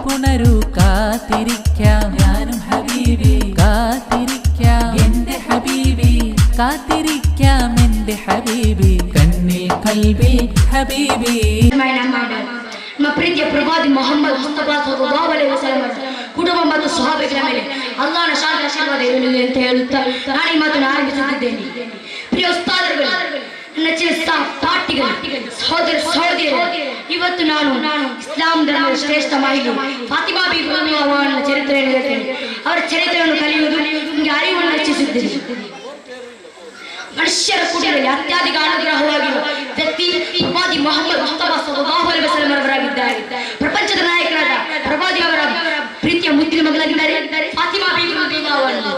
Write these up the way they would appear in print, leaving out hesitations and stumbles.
പുണരൂ. കാത്തിരിക്കാം ഞാനും ഹബീബി, കാത്തിരിക്കാം എന്റെ ഹബീബി, കാത്തിരിക്കാം എന്റെ ഹബീബി, കണ്ണിൽ കൽബിൽ ഹബീബി. ನಮ್ಮ ಪ್ರೀತಿಯ ಪ್ರವಾದಿ ಮೊಹಮ್ಮದ್ ಮುಸ್ತಫಾ ಸಲ್ಲಲ್ಲಾಹು ಅಲೈಹಿ ವಸಲ್ಲಂ ಅವರ ಕುಟುಂಬ ಮತ್ತು ಸಹಾಬಿಗಳ ಮೇಲೆ ಅಲ್ಲಾಹನ ಶಾಂತಿ ಆಶೀರ್ವಾದ ಇರಲಿ ಅಂತ ಹೇಳುತ್ತಾ ನಾನು ಈ ಮಾತನ್ನು ಆರಂಭಿಸುತ್ತಿದ್ದೇನೆ. ಪ್ರಿಯ ಉಸ್ತಾದರುಗಳು, ನನ್ನ ನೆಚ್ಚಿನ ಸಹಪಾಠಿಗಳು, ಸಹೋದರ ಸಹೋದರಿಯರೇ, ಇವತ್ತು ನಾನು ಇಸ್ಲಾಂ ಧರ್ಮದ ಶ್ರೇಷ್ಠ ಮಹಿಳೆ ಫಾತಿಮಾ ಬೀಬಿ ಅವರ ಚರಿತ್ರೆಯನ್ನು ಹೇಳ್ತೇನೆ. ಅವರ ಚರಿತ್ರೆಯನ್ನು ಕಲಿಯುವುದು ನಿಮಗೆ ಅರಿವನ್ನು ಹೆಚ್ಚಿಸುತ್ತದೆ. ಮನುಷ್ಯರ ಕುಲದಲ್ಲಿ ಅತ್ಯಧಿಕ ಅನುಗ್ರಹವಾಗಿರುವ ವ್ಯಕ್ತಿ ಪ್ರವಾದಿ ಮೊಹಮ್ಮದ್ ಮುಸ್ತಫಾ ಸಲ್ಲಲ್ಲಾಹು ಅಲೈಹಿ ವಸಲ್ಲಂ ಅವರಾಗಿದ್ದಾರೆ. ಪ್ರಪಂಚದ ನಾಯಕರಾದ ಪ್ರವಾದಿ ಅವರ ಪ್ರೀತಿಯ ಮುದ್ದಿನ ಮಗಳಾಗಿದ್ದಾರೆ ಫಾತಿಮಾ ಬೀಬಿ ರದಿಯಲ್ಲಾಹು ಅನ್ಹಾ.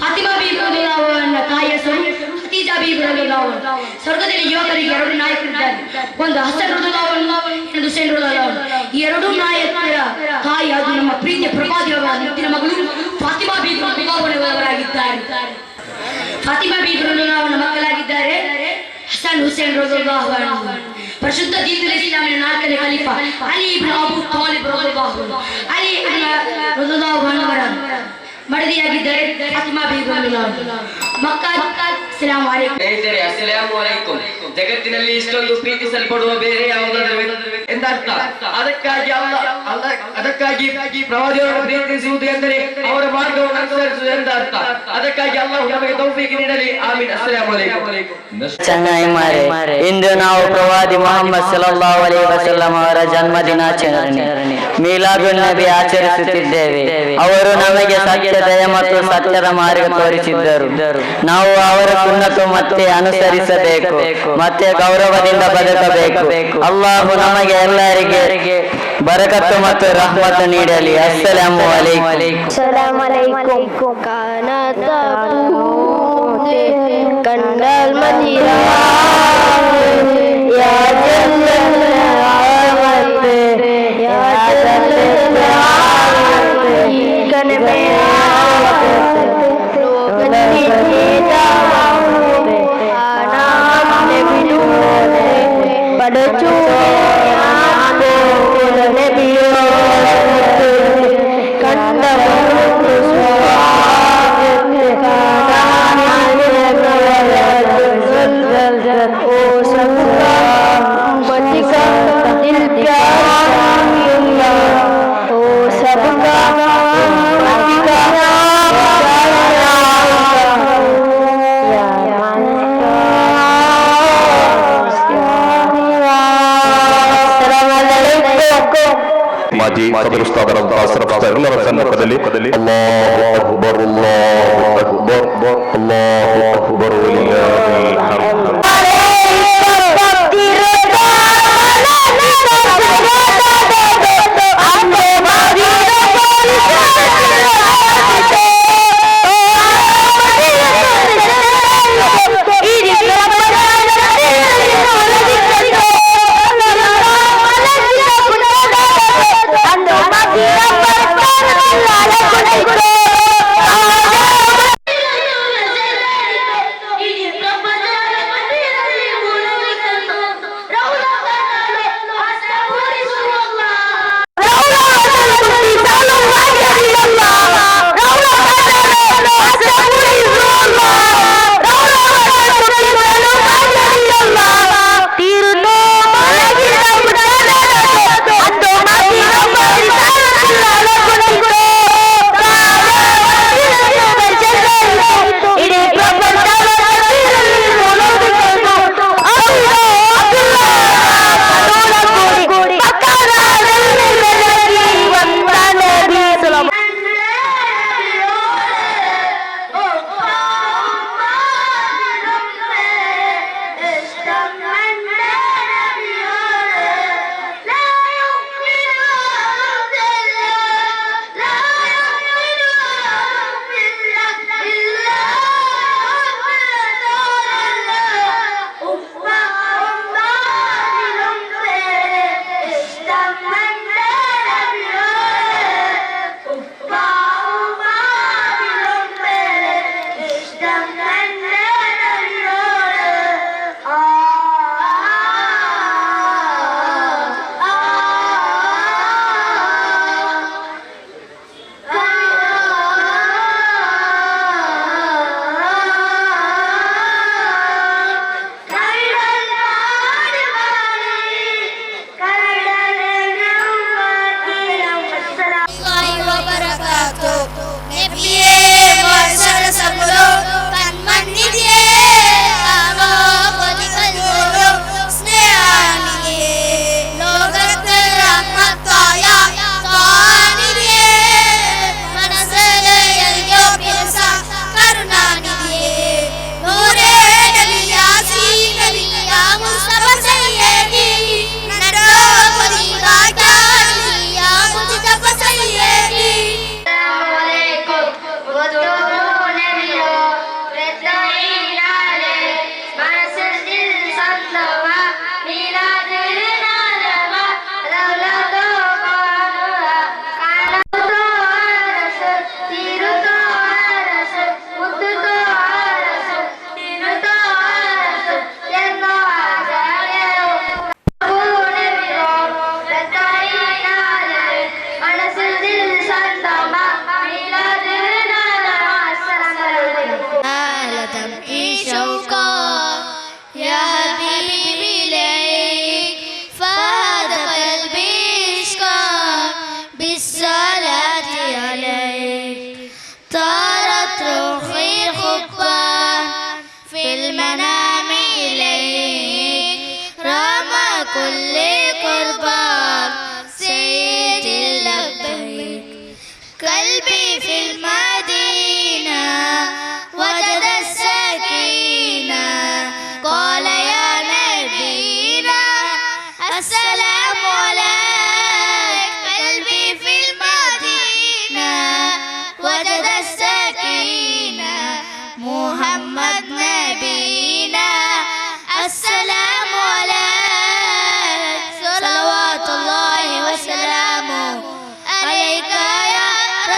ಫಾತಿಮಾ ಬೀಬಿ ರದಿಯಲ್ಲಾಹು ಅನ್ಹಾ ತಾಯಿಯ ಹೆಸರು ಖದೀಜಾ ಬೀಬಿ ರದಿಯಲ್ಲಾಹು ಅನ್ಹಾ. ಸ್ವರ್ಗದಲ್ಲಿ ಯುವಕರಿಗೆ ಎರಡು ನಾಯಕರಿದ್ದಾರೆ. ಒಂದು ಹಸನ್ ರದಿಯಲ್ಲಾಹು ಅನ್ಹು, ಇನ್ನೊಂದು ಹುಸೇನ್ ರದಿಯಲ್ಲಾಹು ಅನ್ಹು. ಈ ಎರಡು ನಾಯಕರ ತಾಯಿ ಅದು ನಮ್ಮ ಪ್ರೀತಿಯ ಪ್ರವಾದಿ ಅವರ ಮುದ್ದಿನ ಮಗಳು ಫಾತಿಮಾ ಬೀಬಿ ರದಿಯಲ್ಲಾಹು ಅನ್ಹಾ ಅವರಾಗಿದ್ದಾರೆ. ಫಾತಿಮಾ ಬೀಬಿ ರದಿಯಲ್ಲಾಹು ಅನ್ಹಾ ಮಕ್ಕಳಾಗಿದ್ದಾರೆ ಹಸನ್, ಹುಸೇನ್ ರದಿಯಲ್ಲಾಹು ಅನ್ಹು. ಪರಿಶುದ್ಧ ದೀನುಲ್ ಇಸ್ಲಾಮಿನ ನಾಲ್ಕನೇ ಖಲೀಫಾ ಅಲಿ ಇಬ್ನ್ ಅಬು ತಾಲಿಬ್ ರದಿಯಲ್ಲಾಹು ಅನ್ಹು, ಅಲಿ ಇಬ್ನ್ ರದಿಯಲ್ಲಾಹು ಅನ್ಹು ಅವರ ಮಡದಿಯಾಗಿದ್ದಾರೆ ಫಾತಿಮಾ ಬೀಬಿ ರದಿಯಲ್ಲಾಹು ಅನ್ಹಾ. ಮಕ್ಕಾ. ಅಸ್ಸಲಾಮು ಅಲೈಕುಂ. ಸ್ನೇಹಿತರೆ, ಅಸ್ಸಲಾಮು ಅಲೈಕುಂ. ಜಗತ್ತಿನಲ್ಲಿ ಇಷ್ಟೊಂದು ಪ್ರೀತಿಸಲ್ಪಡುವ ಬೇರೆ ಯಾವುದಾದರೂ ಎಂದರ್ಥ. ಅದಕ್ಕಾಗಿ ಅಲ್ಲ ಅಲ್ಲ, ಅದಕ್ಕಾಗಿ ಪ್ರವಾದಿಯವರನ್ನು ಪ್ರೀತಿಸುವುದು ಎಂದರೆ ಅವರ ಮಾರ್ಗವನ್ನು ಅನುಸರಿಸುವುದು ಎಂದರ್ಥ. ಅದಕ್ಕಾಗಿ ಅಲ್ಲಾಹು ನಮಗೆ ತೌಫೀಕ್ ನೀಡಲಿ. ಆಮೀನ್. ಅಸ್ಸಲಾಮು ಅಲೈಕುಂ. ಚೆನ್ನಾಗಿ, ಇಂದು ನಾವು ಪ್ರವಾದಿ ಮೊಹಮ್ಮದ್ ಸಲ್ಲಲ್ಲಾಹು ಅಲೈಹಿ ವಸಲ್ಲಂ ಅವರ ಜನ್ಮ ದಿನಾಚರಣೆ ಮೀಲಾದುನ್ ನಬಿ ಆಚರಿಸುತ್ತಿದ್ದೇವೆ. ಅವರು ನಮಗೆ ಸತ್ಯದಯ ಮತ್ತು ಸತ್ಯದ ಮಾರ್ಗ ತೋರಿಸಿದ್ದರು. ನಾವು ಅವರ ಸುನ್ನತು ಮತ್ತೆ ಅನುಸರಿಸಬೇಕು ಮತ್ತೆ ಗೌರವದಿಂದ ಬದುಕಬೇಕು. ಅಲ್ಲಾಹು ನಮಗೆ ಎಲ್ಲರಿಗೆ ಬರಕತ್ತು ಮತ್ತು ರಹಮತ್ ನೀಡಲಿ. ಅಸ್ಸಲಾಮು ಅಲೈಕುಂ. അസ്സലാമലൈക്കും. കാണാത്ത പൂന്തേൻ കണ്ടാൽ മതിയാവും. യാ ജന്നത്ത്, യാ ജന്നത്ത്, കനമേ ലോകത്തിൻ നബിനൂറ് പടച്ചു നബിയോട് കണ്ടവർക്ക് ओ सबका उम्मत का दिल प्यारा ओ सबका उम्मत का प्यारा या ಅಸ್ಸಲಾಮು ಮಾಜಿ ಸದರ್ ಉಸ್ತಾದರಂತಹ ಅಶ್ರಫ್ ಎಲ್ಲರ ಸಮ್ಮುಖದಲ್ಲಿ ಅಲ್ಲಾಹು ಅಕ್ಬರ್, ಅಲ್ಲಾಹು ಅಕ್ಬರ್, ಅಲ್ಲಾಹು ಅಕ್ಬರ್, ವಲಿಲ್ಲಾಹಿಲ್ ಹಮ್ದ್.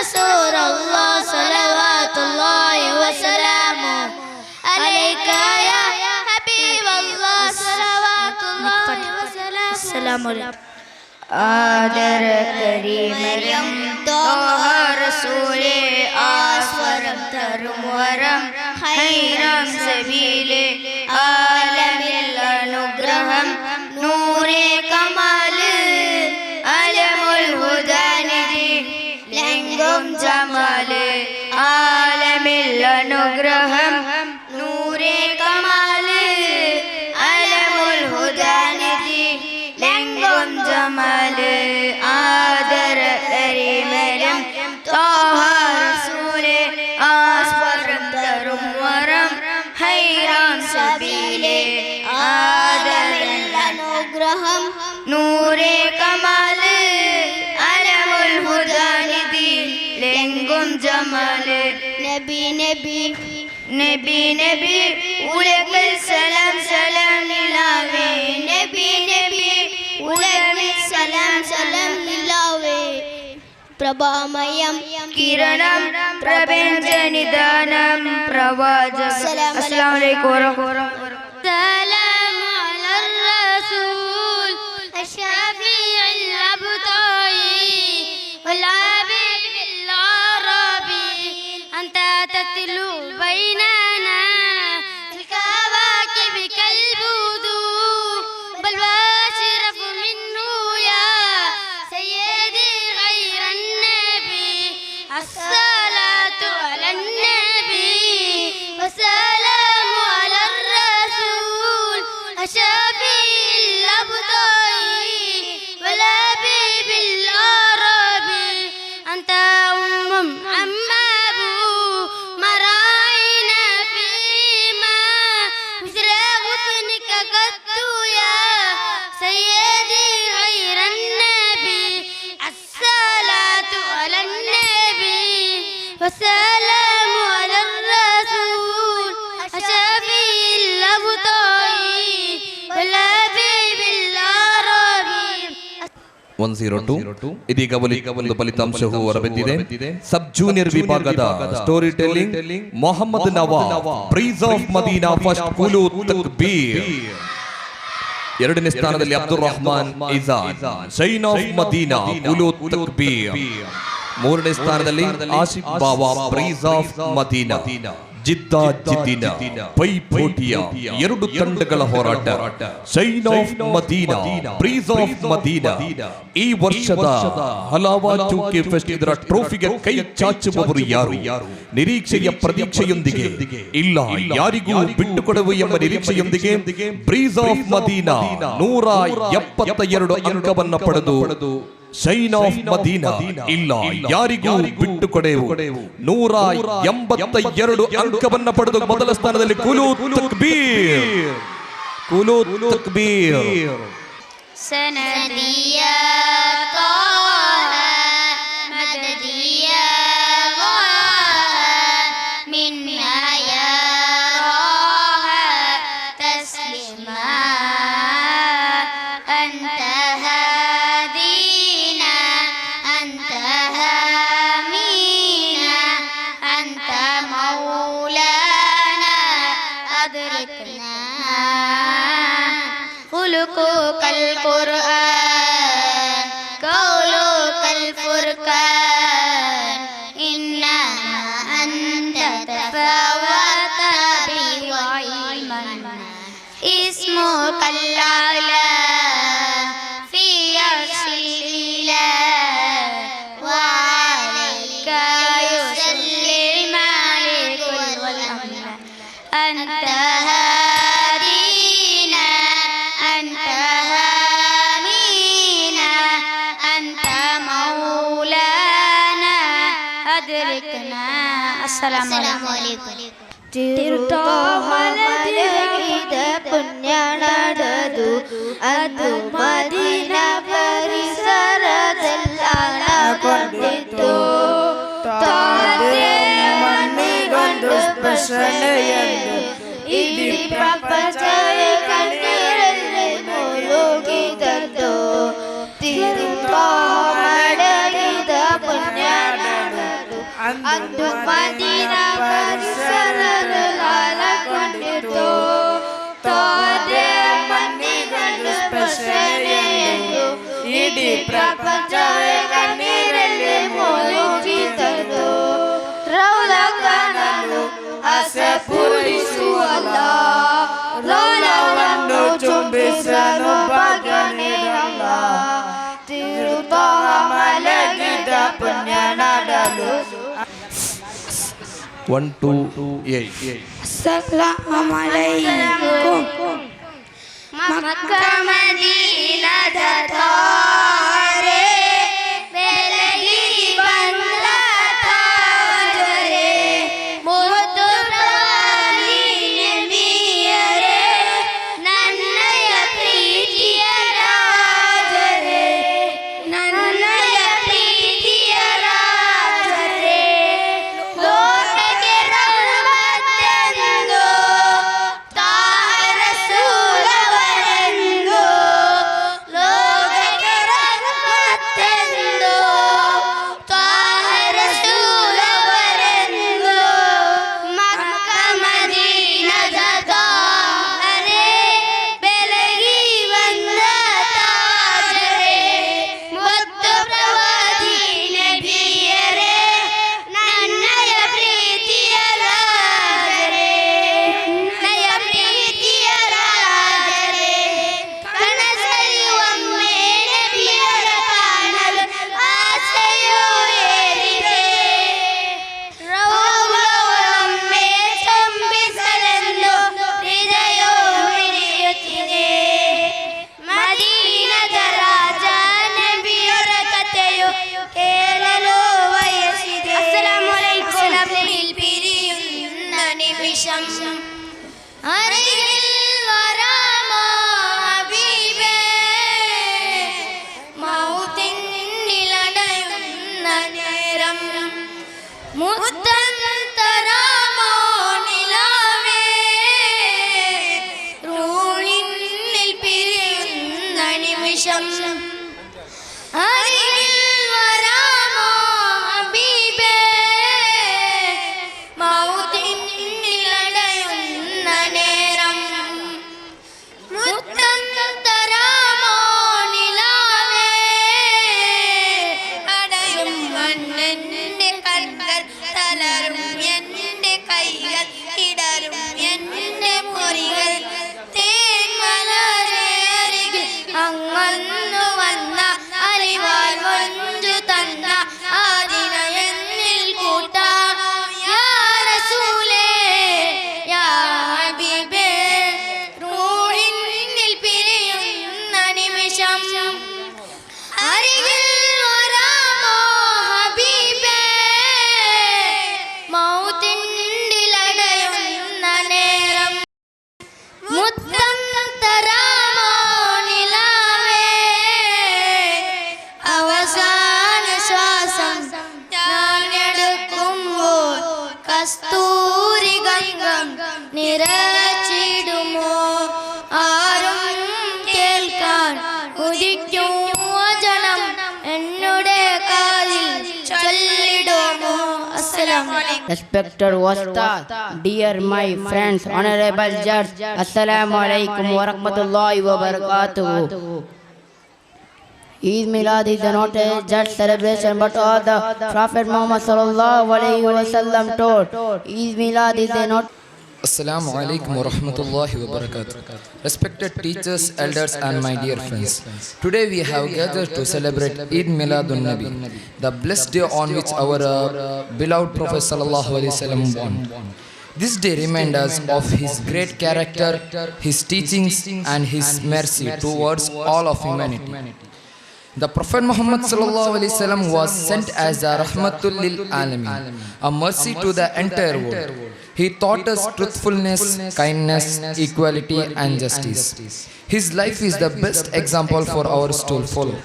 رسول الله صلوات الله وسلامه عليك يا حبيب الله صلوات الله وسلامه. السلام عليكم. ആദര കരീമരം തോഹ റസൂലേ ആസ്വരം തരും വരം ഹൈറം സബീലേ ആലമിൽ അനുഗ്രഹം നൂറേ കമാല് അലമുൽ ഹുദാനിധി ലംഘും ജമാല് ആലമിൽ അനുഗ്രഹം നൂറേ കമാല് അലമുൽ ഹുദാനിധി ലംഘും ജമാല് ആദര കരീമരം തോഹ റസൂലേ ആസ്വരം തരും വരം ഹൈറാം സബീലേ ആദരൽ അനുഗ്രഹം നൂറേ കമാല് അലമുൽ ഹുദാനിധി ലംഘും ജമാല് നബി നബി നബി നബി ഉലകിൽ സലാം സലാം നിലാവേ നബി നബി ഉലകിൽ സലാം സലാം നിലാവേ പ്രഭാമയം കിരണം പ്രപഞ്ച നിദാനം പ്രവാചകം. അസ്സലാമു അലൈക്കും വറഹ്മത്തുള്ളാഹി. سلام على الرسول الشفيع الأبطائي والعبيد العربي أنت تتلو بيننا الكواكب كالبدور بل وأشرف منه يا سيدي غير النبي. الصلاة على النبي والسلام على الرسول الشفيع الأبطائي والحبيب العربي أنت أم أم أبو ما رأينا فيما مثل غصنك قط يا سيدي غير النبي. الصلاة على النبي والسلام على الرسول الشفيع الأبطائي والحبيب العربي. 102. ಇದೀಗ ಒಂದು ಫಲಿತಾಂಶವು ಹೊರಬಿದ್ದಿದೆ. ಸಬ್ ಜೂನಿಯರ್ ವಿಭಾಗದ story telling Mohammed Nawaz, breeze of Madina first, ಕುಲು ತಕ್ಬೀರ್. ಎರಡನೇ ಸ್ಥಾನದಲ್ಲಿ Abdul Rahman Izan, shine of Madina, ಕುಲು ತಕ್ಬೀರ್. ಮೂರನೇ ಸ್ಥಾನದಲ್ಲಿ Asif Bava, breeze of Madina. ಜಿದ್ದ ಜಿದ್ದಿನ ಪೈಪೋಟಿಯ ಎರಡು ತಂಡಗಳ ಹೋರಾಟ. Shine of Madina, breeze of Madina ಈ ವರ್ಷದ ಹಲಾವಾ 2K fest ಇದರ ಟ್ರೋಫಿಗೆ ಕೈ ಚಾಚುವವರು ಯಾರು? ನಿರೀಕ್ಷೆಯ ಪ್ರತೀಕ್ಷೆಯೊಂದಿಗೆ, ಇಲ್ಲ ಯಾರಿಗೂ ಬಿಟ್ಟುಕೊಡುವು ಎಂಬ ನಿರೀಕ್ಷೆಯೊಂದಿಗೆ ಬ್ರೀಸ್ ಆಫ್ ಮದೀನಾ 172 ಅಂಕವನ್ನು ಪಡೆದು ಶೈನ್ ಆಫ್ ಮದೀನಾ ಇಲ್ಲ ಯಾರಿಗೂ ಬಿಟ್ಟು ಕೊಡೆವು 182 ಅಂಕವನ್ನ ಪಡೆದು ಮೊದಲ ಸ್ಥಾನದಲ್ಲಿ ಕುಲು ತಕ್ಬೀರ್, ಕುಲು ತಕ್ಬೀರ್. سندي يا طه مددي يا غاها منا يا راها تسلما أنت هادينا أنت هامينا أنت مولانا أدركنا خلقك القرآن قولك الفرقان إنما أنت تفاوت بوعي اسمك الأعلى في عرش الإله وعليك يصلي الملك والأملاك أنت هادينا أنت هامينا أنت مولانا أدركنا. السلام عليكم. ತಿರುತೋಮಲದಿದ ಪುಣ್ಯ ನಡೆದು ಅದು ಮದೀನ ಪರಿಸರದಲ್ಲಾಳಗೊಂಡಿತು. ತಾದೇ ಮಣ್ಣಿಗೊಂದು ಸ್ಪರ್ಶನೆಯನ್ನು ಇಡೀ ಪ್ರಪಂಚವೇ ಕಣ್ಣೀರಲ್ಲಿ ಮುಳುಗಿದದ್ದು. ತಿರುತೋಮಲದಿದ ಪುಣ್ಯ ನಡೆದು ಅಂದು ಮದೀನ ಪರಿಸರಲು ಕೊಂಡಿತು. ತೋದೆ ಮಣ್ಣಿಗೊಂದು ಸ್ಪರ್ಶನೆಯೆಂದು ಇಡೀ ಪ್ರಪಂಚವೇ ಕಣ್ಣೀರಲ್ಲಿ ಮುಳುಗಿತದು. ರೌಲ ಕಾಣಲು ಆಸೆ ಪೂರೈಸುವಲ್ಲ, ರೌಲವನ್ನು ಚುಂಬಿಸಲು ಭಾಗ್ಯ ನೀಡಲ್ಲ. ತಿರುತೋಹ ಮಲಗಿದ ಪುಣ್ಯ ನಾಡಲು. 1 2 8. ಅಸ್ಸಲಾಮಲೈಕುಂ. ಮಕ್ಕ ಮದೀನದ ತಾರೆ, ಬೆಳಗಿ ಬಂದ ತಾಜರೆ, ಮುತ್ತು ಪ್ರವಾದಿ ನಬಿಯರೇ, ನನ್ನಯ ಪ್ರೀತಿಯ ರಾಜರೇ, ನನ್ನಯ ಪ್ರೀತಿಯ ರಾಜರೇ. ಲೋಕಕ್ಕೆ ರಹಮತ್ತೆಂದು ರಸೂಲವರೆಂದು, ಲೋಕಕ್ಕೆ ರಹಮತ್ತೆಂದು ರಸೂಲವರೆಂದು. ಮಕ್ಕ ಮದೀನದ ತಾರೆ, ಬೆಳಗಿ ಬಂದ ತಾಜರೇ, ಮುತ್ತು ಪ್ರವಾದಿ ನಬಿಯರೇ, ನನ್ನಯ ಪ್ರೀತಿಯ ರಾಜರೇ, ನನ್ನಯ ಪ್ರೀತಿಯ ರಾಜರೇ. ಕನಸಲ್ಲಿ ಒಮ್ಮೆ ನಬಿಯರ ಕಾಣಲು ಆಸೆಯು ಏರಿದೆ. ರೌಲವೊಮ್ಮೆ ಚುಂಬಿಸಲೆಂದು ಹೃದಯ ಮಿಡಿಯುತ್ತಿದೆ. ಮದೀನದ ರಾಜ ನಬಿಯರ ಕಥೆಯು ಕೇಳಲು ಬಯಸಿದೆ. പിരിയുന്ന നിമിഷം അരികിൽ വരാമോ ഹബീബേ? മൗത്തിന്നിലടയുന്ന നേരം മുത്തം തരാമോ നിലാവേ? റൂഹിന്നിൽ പിരിയുന്ന നിമിഷം അരികിൽ വരാമോ ഹബീബേ? മൗത്തിന്നിലടയുന്ന നേരം മുത്തം തരാമോ നിലാവേ? അടയും മണ്ണെന്റെ കണ്ണുകൾ, തളരും എന്റെ കൈകൾ, ഇടറും എന്റെ മൊഴികൾ. തേൻമലരെ അരികിൽ അങ്ങന്നു വന്ന, അലിവാൽ മൊഞ്ചു തന്ന ആ ദിനം എന്നിൽ കൂട്ടാം. യാ റസൂലേ, യാ ഹബീബേ. റൂഹിന്നിൽ പിരിയുന്ന നിമിഷം അരികിൽ വരാമോ ഹബീബേ? മൗത്തിന്നിലടയുന്ന നേരം മുത്തം തരാമോ നിലാവേ? അവസാന ശ്വാസം ഞാൻ എടുക്കുമ്പോൾ കസ്തൂരി ഗന്ധം നിറച്ചിടുമോ? ആരും കേൾക്കാൻ കൊതിക്കും വചനം എന്നുടെ കാതിൽ ചൊല്ലിടുമോ? അസ്സലാമു അലൈക്കും. Respected Ustad, dear my friends, honorable judge, Assalamu alaikum wa rahmatullahi wa barakatuh. Eid Milad is not a just celebration, but all the Prophet Muhammad sallallahu alaihi wasallam taught. Eid Milad is a not Assalamu alaikum wa rahmatullahi wa barakatuh. Respected teachers, elders, and my dear friends. Today we have gathered to celebrate Eid Miladun Nabi, the blessed day on which our beloved Prophet sallallahu alaihi wasallam born. This day reminds us of his great character, his teachings, and his mercy towards all of humanity. The Prophet Muhammad sallallahu alaihi wasallam was sent as a rahmatul lil alamin, a mercy to the entire world. He taught us truthfulness, kindness, equality, and justice. His life is the best example for ours to follow.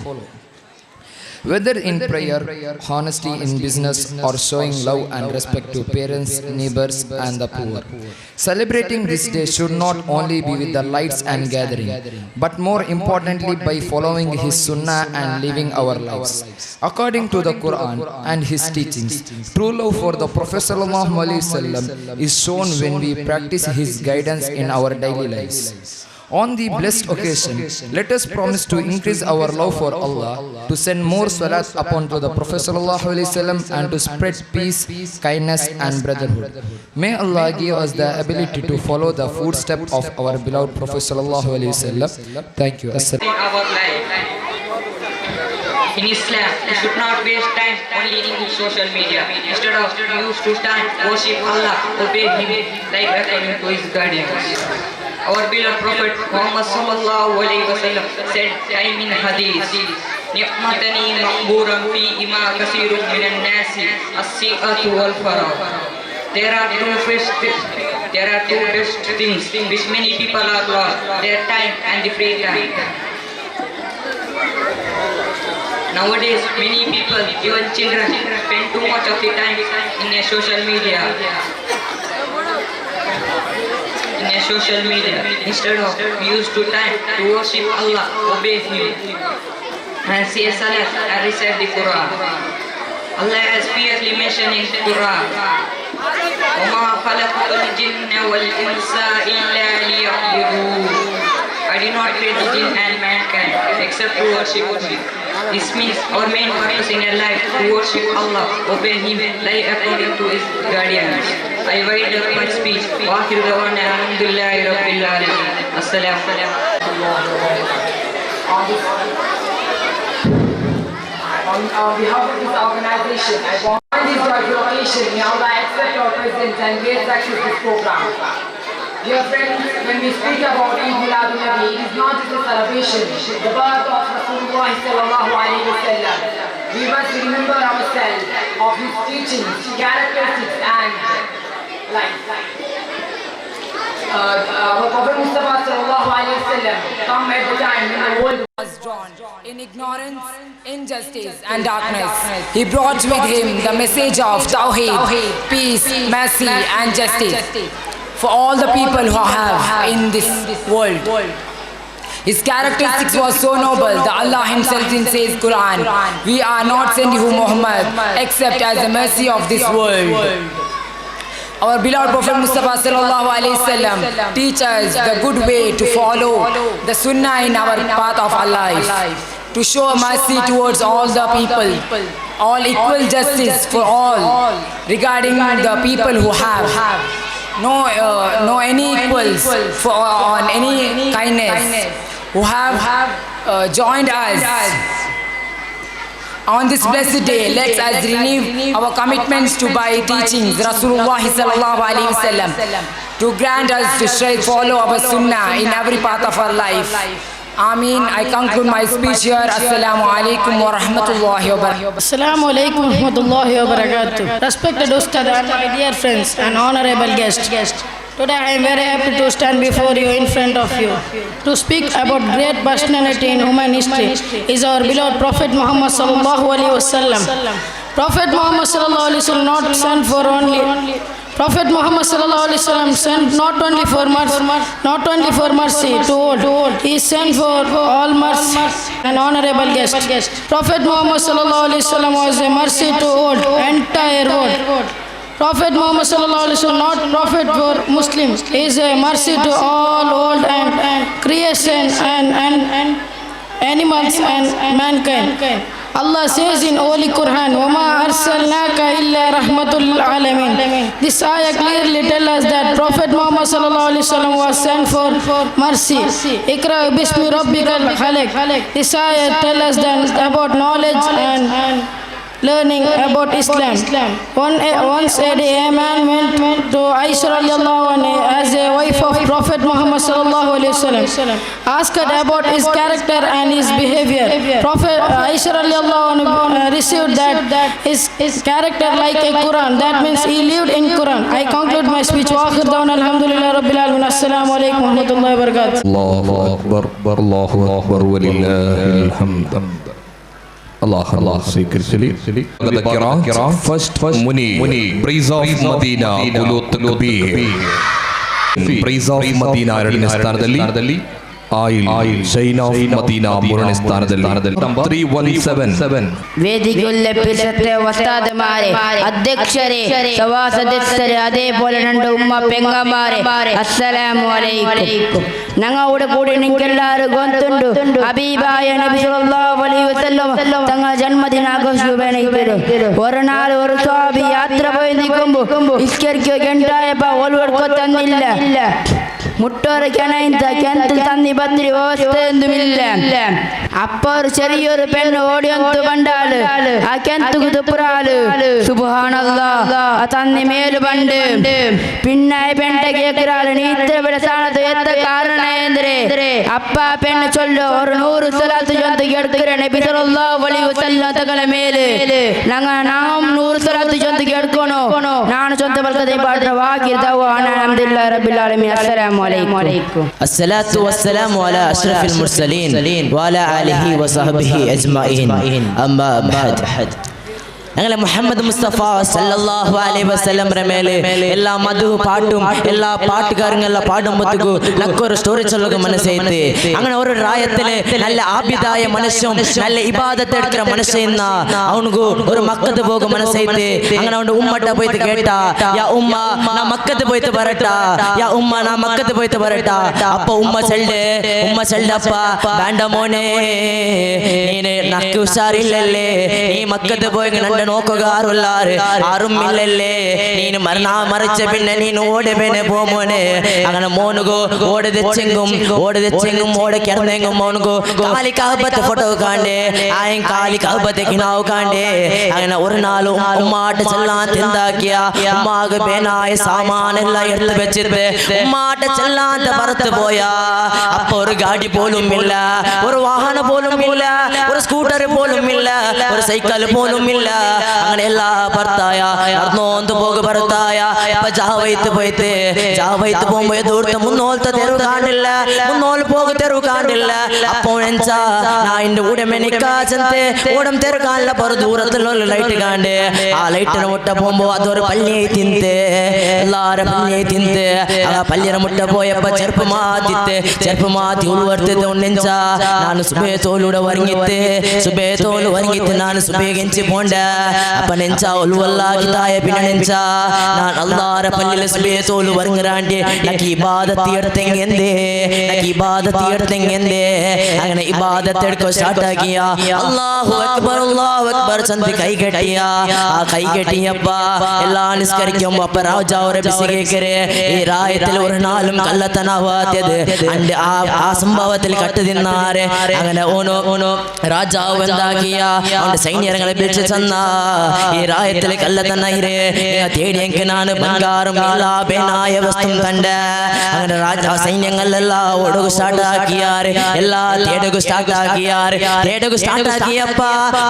Whether in prayer, honesty in business, or showing love and respect to parents, neighbors, and the poor. Celebrating this day should not only be with the lights and gathering, but more importantly by following his sunnah and living our lives according to the Quran and his teachings. True love for the Prophet ﷺ is shown when we practice his guidance in our daily lives. On the blessed occasion, let us promise to increase our love for Allah, to send more salat upon to the Prophet ﷺ and to spread peace, kindness and brotherhood. May Allah give us the ability to follow the footsteps of our beloved Prophet ﷺ. Thank you. Assalam. In our life. In Islam, we should not waste time only in social media. Instead of use to time worship Allah, obey Him, life according to His guidance. Our beloved Prophet Muhammad sallallahu alaihi wasallam said time in Hadith. نعمتني مقبورا فيهما كثير من الناس السيئة والفراغ. There are two best things which many people are lost: their time and the free time. Nowadays, many people, even children, spend too much of the time in a social media. In a social media, instead of use to time to worship Allah, obey Him, and say salat and recite the Quran. Allah has clearly mentioned in Quran, وَمَا خَلَقْتُ الْجِنَّ وَالْإِنسَ إِلَّا لِيَعْبُدُونَ. I did not create the jinn and mankind except to worship me. This means our main purpose in our life to worship Allah, obey Him, live according to His guidance. I wind up my speech. وآخر دعوانا الحمد لله رب العالمين. السلام On behalf of this organization, I want this joyful occasion, may Allah accept our presence and great success this program. Dear friends, when we speak about Eid Miladun Nabi, it is not just a celebration, the birth of Rasulullah sallallahu alaihi wasallam. We must remember ourselves of his teachings, characteristics and life. Our Prophet Mustafa sallallahu alaihi wasallam come at the time when the world was drawn in ignorance, injustice and darkness. He brought with him the message of Tawheed, peace, mercy and justice for all the people who have in this world. His characteristics was so noble that Allah Himself in says Quran, "We are not sending you Muhammad except as a mercy of this world." Our beloved Prophet Mustafa sallallahu alaihi wasallam teach us the good way to follow the Sunnah in our path of our life, to show mercy towards all the people, all equal justice for all, regarding the people who have no any equals for on any kindness, who have joined us. On this blessed day, let us renew our commitments to by teachings Rasulullah sallallahu alaihi wasallam to grant us to straight follow our sunnah in every path of our life. Ameen. I conclude my speech here. Assalamu alaikum wa rahmatullahi wa barakatuh. Assalamu alaikum wa rahmatullahi wa barakatuh. Respected Ustad and my dear friends and honorable guests. Today I am very happy to stand before you, in front of you, to speak about great personality in human history is our beloved Prophet Muhammad sallallahu alaihi wasallam. Prophet Muhammad sallallahu alaihi wasallam not sent for only Prophet Muhammad sallallahu alaihi wasallam sent not only for mercy, not only for mercy to all. He sent for all mercy and honorable guest. Prophet Muhammad sallallahu alaihi wasallam was a mercy to all entire world. Prophet Muhammad sallallahu alaihi wasallam not prophet for Muslims. He is a mercy to all world and creation and animals and mankind. Allah says in Holy Quran, وَمَا أَرْسَلْنَاكَ إِلَّا رَحْمَةٌ لِلْعَالَمِينَ. This ayah clearly tells us that Prophet Muhammad sallallahu alaihi wasallam was sent for mercy. اقرأ باسم ربك الخالق. This ayah tells us that about knowledge and learning about Islam. Once a day, a man went to Aisha radiallahu anha as a wife of Prophet Muhammad sallallahu alaihi wasallam, asked about his character and his behavior. Prophet Aisha radiallahu anha received that his character like a Quran. That means he lived in Quran. I conclude my speech. وآخر دعوانا الحمد لله رب العالمين. السلام عليكم ورحمة الله وبركاته. الله أكبر، الله أكبر، ولله الحمد. Allah ಸ್ವೀಕರಿಸಲಿ. First Muni breeze of Madina ತಕ್ಬೀರ್. Breeze of Madina ಎರಡನೇ ಸ್ಥಾನದಲ್ಲಿ, oil shine of Madina ಮೂರನೇ ಸ್ಥಾನದಲ್ಲಿ. 317. വേദിക്കുള്ള പിശത്തെ ഉസ്താദുമാരെ, അധ്യക്ഷരെ, സഭാ സദസ്യരെ, അതേപോലെ രണ്ട് ഉമ്മ പെങ്ങന്മാരെ, അസ്സലാമു അലൈക്കും. ഞങ്ങളുടെ കൂടെ നിങ്ങൾക്കെല്ലാവരും ഗൊന്തുണ്ട്. ഹബീബായ നബി സല്ലല്ലാഹു അലൈഹി വസല്ലം തങ്ങൾ ജന്മദിന ആഘോഷിക്കുകയാണ്. ഒരു നാൾ ഒരു സ്വഹാബി യാത്ര പോയി നിൽക്കുമ്പോൾ ഇസ്കരിക്കോ ഗണ്ടായപ്പോ ഓൽവർക്കോ തന്നില്ല. മുട്ടോറ് കിണയിന്ത കിണറ്റിൽ തന്നി പത്തിരി വ്യവസ്ഥയൊന്നുമില്ല. അപ്പൊ ഒരു ചെറിയൊരു പെണ്ണ് ഓടിയൊന്ന് പണ്ടാള് ആ കിണറ്റുക്ക് തുപ്പുറാള്. സുബ്ഹാനല്ലാഹ്, ആ തന്നി മേല് പണ്ട്. പിന്നെ പെണ്ണ കേൾക്കുറാള്, നീ ഇത്ര ഇവിടെ സ്ഥാനത്ത് എത്ത കാരണം എന്തരേ? അപ്പ ആ പെണ്ണ് ചൊല്ലു, ഒരു 100 സ്വലാത്ത് ചൊന്ത് കേൾക്കിற നബി സല്ലല്ലാഹു അലൈഹി വസല്ലം തങ്ങളെ മേല്. ഞങ്ങൾ നാം 100 സ്വലാത്ത് ചൊന്ത് കേൾക്കണോ? ഞാൻ ചൊന്ത ബർക്കത്തെ പാടുന്ന വാക്കിർ ദഅ്വാന അൽഹംദുലില്ലാഹി റബ്ബിൽ ആലമീൻ. അസ്സലാമു അലൈക്കും. الصلاة والسلام على أشرف المرسلين وعلى آله وصحبه أجمعين. أما بعد, ഞങ്ങളെ മുഹമ്മദ് മുസ്തഫ സല്ലല്ലാഹു അലൈഹി വസല്ലം മേലെ എല്ലാ മധു പാട്ടും എല്ലാ പാട്ടുകാരങ്ങളെ പാടുമ്പോഴത്തേക്കും നക്കൊരു സ്റ്റോറി ചൊല്ലുക മനസ്സേത്ത്. അങ്ങനെ ഒരു രായത്തില് നല്ല ആബിദായ മനുഷ്യൻ, നല്ല ഇബാദത്ത് എടുക്കുന്ന മനുഷ്യൻ അവനുക്ക് ഒരു മക്കത്ത് പോകും മനസ്സേത്ത്. അങ്ങനെ അവൻ്റെ ഉമ്മട്ട പോയിട്ട് കേട്ടാ, യാ ഉമ്മ നാ മക്കത്ത് പോയിട്ട് വരട്ടാ, യാ ഉമ്മ നാ മക്കത്ത് പോയിട്ട് വരട്ടാ. അപ്പൊ ഉമ്മ ചെല്ല്, ഉമ്മ ചെല്ലപ്പ വേണ്ട മോനെ, നീ നക്ക് ഉഷാറില്ലല്ലേ, നീ മക്കത്ത് പോയി നോക്കുക ആറുള്ളാറ് ആറും ഇല്ലല്ലേ, നീന് മരണ മറിച്ച പിന്നെ നീന് ഓടി പിന്നെ പോമോനെ. അങ്ങനെ മോനുകോ ഓടി തെച്ചെങ്കും ഓടി തെച്ചെങ്കും ഓടി കിടന്നെങ്കും മോനുകോ കാലി കാബത്ത് ഫോട്ടോ കാണ്ടേ, ആയും കാലി കാബത്ത് കിനാവ് കാണ്ടേ. അങ്ങനെ ഒരു നാളും ഉമ്മാട്ട് ചെല്ലാൻ തിന്താക്കിയ ഉമ്മാക്ക് പേനായ സാമാനെല്ലാം എടുത്ത് വെച്ചിട്ട് ഉമ്മാട്ട് ചെല്ലാൻ പറത്ത് പോയാ. അപ്പൊ ഒരു ഗാഡി പോലും ഇല്ല, ഒരു വാഹനം പോലും ഇല്ല, ഒരു സ്കൂട്ടർ പോലും ഇല്ല, ഒരു സൈക്കിൾ പോലും ഇല്ല. അങ്ങനെ എല്ലാ ഭർത്തായ നടന്നോന്ത് പോക ഭർത്തായ. അപ്പൊ ജാവൈത്ത് പോയിട്ട് ജാവൈത്ത് പോകുമ്പോ ദൂരത്ത് മുന്നോലത്തെ തെരുവ് കാണില്ല, മുന്നോല് പോക തെരുവ് കാണില്ല. അപ്പോ എന്റെ കൂടെ മെനിക്കാച്ചത്തെ ഓടം തെരു കാണില്ല, പൊറ ദൂരത്തിലുള്ള ലൈറ്റ് കാണ്ടേ. ആ ലൈറ്റിന് മുട്ട പോകുമ്പോ അതൊരു പള്ളിയെ തിന്ത്, എല്ലാരും പള്ളിയെ തിന്ത്. ആ പള്ളിയുടെ മുട്ട പോയപ്പോ ചെറുപ്പ് മാറ്റിത്ത് ചെറുപ്പ് മാറ്റി ഉൾവർത്തിത്ത് ഉണ്ണിച്ചാ നാന് സുബേ തോലൂടെ വരങ്ങിത്ത് സുബേ തോല് വരങ്ങിത്ത് നാന് സുബേഗിഞ്ചി പോണ്ട. അപ്പൊ നെഞ്ചാ ഒലുവല്ലാക്കിതായ പിന്നെ നെഞ്ചാ ഞാൻ അല്ലാരെ പള്ളിയിലെ സുബേ തോല് വരങ്ങറാണ്ടി നക്ക് ഇബാദത്ത് എടുത്തെങ്കെന്തേ, നക്ക് ഇബാദത്ത് എടുത്തെങ്കെന്തേ. അങ്ങനെ ഇബാദത്ത് എടുക്കോ സ്റ്റാർട്ടാക്കിയ അല്ലാഹു അക്ബർ അല്ലാഹു അക്ബർ ചന്ത് കൈ കെട്ടിയ. ആ കൈ കെട്ടിയപ്പ എല്ലാ നിസ്കരിക്കുമ്പോ അപ്പ രാജാവ് ബിസികേക്കരെ ഈ രായത്തിൽ ഒരു നാളും കള്ളത്തനാവാത്തത് അന്റെ ആ സംഭവത്തിൽ കട്ടു തിന്നാരെ. അങ്ങനെ ഓനോ ഓനോ രാജാവ് എന്താക്കിയ അവന്റെ സൈന്യങ്ങളെ വിളിച്ചു ചെന്ന ഈ രായത്തിൽ കള്ളത്തന്നയിരേ തേടിയെങ്കിൽ നാണ് ബംഗാറും എല്ലാ പേനായ വസ്തു കണ്ട്. അങ്ങനെ രാജാ സൈന്യങ്ങളെല്ലാം ഓടുക സ്റ്റാർട്ടാക്കിയാറ്, എല്ലാ തേടുക സ്റ്റാർട്ടാക്കിയാറ്. തേടുക സ്റ്റാർട്ടാക്കിയപ്പ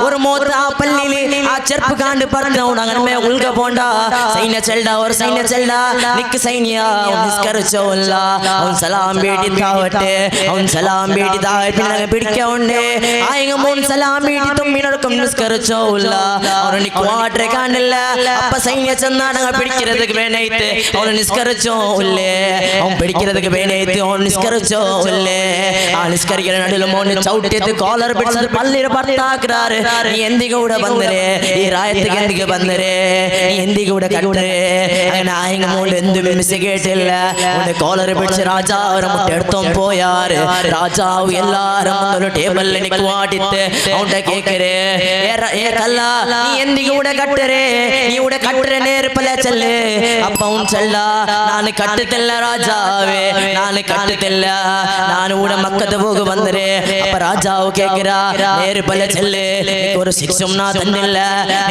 ഒരു മോത്ത ആ പള്ളിയിൽ ആ ചെറുപ്പ് കാണ്ട് പറഞ്ഞു അങ്ങനെ ഉൾക പോണ്ട സൈന്യ ചെല്ല ഒരു സൈന്യ ചെല്ല നിക്ക് സൈന്യ നിസ്കരിച്ചോല്ല അവൻ സലാം വീട്ടി താവട്ടെ, അവൻ സലാം വീട്ടി താവെ പിന്നെ പിടിക്കണ്ടേ ആയങ്ങ മോൻ സലാം വീട്ടി തുമ്മിനടക്കം നിസ്കരിച്ചോല്ല അവനെ ക്വാട്ടറെ കാണില്ല. അപ്പ സൈന്യ ചെന്നാണ് പിടിக்கிறதுக்கு വേണേത്ത് അവൻ നിസ്കരിച്ചോ ഇല്ലേ, അവൻ പിടിக்கிறதுക്ക് വേണേത്ത് അവൻ നിസ്കരിച്ചോ ഇല്ലേ. ആ നിസ്കരിക്കുന്ന നടുവിൽ മോന് ചവിട്ടിയത് കോളർ പിടിച്ചത് പള്ളിയിൽ ഭർത്താക്കുறாரு. നീ എന്തിക കൂടെ വന്നരേ, ഈ രായத்துக்கு എന്തിക വന്നരേ, നീ എന്തിക കൂടെ കട്ടരേ. അങ്ങനെ ആയങ്ങ മോണ്ട് എന്തും മിസ് കേട്ടില്ല. അവന്റെ കോളർ പിടിച്ച് രാജാവ് മുട്ടെടുത്തും പോയാറ്. രാജാവ് എല്ലാരും ഒരു ടേബിളിൽ നിക്കുവാട്ടിട്ട് അവന്റെ കേക്കരേ, ഏ കല്ല നീ എന്തിക കൂടെ കട്ടരേ, നീ ഇവിടെ കട്ടര നേർപ്പല ചെല്ല്. അപ്പൊ അവൻ ചെല്ല നാന് കട്ടത്തില്ല രാജാവേ, നാന് കട്ടത്തില്ല, ഞാൻ ഇവിടെ മക്കത്ത് പോക വന്നരേ. അപ്പൊ രാജാവ് കേക്കരാ നേർപ്പല ചെല്ല്, ഒരു ശിക്ഷും നാ തന്നില്ല,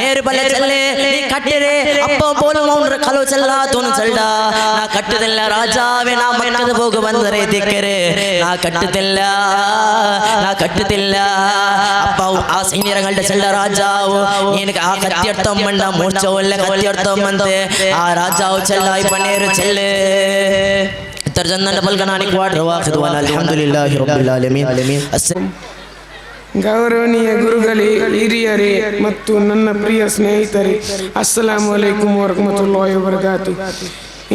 നേർപ്പല ചെല്ല് നീ കട്ടരേ. അപ്പൊ പോലും അവന്റെ കലോ ചെല്ലാത്തോന്ന് ചെല്ലാ നാ കട്ടത്തില്ല രാജാവേ, നാ മക്കത്ത് പോക വന്നരേ തിക്കരേ, നാ കട്ടത്തില്ല, നാ കട്ടത്തില്ല. അപ്പൊ ആ സൈന്യങ്ങളുടെ ചെല്ല രാജാവ് എനിക്ക് ആ കത്തിയെടുത്തം വേണ്ട മൂർച്ചവല്ല കത്തിയെടുത്തം വന്ന് ആ രാജാവ് ചെല്ലായി പണേര് ചെല്ല്. ಗೌರವನೀಯ ಗುರುಗಳೇ, ಹಿರಿಯರೇ ಮತ್ತು ನನ್ನ ಪ್ರಿಯ ಸ್ನೇಹಿತರೇ, ಅಸ್ಸಲಾಮು ಅಲೈಕುಂ ವರಹಮತುಲ್ಲಾಹಿ ವಬರಕಾತು.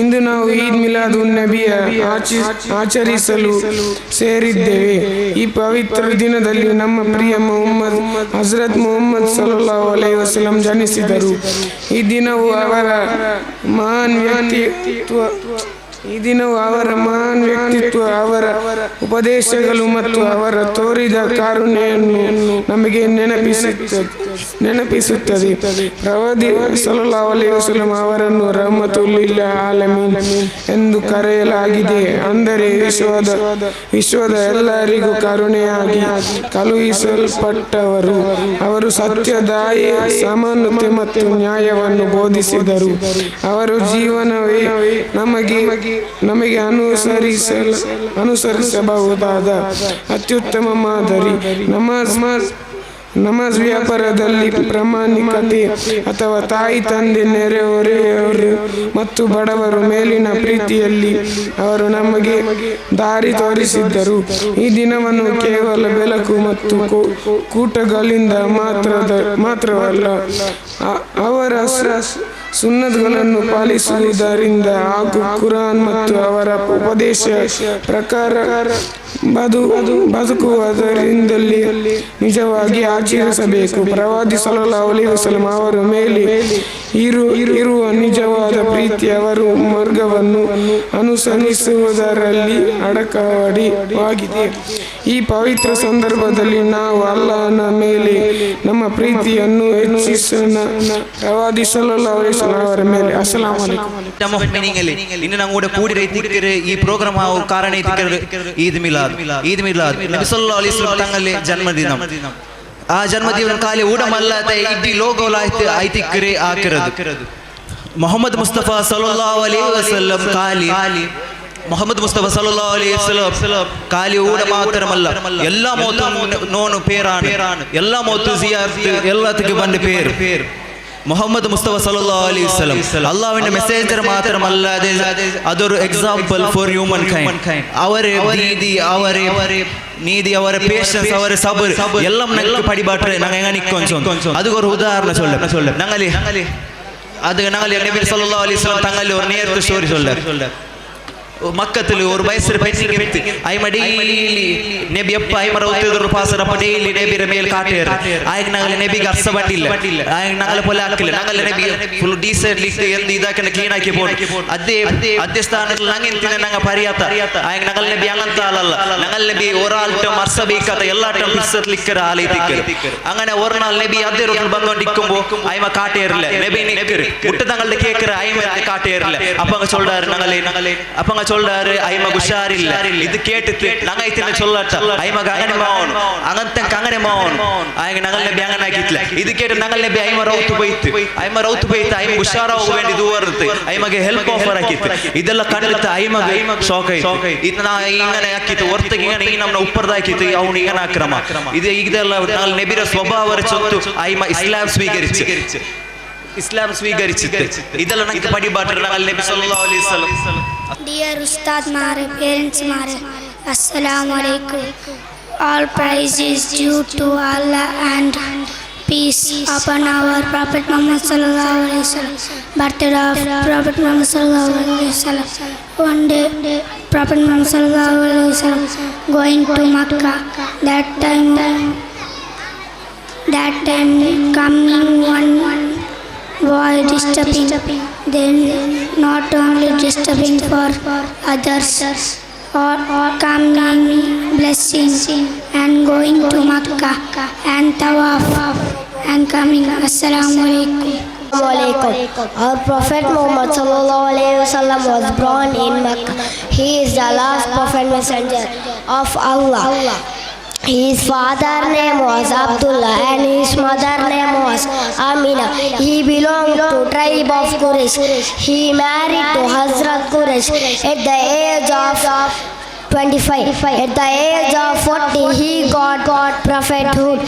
ಇಂದು ನಾವು ಈದ್ ಮಿಲಾದ್ ಉನ್ ನಬಿಯ ಆಚರಿಸಲು ಸೇರಿದ್ದೇವೆ. ಈ ಪವಿತ್ರ ದಿನದಲ್ಲಿ ನಮ್ಮ ಪ್ರಿಯ ಮೊಹಮ್ಮದ್ ಹಜರತ್ ಮೊಹಮ್ಮದ್ ಸಲ್ಲಲ್ಲಾಹು ಅಲೈಹಿ ವಸಲ್ಲಂ ಜನಿಸಿದರು. ಈ ದಿನವು ಅವರ ಮಹಾನ್ ವ್ಯಕ್ತಿತ್ವ, ಅವರ ಉಪದೇಶಗಳು ಮತ್ತು ಅವರ ತೋರಿದ ಕಾರುಣ್ಯವನ್ನು ನಮಗೆ ನೆನಪಿಸುತ್ತದೆ. ಪ್ರವಾದಿ ಸಲ್ಲಲ್ಲಾಹು ಅಲೈಹಿ ವಸಲ್ಲಂ ಅವರನ್ನು ರಹಮತುಲ್ ಲಿಲ್ ಆಲಮೀನ್ ಎಂದು ಕರೆಯಲಾಗಿದೆ. ಅಂದರೆ ವಿಶ್ವದ ಎಲ್ಲರಿಗೂ ಕರುಣೆಯಾಗಿ ಕಳುಹಿಸಲ್ಪಟ್ಟವರು. ಅವರು ಸತ್ಯ, ದಯೆ, ಸಮಾನತೆ ಮತ್ತು ನ್ಯಾಯವನ್ನು ಬೋಧಿಸಿದರು. ಅವರ ಜೀವನವೇ ನಮಗೆ ಅನುಸರಿಸಬಹುದಾದ ಅತ್ಯುತ್ತಮ ಮಾದರಿ. ನಮಾಜ್ ವ್ಯಾಪಾರದಲ್ಲಿ ಪ್ರಾಮಾಣಿಕತೆ ಅಥವಾ ತಾಯಿ, ತಂದೆ, ನೆರೆಹೊರೆಯವರು ಮತ್ತು ಬಡವರ ಮೇಲಿನ ಪ್ರೀತಿಯಲ್ಲಿ ಅವರು ನಮಗೆ ದಾರಿ ತೋರಿಸಿದ್ದರು. ಈ ದಿನವನ್ನು ಕೇವಲ ಬೆಳಕು ಮತ್ತು ಕೂಟಗಳಿಂದ ಮಾತ್ರವಲ್ಲ, ಅವರ ಸುನ್ನತ್ಗಳನ್ನು ಪಾಲಿಸುವುದರಿಂದ ಹಾಗೂ ಕುರಾನ್ ಮತ್ತು ಅವರ ಉಪದೇಶ ಪ್ರಕಾರ ಬದುಕುವುದರಿಂದಲೇ ನಿಜವಾಗಿ ಆಚರಿಸಬೇಕು. ಪ್ರವಾದಿ ಸಲ್ಲಲ್ಲಾಹು ಅಲೈಹಿ ವಸಲ್ಲಂ ಅವರ ಮೇಲೆ ಇರುವ ನಿಜವಾದ ಪ್ರೀತಿ ಅವರ ಮಾರ್ಗವನ್ನು ಅನುಸರಿಸುವುದರಲ್ಲಿ ಅಡಕವಾಗಿದೆ. ಈ ಪವಿತ್ರ ಸಂದರ್ಭದಲ್ಲಿ ನಾವು ಅಲ್ಲಾಹನ ಮೇಲೆ ನಮ್ಮ ಪ್ರೀತಿಯನ್ನು ಹೆಚ್ಚಿಸೋಣ. ಪ್ರವಾದಿ ಸಲ್ಲಲ್ಲಾಹು ಅಲೈಹಿ ವಸಲ್ಲಂ ಅವರ ಮೇಲೆ. ಅಸ್ಸಲಾಮು ಅಲೈಕುಂ. ಇನ್ನು ನಾವು ಕೂಡಿ ಈ ಪ್ರೋಗ್ರಾಮ್ ಕಾರಣ ಈದ್ ಮಿಲಾದ್. ಈದ್ ಮಿಲಾದ್ ನಬಿ ಸಲ್ಲಲ್ಲಾಹು ಅಲೈಹಿ ವಸಲ್ಲಂ ತಂಗಲ್ಲಿ ಜನ್ಮದಿನ. ಆ ಜನ್ಮದಿನ ಕಾಲಿ ಊಡಮಲ್ಲದ ಇಡ್ಡಿ ಲೋಗೋಲ ಐತಿಕ್ಕರೆ ಆಕಿರದು. ಮೊಹಮ್ಮದ್ ಮುಸ್ತಫಾ ಸಲ್ಲಲ್ಲಾಹು ಅಲೈಹಿ ವಸಲ್ಲಂ ಕಾಲಿ ಮೊಹಮ್ಮದ್ ಮುಸ್ತಫಾ ಸಲ್ಲಲ್ಲಾಹು ಅಲೈಹಿ ವಸಲ್ಲಂ ಕಾಲಿ ಊಡ ಮಾತ್ರಮಲ್ಲ, ಎಲ್ಲ ಮೌತು ನೋನು ಪೇರಾನ್, ಎಲ್ಲ ಮೌತು ಜಿಯಾರತ್ ಎಲ್ಲದಕ್ಕೆ ಬಂದ ಪೇರು മുഹമ്മദ് മുസ്തഫ സല്ലല്ലാഹു അലൈഹി വസല്ലം. അള്ളാഹുവിന്റെ മെസ്സേജർ മാത്രമല്ലാതെ അതൊരു എക്സാമ്പിൾ ഫോർ ഹ്യൂമൻ കൈൻഡ്. അവരെ നീതി, അവരെ നീതി, അവരെ പേഷൻസ്, അവരെ സബർ എല്ലാം ഞങ്ങൾക്ക് പടിപാട്ടെ ഞങ്ങൾ എങ്ങനെ നിൽക്കും. അതൊരു ഉദാഹരണം ചൊല്ല ഞങ്ങളെ അത് ഞങ്ങൾ നബി സല്ലല്ലാഹു അലൈഹി വസല്ലം തങ്ങളുടെ ഒരു നേരത്തെ സ്റ്റോറി ചൊല്ല. മക്കത്തിൽ ഒരു വയസ്സൊരു പെണ്ണിಗೆ ಐಮ ಡೈಲಿ ನೆಬಿ ಅಪ್ಪ ಐಮರ ಒತ್ತಿದ್ರು ಪಾಸರಪ್ಪ ಡೈಲಿ ನೆಬಿರ ಮೇಲೆ ಕಾಟೇರು ಆಯ್ಕೆ ನಾಗಲ ನೆಬಿಗೆ ಅರ್ಸ ಬಂದಿಲ್ಲ, ಆಯ್ಕೆ ನಾಗಲ ಪೊಲೆ ಹಾಕಿಲ್ಲ, ನಾಗಲ ನೆಬಿ ಫುಲ್ ಡೀಸೆಂಟ್ ಎಂದು ಇದಾಕಂಡ ಕ್ಲೀನ್ ಹಾಕಿ ಬೋದು. ಅದೇ ಅದೇ ಸ್ಥಾನದಲ್ಲಿ ನಂಗೆ ತಿನ್ನ ನಂಗೆ ಪರಿಯಾತ ಆಯ್ಕೆ ನಗಲ್ ನೆಬಿ ಹಂಗಂತ ಅಲ್ಲಲ್ಲ, ನಗಲ್ ನೆಬಿ ಒರಾಲ್ಟಮ್ ಅರ್ಸ ಬೇಕಾದ ಎಲ್ಲ ಟಮ್ ಲಿಕ್ಕರ ಆಲೈ ತಿಕ್ಕರು. അങ്ങനെ ഒരു നാൾ നബി അതേ റോട്ടിൽ വന്നോണ്ടിരിക്കുമ്പോ അയിമ കാട്ടേറില്ല. നബി നിക്കரு മുട്ടതങ്ങളുടെ കേക്കറ് അയിമ കാട്ടേറില്ല. അപ്പങ്ങ ചൊല്ലാറ് നങ്ങളെ അപ്പങ്ങ ചൊല്ലാറ് അയിമ ഉഷാറില്ല. ഇത് കേട്ടിട്ട് നങ്ങ ഇതിനെ ചൊല്ലട്ട അയിമ അങ്ങനെ മാവണം അങ്ങനത്തെ അങ്ങനെ മാവണം ആയ ഞങ്ങൾ നബി അങ്ങനെ ആക്കിയിട്ടില്ല. ഇത് കേട്ട് ഞങ്ങൾ നബി അയിമ റൗത്ത് പോയിട്ട് അയിമ റൗത്ത് പോയിട്ട് അയിമ ഉഷാറാവുക വേണ്ടി ദൂരത്ത് അയിമಗೆ ഹെൽപ്പ് ഓഫർ ആക്കിയിട്ട് ഇതെല്ലാം കണ്ടിട്ട് അയിമಗೆ ഷോക്ക് ആയിട്ട് ഇത് ഇങ്ങനെ ആക്കിയിട്ട് ഒರ್ತക്ക് ഇങ്ങനെ ഈ ನಮ್ಮ ಉಪ್ಪರ್ದಾಕಿತ್ತು ಅವನು ഇങ്ങനെ ആക്രമ ഇത് ഇതെല്ലാം ഞങ്ങൾ നബിയുടെ സ്വഭാവ ചൊത്തു അയിമ ഇസ്ലാം സ്വീകരിച്ച് ഇതെല്ലാം ഞങ്ങൾക്ക് പടിപാട്ട് ഞങ്ങൾ നബി സല്ലല്ലാഹു അലൈഹി വസല്ലം. Dear Ustad Mare, parents Mare, Assalamu alaikum. All praise is due to Allah and peace upon our Prophet Muhammad sallallahu alaihi wasallam. Birthday of Prophet Muhammad sallallahu alaihi wasallam. One day, Prophet Muhammad sallallahu alaihi wasallam going to Makkah. That time coming one boy disturbing. Then not only disturbing for others, or coming blessing and going to Makkah and Tawaf and coming. Assalamu alaikum. Our Prophet Muhammad sallallahu alaihi wasallam was born in Makkah. He is the last prophet messenger of Allah. His father name was Abdullah and his mother name was Amina. He belonged to tribe of Quraysh. He married to Hazrat Quraysh at the age of 25. At the age of 40, he got prophethood.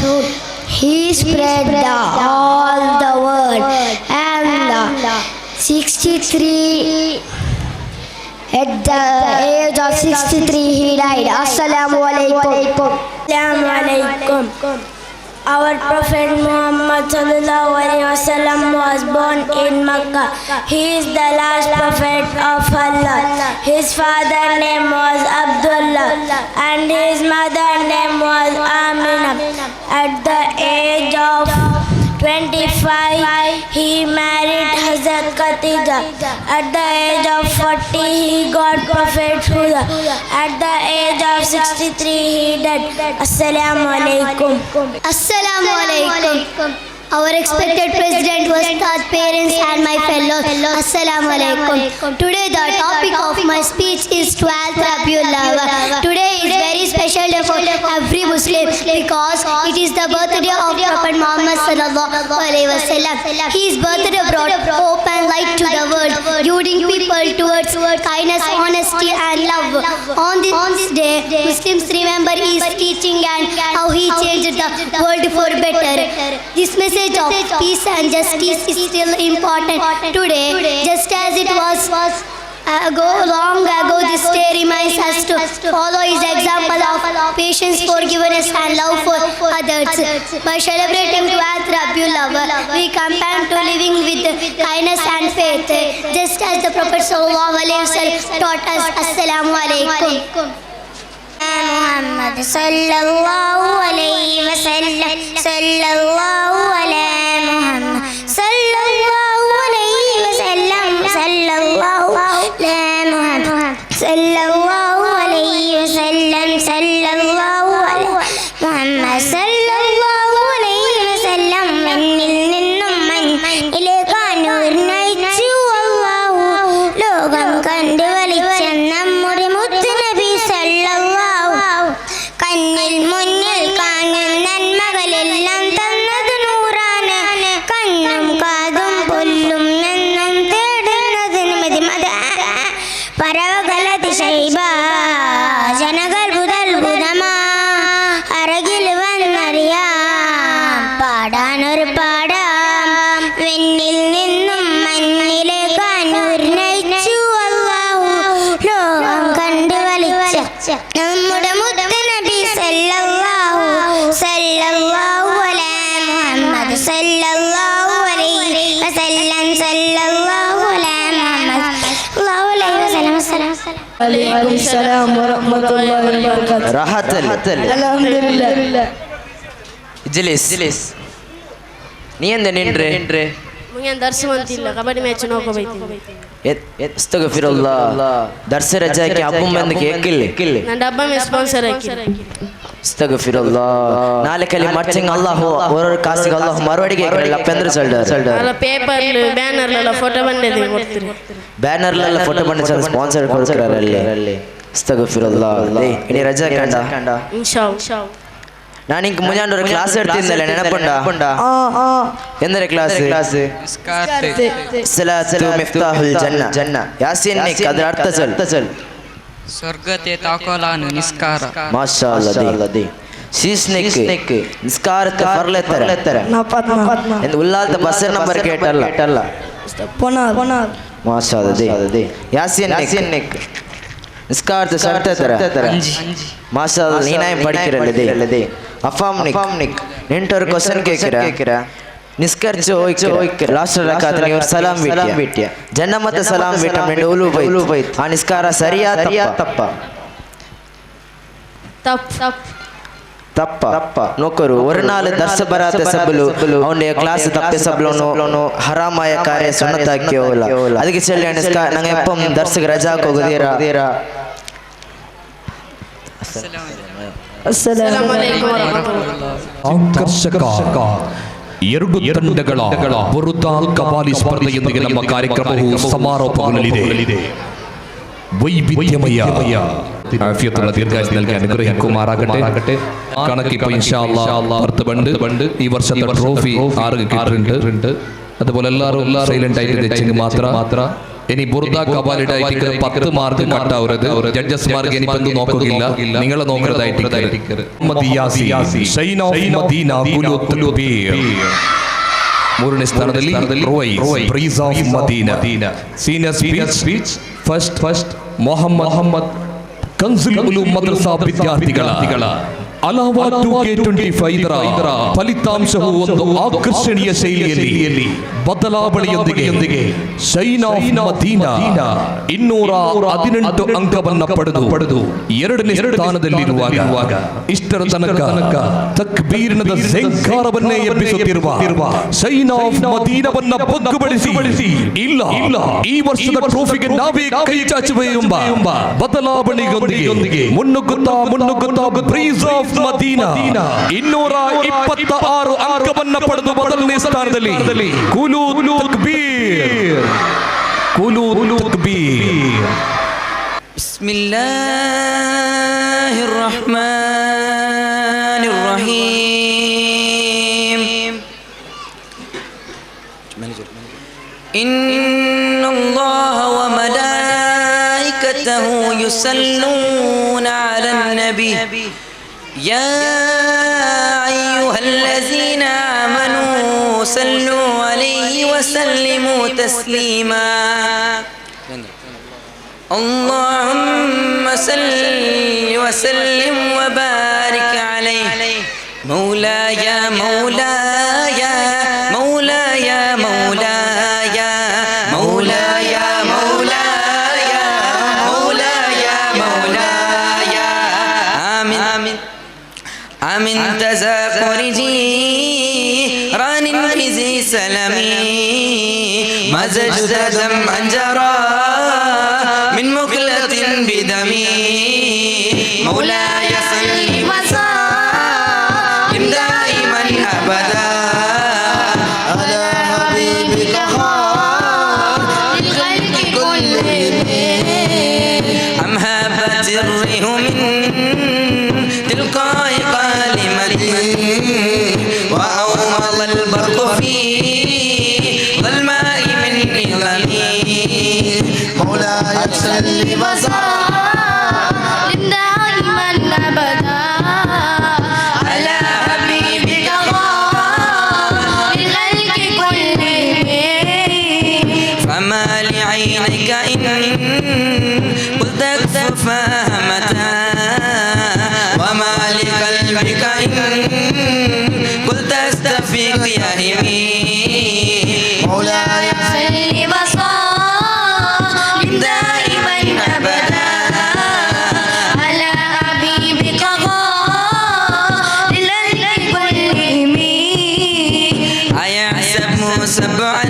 He spread all the world and 63. At the age of 63, he died. Assalamu alaikum. Assalamu alaikum. Our Prophet Muhammad sallallahu alaihi wasallam was born in Makkah. He is the last prophet of Allah. His father name was Abdullah and his mother name was Amina. At the age of 25, he married Hazrat Khatija. At the age of 40, he got prophethood. At the age of 63, he died. Assalamu alaikum. Assalamu alaikum. Our expected president was Ustad, parents and my fellows. Assalamu alaikum. Today the topic of my speech is 12th Rabiul Awwal. Today is very special day for every Muslim because it is the birthday of Prophet Muhammad sallallahu alaihi wasallam. His birthday brought hope and light to the world, guiding people towards kindness, honesty and love. On this day, Muslims remember his teaching and how he changed the world for better. This message of peace and justice is still important today, just as it was long ago. This day reminds us to follow his example of patience, forgiveness and love for others. By celebrating 12th Rabiul Awwal, we compare to living with kindness and faith, just as the Prophet sallallahu alaihi wasallam taught us. Assalamu alaikum. Muhammad sallallahu alaihi wasallam, sallallahu ala Muhammad, sallallahu alaihi wasallam, sallallahu ala Muhammad, sallallahu alaihi wasallam, sallallahu ala Muhammad, sallallahu alaihi wasallam. എന്നിൽ നിന്നും മണ്ണിലേക്ക് നൂർ നയിച്ചു അല്ലാഹു, ലോകം കണ്ടു വലിച്ച നമ്മുടെ മുത്തുനബി സല്ലല്ലാഹു. കണ്ണിൽ മുന്നിൽ കാണും നന്മകളെല്ലാം തന്നത് നൂറാണ്. കണ്ണും കാതും പുല്ലും എന്നും തേടുന്നത് മതി മത പറവകളതിശൈബ ജനകൾ ബുധൽബുധമാ അറകിൽ വന്നറിയാം പാടാനൊരു പാടാം. വെണ്ണിൽ നിന്നും മണ്ണിലേക്ക് നൂർ നയിച്ചു അല്ലാഹു, ലോകം കണ്ടു വലിച്ച നമ്മുടെ മുത്തനബി സല്ലല്ലാഹു, സല്ലല്ലാഹു അലാ മുഹമ്മദ്, സല്ലല്ലാഹു അലൈഹി വസല്ലം, സല്ലല്ലാഹു അലാ മുഹമ്മദ്, അല്ലാഹു അലൈഹി വസല്ലം. അസ്സലാം. അലൈക്കും സലാം വറഹ്മത്തുള്ളാഹി വബറകാതുഹു. റാഹത്തല്ലേ? അൽഹംദുലില്ലാ. ഇജ്ലിസ്. നീ എന്താ നിன்று? ഞാൻ ದರ್ಶನ ಅಂತಿಲ್ಲ, ಕಬಡ್ಡಿ ಮ್ಯಾಚ್ ನೋಡ್ಕೋಬೇಕು. ಅಸ್ತಗಫಿರುಲ್ಲಾಹ್. ದರ್ಶ ರಜಾಕ್ಕೆ ಅಬ್ಬಂ ಬಂದು ಕೇಕಿಲ್ಲ. ನನ್ನ ಡಬ್ಬ ಮೇ ಸ್ಪಾನ್ಸರ್ ಹಾಕಿ. ಅಸ್ತಗಫಿರುಲ್ಲಾಹ್. ನಾಳೆ ಕಲಿ ಮರ್ಚಿಂಗ್ ಅಲ್ಲಾಹು ಓರೋರು ಕಾಸಿಗೆ ಅಲ್ಲಾಹು ಮರುವಡಿಗೆ ಲಪ್ಪೆಂದ್ರೆ ಸಲ್ಡರ್. ಅಲ್ಲ, ಪೇಪರ್ ಬ್ಯಾನರ್ ಎಲ್ಲ ಫೋಟೋ ಬಂದಿದೆ ಕೊಡ್ತೀರಿ. ಬ್ಯಾನರ್ ಎಲ್ಲ ಫೋಟೋ ಬಂದ ಸ್ಪಾನ್ಸರ್ ಕೊಡ್ತಾರೆ. ಅಸ್ತಗಫಿರುಲ್ಲಾಹ್. ಇನಿ ರಜಾ ಕಂಡ. ಇನ್ಶಾ ಅಲ್ಲಾಹ್. ನಾನು ಇಂಕ ಮುಂಜಾನೆ ಒಂದು ಕ್ಲಾಸ್ എടുത്തിരുന്നല്ലേ ನೆನಪುಂಡ? ಎಂದರೆ ಕ್ಲಾಸ್? ಸಲಾತು ಮಿಫ್ತಾಹುಲ್ ಜನ್ನ. ಜನ್ನ ಯಾಸೀನ್ ನಿಕ್ ಅದರ ಅರ್ಥ ಚಲ್. ಸ್ವರ್ಗತೆ ತಾಕೋಲಾನು ನಿಸ್ಕಾರ. ಮಾಶಾ ಅಲ್ಲಾಹ್. The ಶೀಶ್ ನಿಕ್ ನಿಸ್ಕಾರತ ಫರ್ಲೆತ್ತರ ಎಂದು ಉಲ್ಲಾಲ್ತ ಬಸ್ಸರ್ ನಂಬರ್ ಕೇಟಲ್ಲ. ಮಾಶಾ ಅಲ್ಲಾಹ್. The Yaseen Nick ನಿಸ್ಕಾರತ ಶರ್ತತರ ಮಾಶಾ ಅಲ್ಲಾಹ್. ನೀನಾಯ್ படிக்கிறಲ್ಲದೆ. ಅಫಾಮ್ ನಿಕ್ ನಿಂಟೊರು ಕ್ವಶನ್ ಕೇಕಿರ ನಿಸ್ಕರ್ಚು ಹೋಯ್ಕಿರ ಲಾಸ್ಟ್ ರಕಾತ್ ನೀವು ಸಲಾಂ ಬಿಟ್ಟಿಯ ಜನ್ನ ಮತ್ತೆ ಸಲಾಂ ಬಿಟ್ಟ ಮೆಂಡು ಉಲು ಬೈತ್. ಆ ನಿಸ್ಕಾರ ಸರಿಯಾ ತಪ್ಪ? ತಪ್ಪ ತಪ್ಪ ನೋಕರು ഒരു ನಾಲ್ ದರ್ಸ ಬರಾತ ಸಬ್ಬಲು ಅವನ ಕ್ಲಾಸ್ ತಪ್ಪೆ ಸಬ್ಲೋನು ಹರಾಮಾಯ ಕಾರ್ಯ ಸುನ್ನತಾಕಿ ಹೋಗಲ್ಲ. ಅದಕ್ಕೆ ಚೆಲ್ಲಿ ನಂಗೆ ಎಪ್ಪಂ ದರ್ಸಗೆ ರಜಾ ಹೋಗುದೀರಾ. ಅಸ್ಸಲಾಮು ಅಲೈಕುಂ ವರಹಮತುಲ್ಲಾಹ್. ಆಕರ್ಷಕ ಎರಡು ತಂಡಗಳ ಬುರುದಾ ಕಬಾಲಿ ಸ್ಪರ್ಧೆಯೊಂದಿಗೆ ನಮ್ಮ ಕಾರ್ಯಕ್ರಮವು ಸಮಾರೋಪಗೊಳ್ಳಲಿದೆ. ವೈವಿಧ್ಯಮಯ ആഫിയത്തുള്ള ദീർഘായുസ് നൽകി അനുഗ്രഹിക്കുമാറാകട്ടെ. കണക്കിപ്പോ ഇൻഷാ അല്ലാഹ് പത്ത് ഈ വർഷത്തെ ട്രോഫി ആർക്ക് കിട്ടിയിട്ടുണ്ട്. അതുപോലെ എല്ലാവരും സൈലന്റ് ആയിട്ട് മാത്ര. ഇനി ബുർദ കബാലിയുടെ 10 മാർക്ക് കട്ടാവരുത്. ജഡ്ജസ് മാർക്ക് ഇനി എന്ത് നോക്കുകയില്ല, നിങ്ങളെ നോക്കുന്നതായിട്ട്. ಮೂರನೇ ಸ್ಥಾನದಲ್ಲಿ Breeze of Madina. Senior speech first Mohammed Kanzul Uloom Madrasa ವಿದ್ಯಾರ್ಥಿಗಳ ಅಲಾವಾ 2K25 ರ ಫಲಿತಾಂಶವು ಒಂದು ಆಕರ್ಷಣೀಯ ಶೈಲಿಯಲ್ಲಿ ಬದಲಾವಣೆಯೊಂದಿಗೆ ಶೈನ್ ಆಫ್ ಮದೀನಾ 218 ಅಂಕವನ್ನ ಪಡೆದು ಪಡೆದು ಎರಡನೇ ಸ್ಥಾನದಲ್ಲಿರುವಾಗ, ಇಷ್ಟರ ತನಕ ತಕ್ಬೀರ್ನದ ಝೇಂಕಾರವನ್ನೇ ಎಬ್ಬಿಸುತ್ತಿರುವ ಶೈನ್ ಆಫ್ ಮದೀನವನ್ನ ಬಗ್ಗುಬಡಿಸಿ, ಇಲ್ಲ ಇಲ್ಲ, ಈ ವರ್ಷದ ಟ್ರೋಫಿಗೆ ನಾವೇ ಕೈ ಚಾಚುವೆ ಎಂಬ ಬದಲಾವಣೆಯೊಂದಿಗೆ ಮುನ್ನುಗ್ಗುತ್ತಾ ಮುನ್ನುಗ್ಗುತ್ತಾ ಬ್ರೀಸ್ ಆಫ್ ಮದೀನಾ 226 ಅಂಕವನ್ನ ಪಡೆದು ಮೊದಲನೇ ಸ್ಥಾನದಲ್ಲಿ. ಕೂಲು ತಕ್ಬೀರ್, ಕೂಲು ತಕ್ಬೀರ್. بسم الله الرحمن الرحيم. إن الله وملائكته يصلون على النبي يا أيها الذين آمنوا صلوا عليه وسلموا تسليما. اللهم صل وسلم وبارك عليه. مولاي مولاي مولاي مولاي مولاي مولاي مولاي مولاي. آمين آمين. تذاكر جيران في ذي سلمي مزجت دمعا جرى من مقلة بدمي. مولاي صل وسلم دائما أبدا على حبيبك خير الخلق كلهم. أم هبت الريح من تلقاء قالمة وأومض البرق في ظلماء من نظمي. مولاي صل وسلم دائما أبدا على حبيبك خير الخلق كلهم. فما لعينك إن قلت اكف فهمتا، وما لقلبك إن قلت استفيق يهمي. مولاي صل وسلم دائما أبدا على حبيبك خير الخلق كلهم. أيحسب سبعا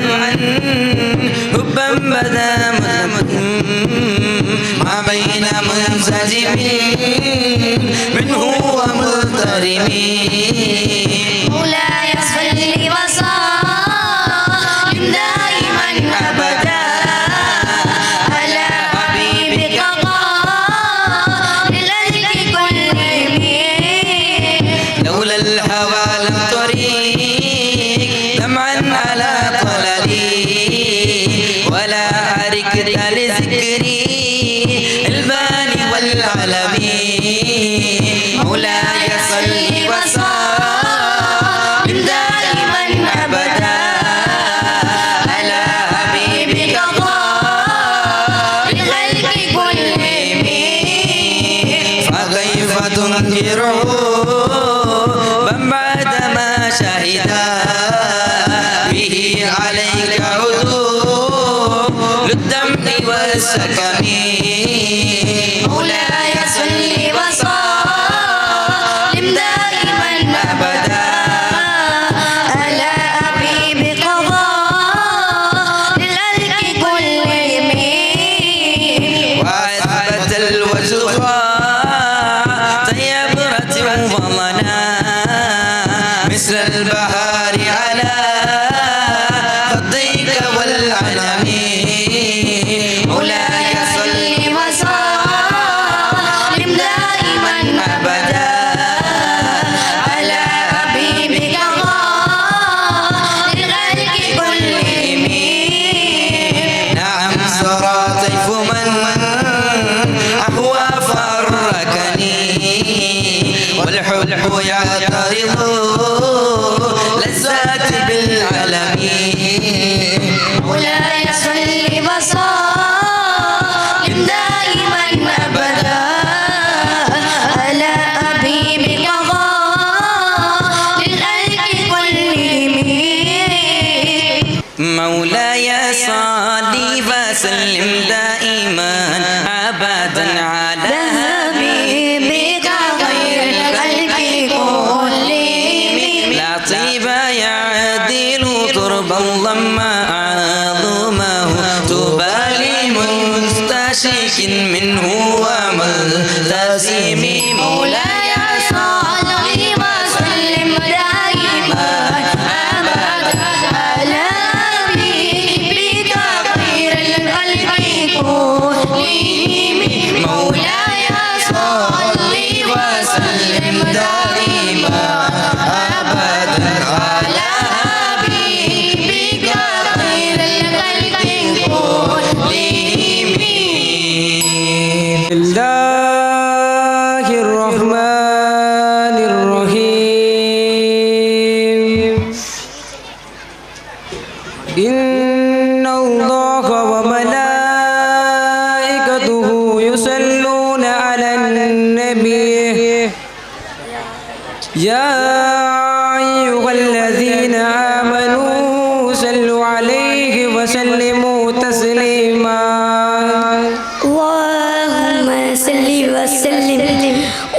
حبا بدا ما بين منسجم منه ومضطرم. مولاي صل وسلم دائما أبدا على حبيبك خير الخلق كلهم. لولا الهوى لم تريك دمعا على طللي، ولا أركت لذكري البان والعلم. مولاي صل وسلم دائما أبدا على حبيبك خير الخلق كلهم. فكيف تنكره من بعدما شهد به عليك عدول الدمع والسكن. مولاي صل وسلم دائما أبدا على حبيبك خير الخلق كلهم. وأثبت الوجه طيبرة وظنا مثل البحار على خطيك والعلم. مولاي صل وسلم دائما أبدا على حبيبك خير الخلق كلهم. نعم سرى طيف من أهوى فركني، والحب يعترض لذات بالعلم. مولاي صل وسلم دائما أبدا على حبيبك خير الخلق كلهم. لا طيب يعدل تربا لما عظمه طوبى لمستشك منه وملتزم. مولاي صل وسلم دائما أبدا على حبيبك خير الخلق كلهم. مولاي صل وسلم دائما أبدا على حبيبك خير الخلق كلهم. الله الرحمن الرحيم. إن الله وملائكته يصلون على النبي يا أيها الذين آمنوا صلوا عليه وسلموا تسليما. اللهم صل وسلم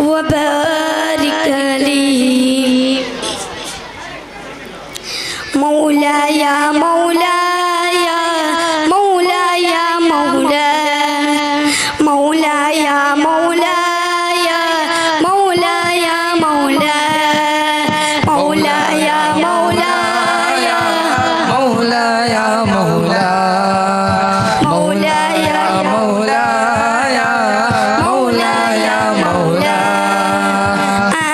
وبارك عليه. مولاي مولاي مولاي مولاي مولاي مولاي مولاي مولاي مولاي مولاي مولاي مولاي مولاي مولاي.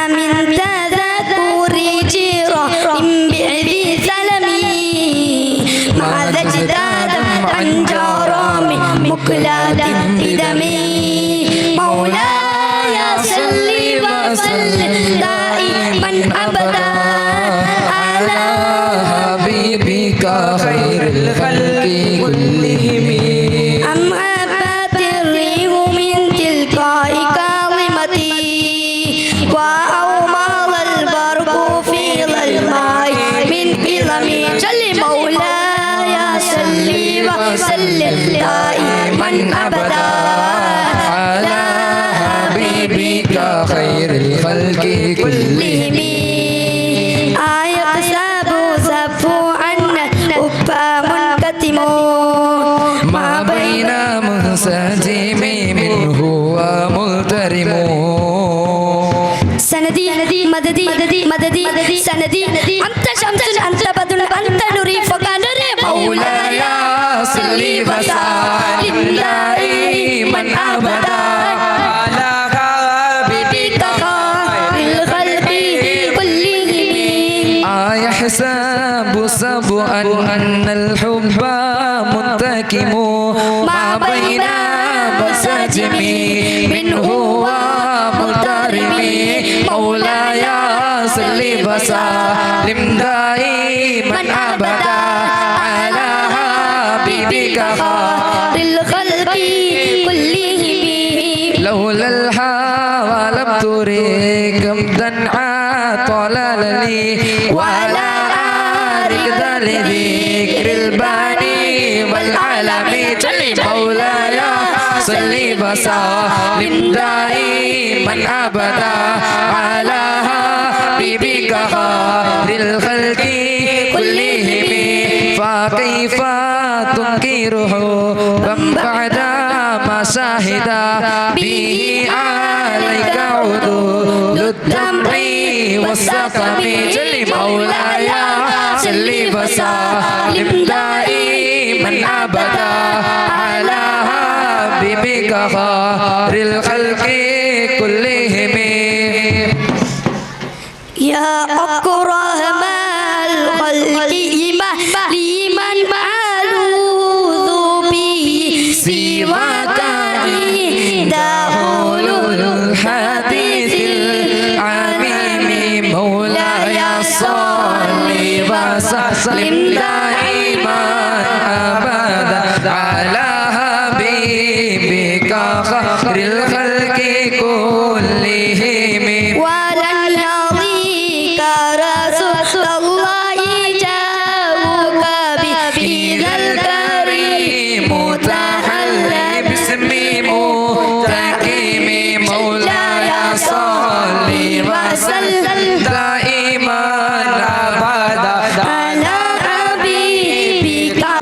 آمن تذكر جيران بعد سلمي ما اجداد عن جرام مكلات بدمي. مولاي صل وسلم دائما أبدا على حبيبك خير الخلق كلهم. أم هبت الريح من تلقاء كاظمتي وأومض البرق في ظلماء من إظمي. جل مولاي صل وسلم دائما أبدا على حبيبك خير الخلق كلهم. آية سابو سفو عنا أبا منكتم ما بين منسجم منه وملترم. سندي مددي مددي سندي أنت شمس أنت بدر أنت نوري فوق نوري. مولاي صل وسلم دائما أبدا على حبيبك خير الخلق كلهم. أيحسب سبعا أن الحب منتكم ما بين مساجم منه وملترم. مولاي صل وسلم دائما أبدا على حبيبك خير الخلق كلهم. لولا الهوى لم تريك دمعا طلال لي ولا أريد لذكر الباني والعالمين. مولاي صل وسلم دائما أبدا على حبيبك خير الخلق كلهم. فكيف تنكره بعد ما شهد به عليك عدول الدمع والسقم. جل مولاي صل وسلم دائما أبدا على حبيبك خير الخلق كلهم. يا أكرم الخلق لمن ألوذ به سواك عند حلول الحديث العميم. مولاي صل وسلم دائما أبدا على حبيبك خير الخلق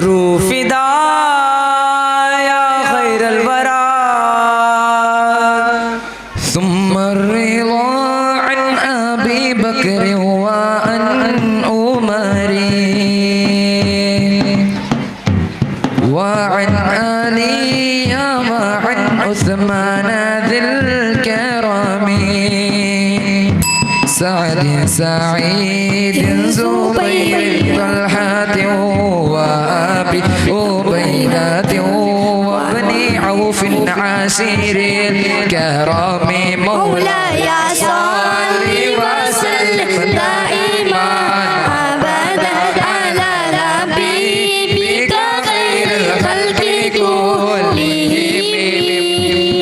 रूफिदा या खैरल वरा ثم الرضا عن أبي بكر وعن عمر وعن علي وعن عثمان ذي الكرم سعد سعيد زبير طلحة وأبي عبيدة وابن عوف عشير الكرم. مولاي صل وسلم دائما أبدا على حبيبك خير الخلق كلهم.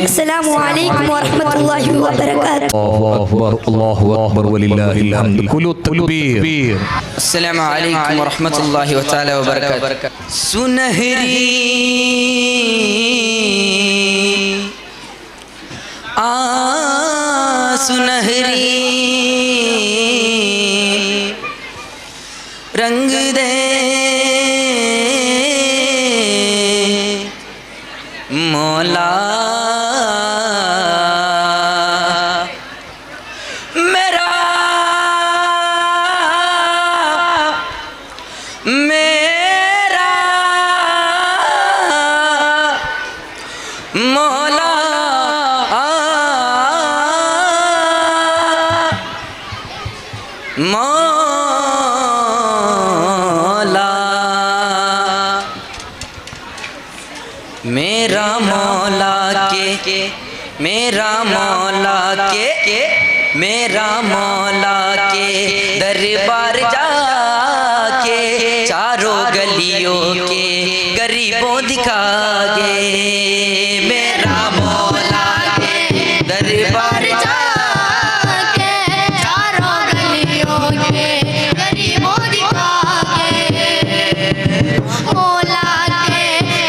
السلام عليكم ورحمة الله وبركاته. الله أكبر الله أكبر ولله الحمد. كل التكبير. السلام عليكم ورحمة الله وتعالى وبركاته. सुनहरी आ सुनहरी रंग दे मौला मेरा मेरा मौला मौला मेरा मौला के मेरा मौला के मेरा मौला के दरबार जाके चारों गलियों के गरीबों दिखा गे। मेरा मौला के दरबार जाके चारों गलियों के गरीबों दिखा के मौला के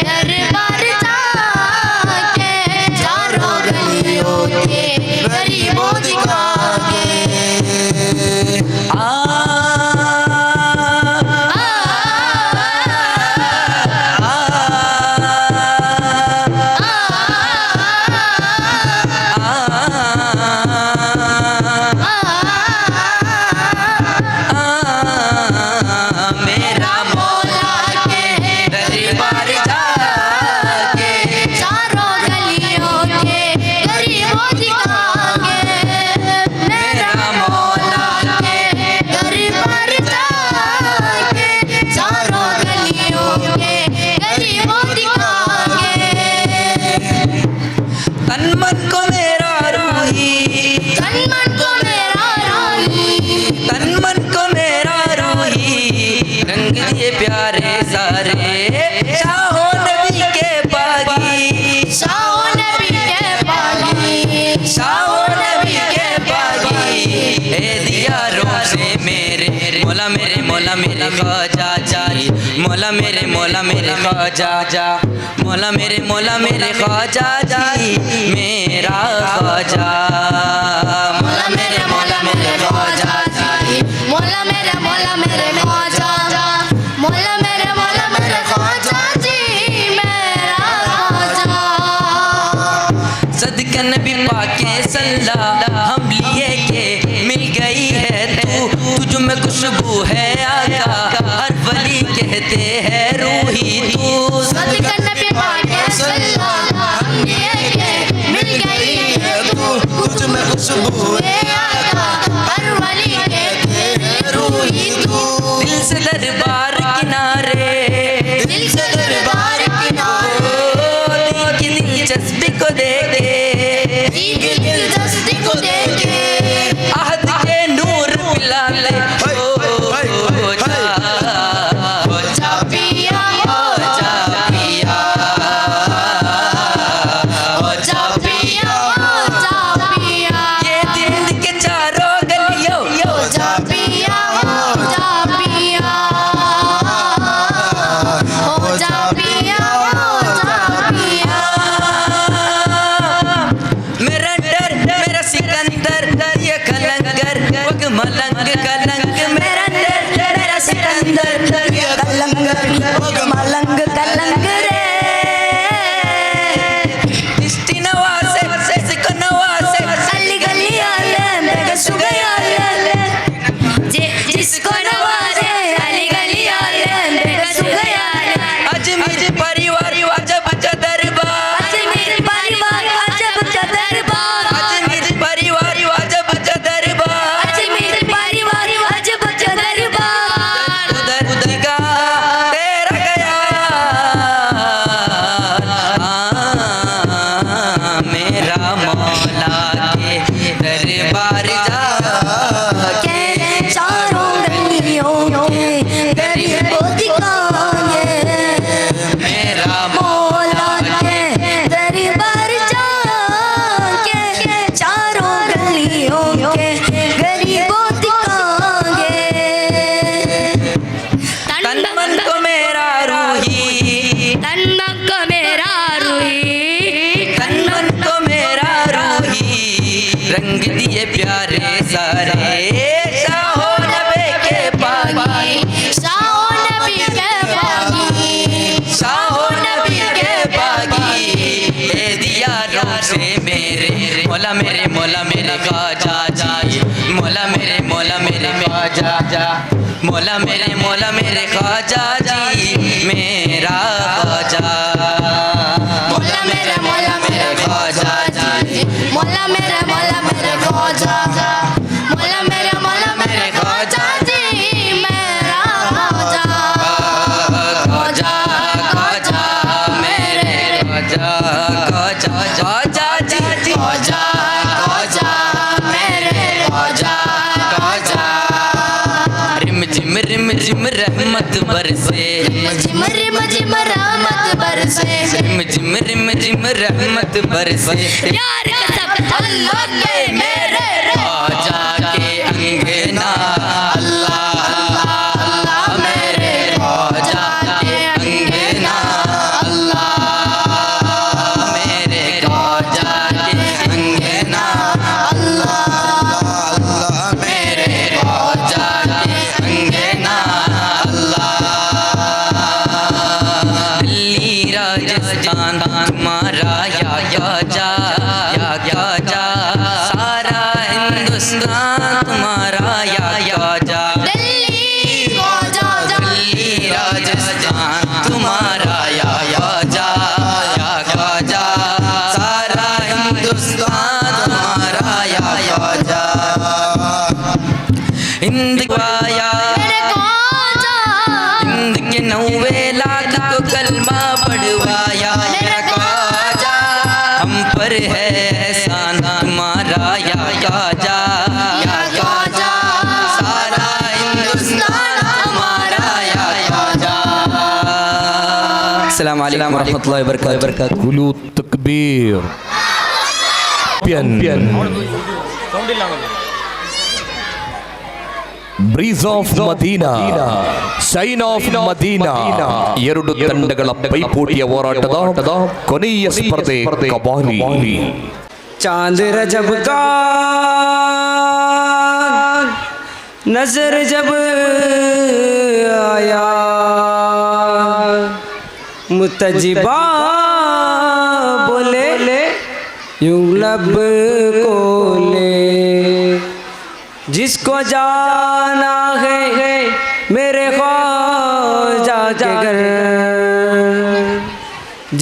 दरबार जाके चारों गलियों के गरीबों दिखा के। आ मेरा मौला के दरबार जाके चारों गलियों के गरीबों दिखा के मेरा मौला के दरबार जाके चारों गलियों के गरीबों दिखा के। तन मन को मेरा रूही तन मन को मेरा रूही तन मन को मेरा रूही रंग दिए प्यारे सारे शाहो नबी के बागी शाहो नबी के बागी शाहो नबी के बागी। ए दिया रोज़े मेरे मौला मेरे मौला मेरे ख्वाजा जी मौला मेरे मौला मेरे ख्वाजा जा मौला मेरे मौला मेरे ख्वाजा जी मेरा ख्वाजा मौला मेरे मौला मेरे ख्वाजा जी मौला मेरे मौला मेरे ख्वाजा मौला मेरे मौला मेरे ख्वाजा जी मेरा ख्वाजा। सदका नबी पाके सल्ला हम लिए के मिल गई है तू तुझ में खुशबू है आका हर वली कहते हैं रूही तू। सदका नबी पाके सल्ला हम लिए के मिल गई है तू तुझ में खुशबू है आका हर वली कहते हैं रूही तू। दिल से दरबार किनारे दिल से दरबार किनारे दिल की दिलचस्पी को देखे दिल की दिलचस्पी को देखे अहद के नूर पिला ले हो जा हो जा पिया हो जा पिया हो जा पिया हो जा पिया। ये दिन के ಮಲಂಗ್ ಕಲಂಗ್ ರೇ चिश्ती नवासे सिख नवासे गली गली आले बेगसु गयाले जिसको नवाजे गली गली आले बेगसु गयाले अजमेर परिवार अजब का दरबार अजमेर परिवार अजब का दरबार अजमेर परिवार अजब का दरबार अजमेर परिवार अजब का दरबार उधर उधर का तेरा गया मेरा मौला के दरबार जा के चारों गलियों के गरीबों दिखाएंगे मेरा मौला के दरबार जाके चारों गलियों के गरीबों दिखाएंगे तन मन को मेरा रूही तन मन को मेरा रूही तन मन को मेरा रूही रंग दिए प्यारे सारे शाहो नबे के बागी शाहो नबी के बागी शाहो नबी के बागी दे दिया रोशे मेरे मौला मेरे ख्वाजा जी मौला मेरे ख्वाजा जा मौला मेरे ख्वाजा जी मेरा ख्वाजा मौला मेरा ख्वाजा जी मौला मेरा ख्वाजा मौला मेरा ख्वाजा जी मेरा ख्वाजा ख्वाजा ख्वाजा मेरे ख्वाजा ख्वाजा ख्वाजा जी ख्वाजा ख्वाजा मेरे ख्वाजा ख्वाजा रिम झिम रहमत बरसे झिम रिम झिम रहमत बरसे रिम झिम रहमत बरसे प्यार कसम अल्लाह के मेरे ख्वाजा के अंगना अल्लाह अल्लाह अल्लाह मेरे ख्वाजा के अंगना अल्लाह मेरे ख्वाजा के अंगना अल्लाह अल्लाह मेरे ख्वाजा के अंगना अल्लाह दिल्ली राजस्थान तुम्हारा या ख्वाजा या ख्वाजा सारा हिंदुस्तान तुम्हारा या ख्वाजा दिल्ली ख्वाजा दिल्ली राजस्थान तुम्हारा या ख्वाजा या ख्वाजा सारा हिंदुस्तान तुम्हारा या ख्वाजा हिंद आया मेरे ख्वाजा हिंद के 90 लाख को कलमा पढ़वाया मेरा ख्वाजा हम पर है एहसान तुम्हारा या ख्वाजा या ख्वाजा सारा हिंदुस्तान हमारा या ख्वाजा अस्सलाम वालेकुम वरहमतुल्लाहि वबरकातुहू कुलू तकबीर Breeze of Madina Shine of Madina ಎರಡು ತಂಡಗಳ ಪೈಪೋಟಿಯ ಹೋರಾಟದ ಕೊನೆಯ ಸ್ಪರ್ಧೆ ಕಬಾಲಿ. चांद रजब का नजर जब आया मुतजिबा बोले यूं लब को ले जिसको जाना है मेरे ख्वाजा के घर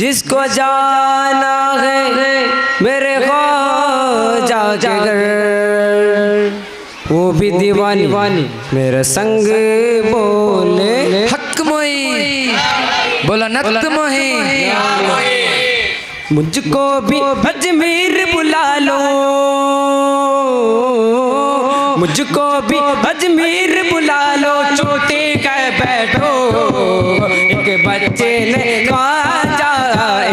जिसको जाना है मेरे ख्वाजा के घर वो भी दीवानी मेरे संग बोले हक मोही बोला नत मोही मुझको भी अजमेर बुला लो मुझको भी अजमेर बुला लो चोटे कर बैठो एक बच्चे ने ख्वाजा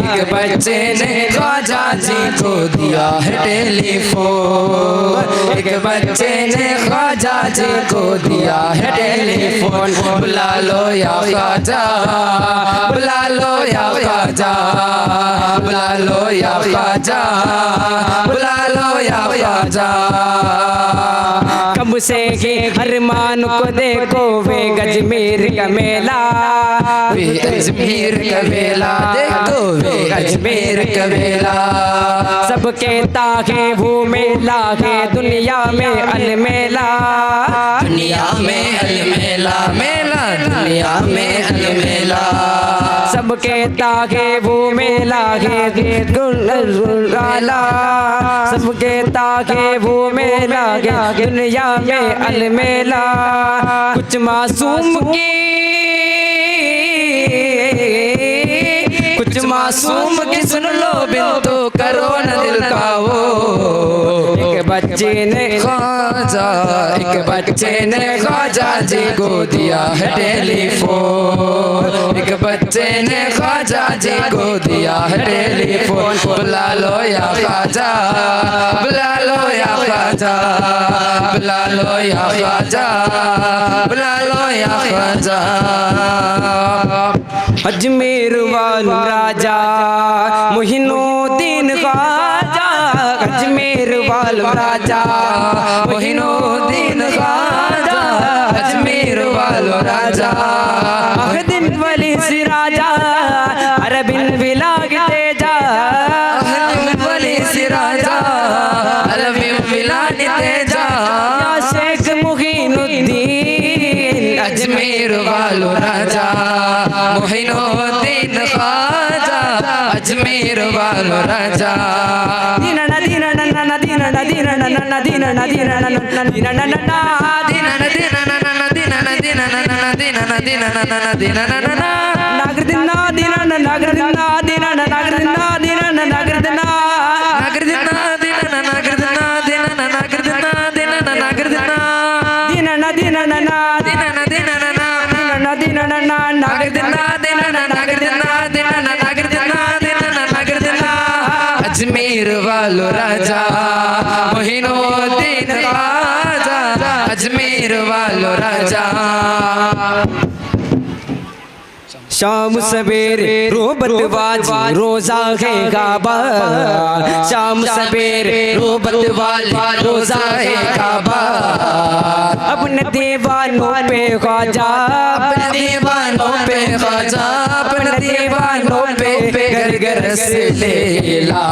एक बच्चे ने ख्वाजा जी को दिया है टेलीफोन एक बच्चे ने ख्वाजा जी को दिया है टेलीफोन बुला लो या ख्वाजा बुला लो या ख्वाजा बुला लो या ख्वाजा बुला लो या ख्वाजा कम से ही अरमान को देखो वे अजमेर का मेला, वे अजमेर का मेला देखो, वे अजमेर का मेला। सब कहता है वो मेला है दुनिया में अलमेला, दुनिया में अलमेला, मेला दुनिया में अलमेला। सब कहता है वो मेला है गुल, सब कहता है वो मेला है दुनिया में अलमेला। कुछ मासूम की, कुछ मासूम की सुन लो बिंदु करो न दिल का वो। एक बच्चे ने ख्वाजा, एक बच्चे ने ख्वाजा जी को दिया है टेलीफोन, एक बच्चे ने ख्वाजा जी को दिया है टेलीफोन। बुला लो या ख्वाजा, बुला लो या ख्वाजा, बुला लो या ख्वाजा, बुला लो या ख्वाजा। अजमेर वालो राजा मोहिनुद्दीन ख्वाजा, अजमेर वालो राजा मोहिनुद्दीन ख्वाजा, अजमेर वालो राजा। अहदिन वली सिराजा अरबिन विलाग तेजा, अहदिन वली सिराजा अरबिन विलाग तेजा। या शेख मुहीनुद्दीन अजमेर वालो राजा मोहिनुद्दीन ख्वाजा, अजमेर वालो राजा। दीना दीना ना दीना दीना ना दीना दीना दीना ना दीना दीना ना दीना दीना ना दीना दीना ना दीना ना। नागर दिना दीना नागर दिना दीना नागर दिना दीना नागर दिना नागर दिना दीना नागर दिना दीना नागर दिना दीना नागर दिना दीना ना दीना ना दीना दीना ना दीना दीना ना नागर दिना दीना नागर दिना दीना नागर दिना दीना नागर दिना। अजमेर वालो राजा मोहिनुद्दीन ख्वाजा, अजमेर वालो राजा। शाम सवेरे रोबत वाजी रोजा है काबा, शाम सवेरे रोबत वाली रोजा है काबा। अपने दीवानों पे ख्वाजा, अपने दीवानों पे ख्वाजा, अपने दीवानों पे घर घर से लेला।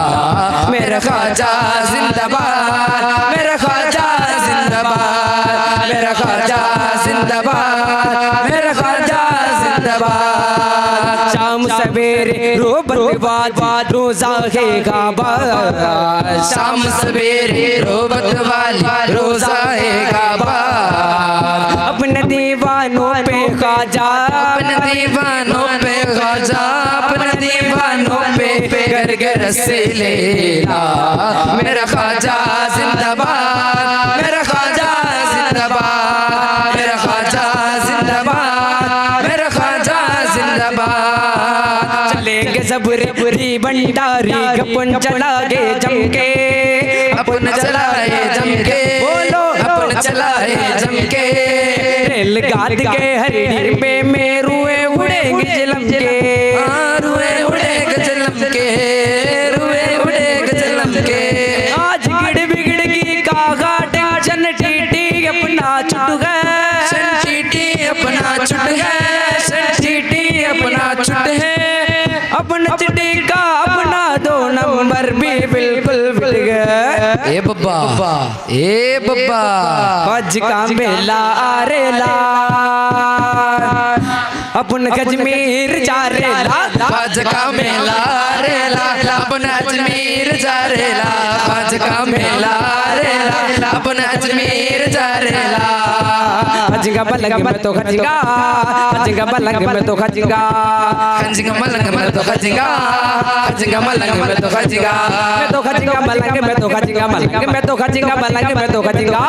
मेरा ख्वाजा जिंदाबाद, मेरा ख्वाजा जिंदाबाद, मेरा ख्वाजा जिंदाबाद, मेरा ख्वाजा जिंदाबाद। शाम सवेरे रोबत वाली रोजा है काबा, शाम सवेरे रोबत वाली रोजा है काबा। अपने दीवानों पे ख्वाजा, अपने दीवानों पे ख्वाजा, अपने दीवानों पे घर घर से लेला। मेरा ख्वाजा जिंदाबाद, मेरा ख्वाजा जिंदाबाद, मेरा ख्वाजा जिंदाबाद, मेरा ख्वाजा जिंदाबाद। चलेंगे जबरी भंडारी अपन चलागे जमके, अपन चलाए जमके, बोलो अपन चलाए जमके। रेल गाद के हरी पे मेरुए उड़ेंगे जलम के, रुए उड़ेंगे जलम के, रुए उड़ेंगे जलम के। आज गिड़ बिगड़ की कागा टेंशन टीटी अपना छुट गए, टीटी अपना छुट गए, टीटी अपना छुट है। अपना चिट्टी का अपना दो नंबर भी बिल्कुल मिल गए। ए बब्बा, ए बब्बा, आज का मेला आरेला, अपन अजमेर जा रेला। आज का मेला रेला, अपन अजमेर जा रेला। आज का मेला रेला, अपन अजमेर जा रेला। खजिंगा मलंग में तो खजिंगा, खजिंगा मलंग में तो खजिंगा, खजिंगा मलंग में तो खजिंगा, खजिंगा मलंग में तो खजिंगा, मैं तो खजिंगा मलंग में तो खजिंगा, मलंग में तो खजिंगा, मलंग में तो खजिंगा,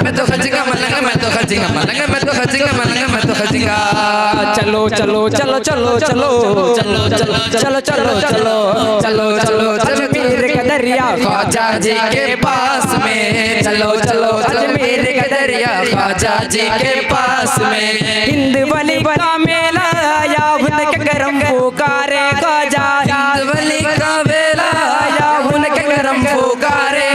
मैं तो खजिंगा मलंग में तो खजिंगा, मलंग में तो खजिंगा, मलंग में तो खजिंगा। चलो चलो चलो चलो चलो चलो चलो चलो चलो चलो चलो चलो अजमेर का दरिया ख्वाजा जी के पास में, चलो चलो अजमेर का दरिया ख्वाजा जी के पास में। हिंद वली का मेला या उनके करम पुकारे ख्वाजा, हिंद वली का मेला या उनके करम पुकारे।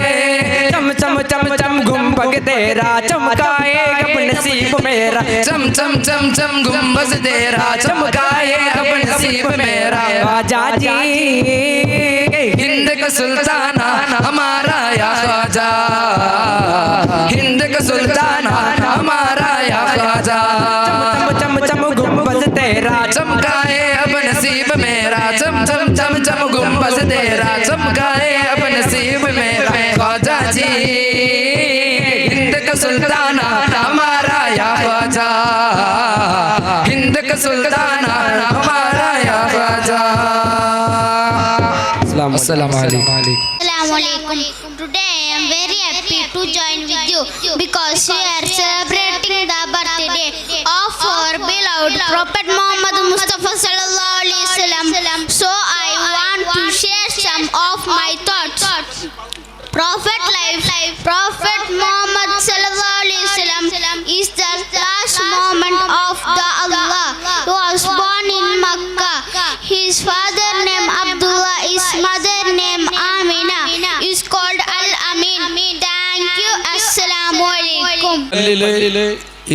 चम चम चम चम गुंबद तेरा चमकाए अब नसीब मेरा चम चम चम चम गुंबज तेरा चमकाए अब नसीब मेरा ख्वाजा जी हिंद का सुल्ताना हमारा या ख्वाजा हिंद का सुल्ताना हमारा या ख्वाजा चम चम चम गुंबज तेरा चमकाए अब नसीब मेरा चम चम चम चम गुंबज तेरा चमकाए अब नसीब मेरा ख्वाजा जी हिंद का सुल्ताना हमारा या ख्वाजा हिंद का सुल्ताना हमारा या ख्वाजा। अस्सलाम वालेकुम। Assalamu alaikum. Today I am very happy to join with you because we are celebrating the birthday of our beloved Prophet Muhammad Mustafa sallallahu alaihi wasallam. So I want to share some of my thoughts. Prophet life, Prophet Muhammad sallallahu alaihi wasallam is the last moment of the Allah. He was born in Makkah. His father name Abdullah, his mother name Amina. Is called Al Amin. Thank you. Assalamu alaikum. പല്ലില്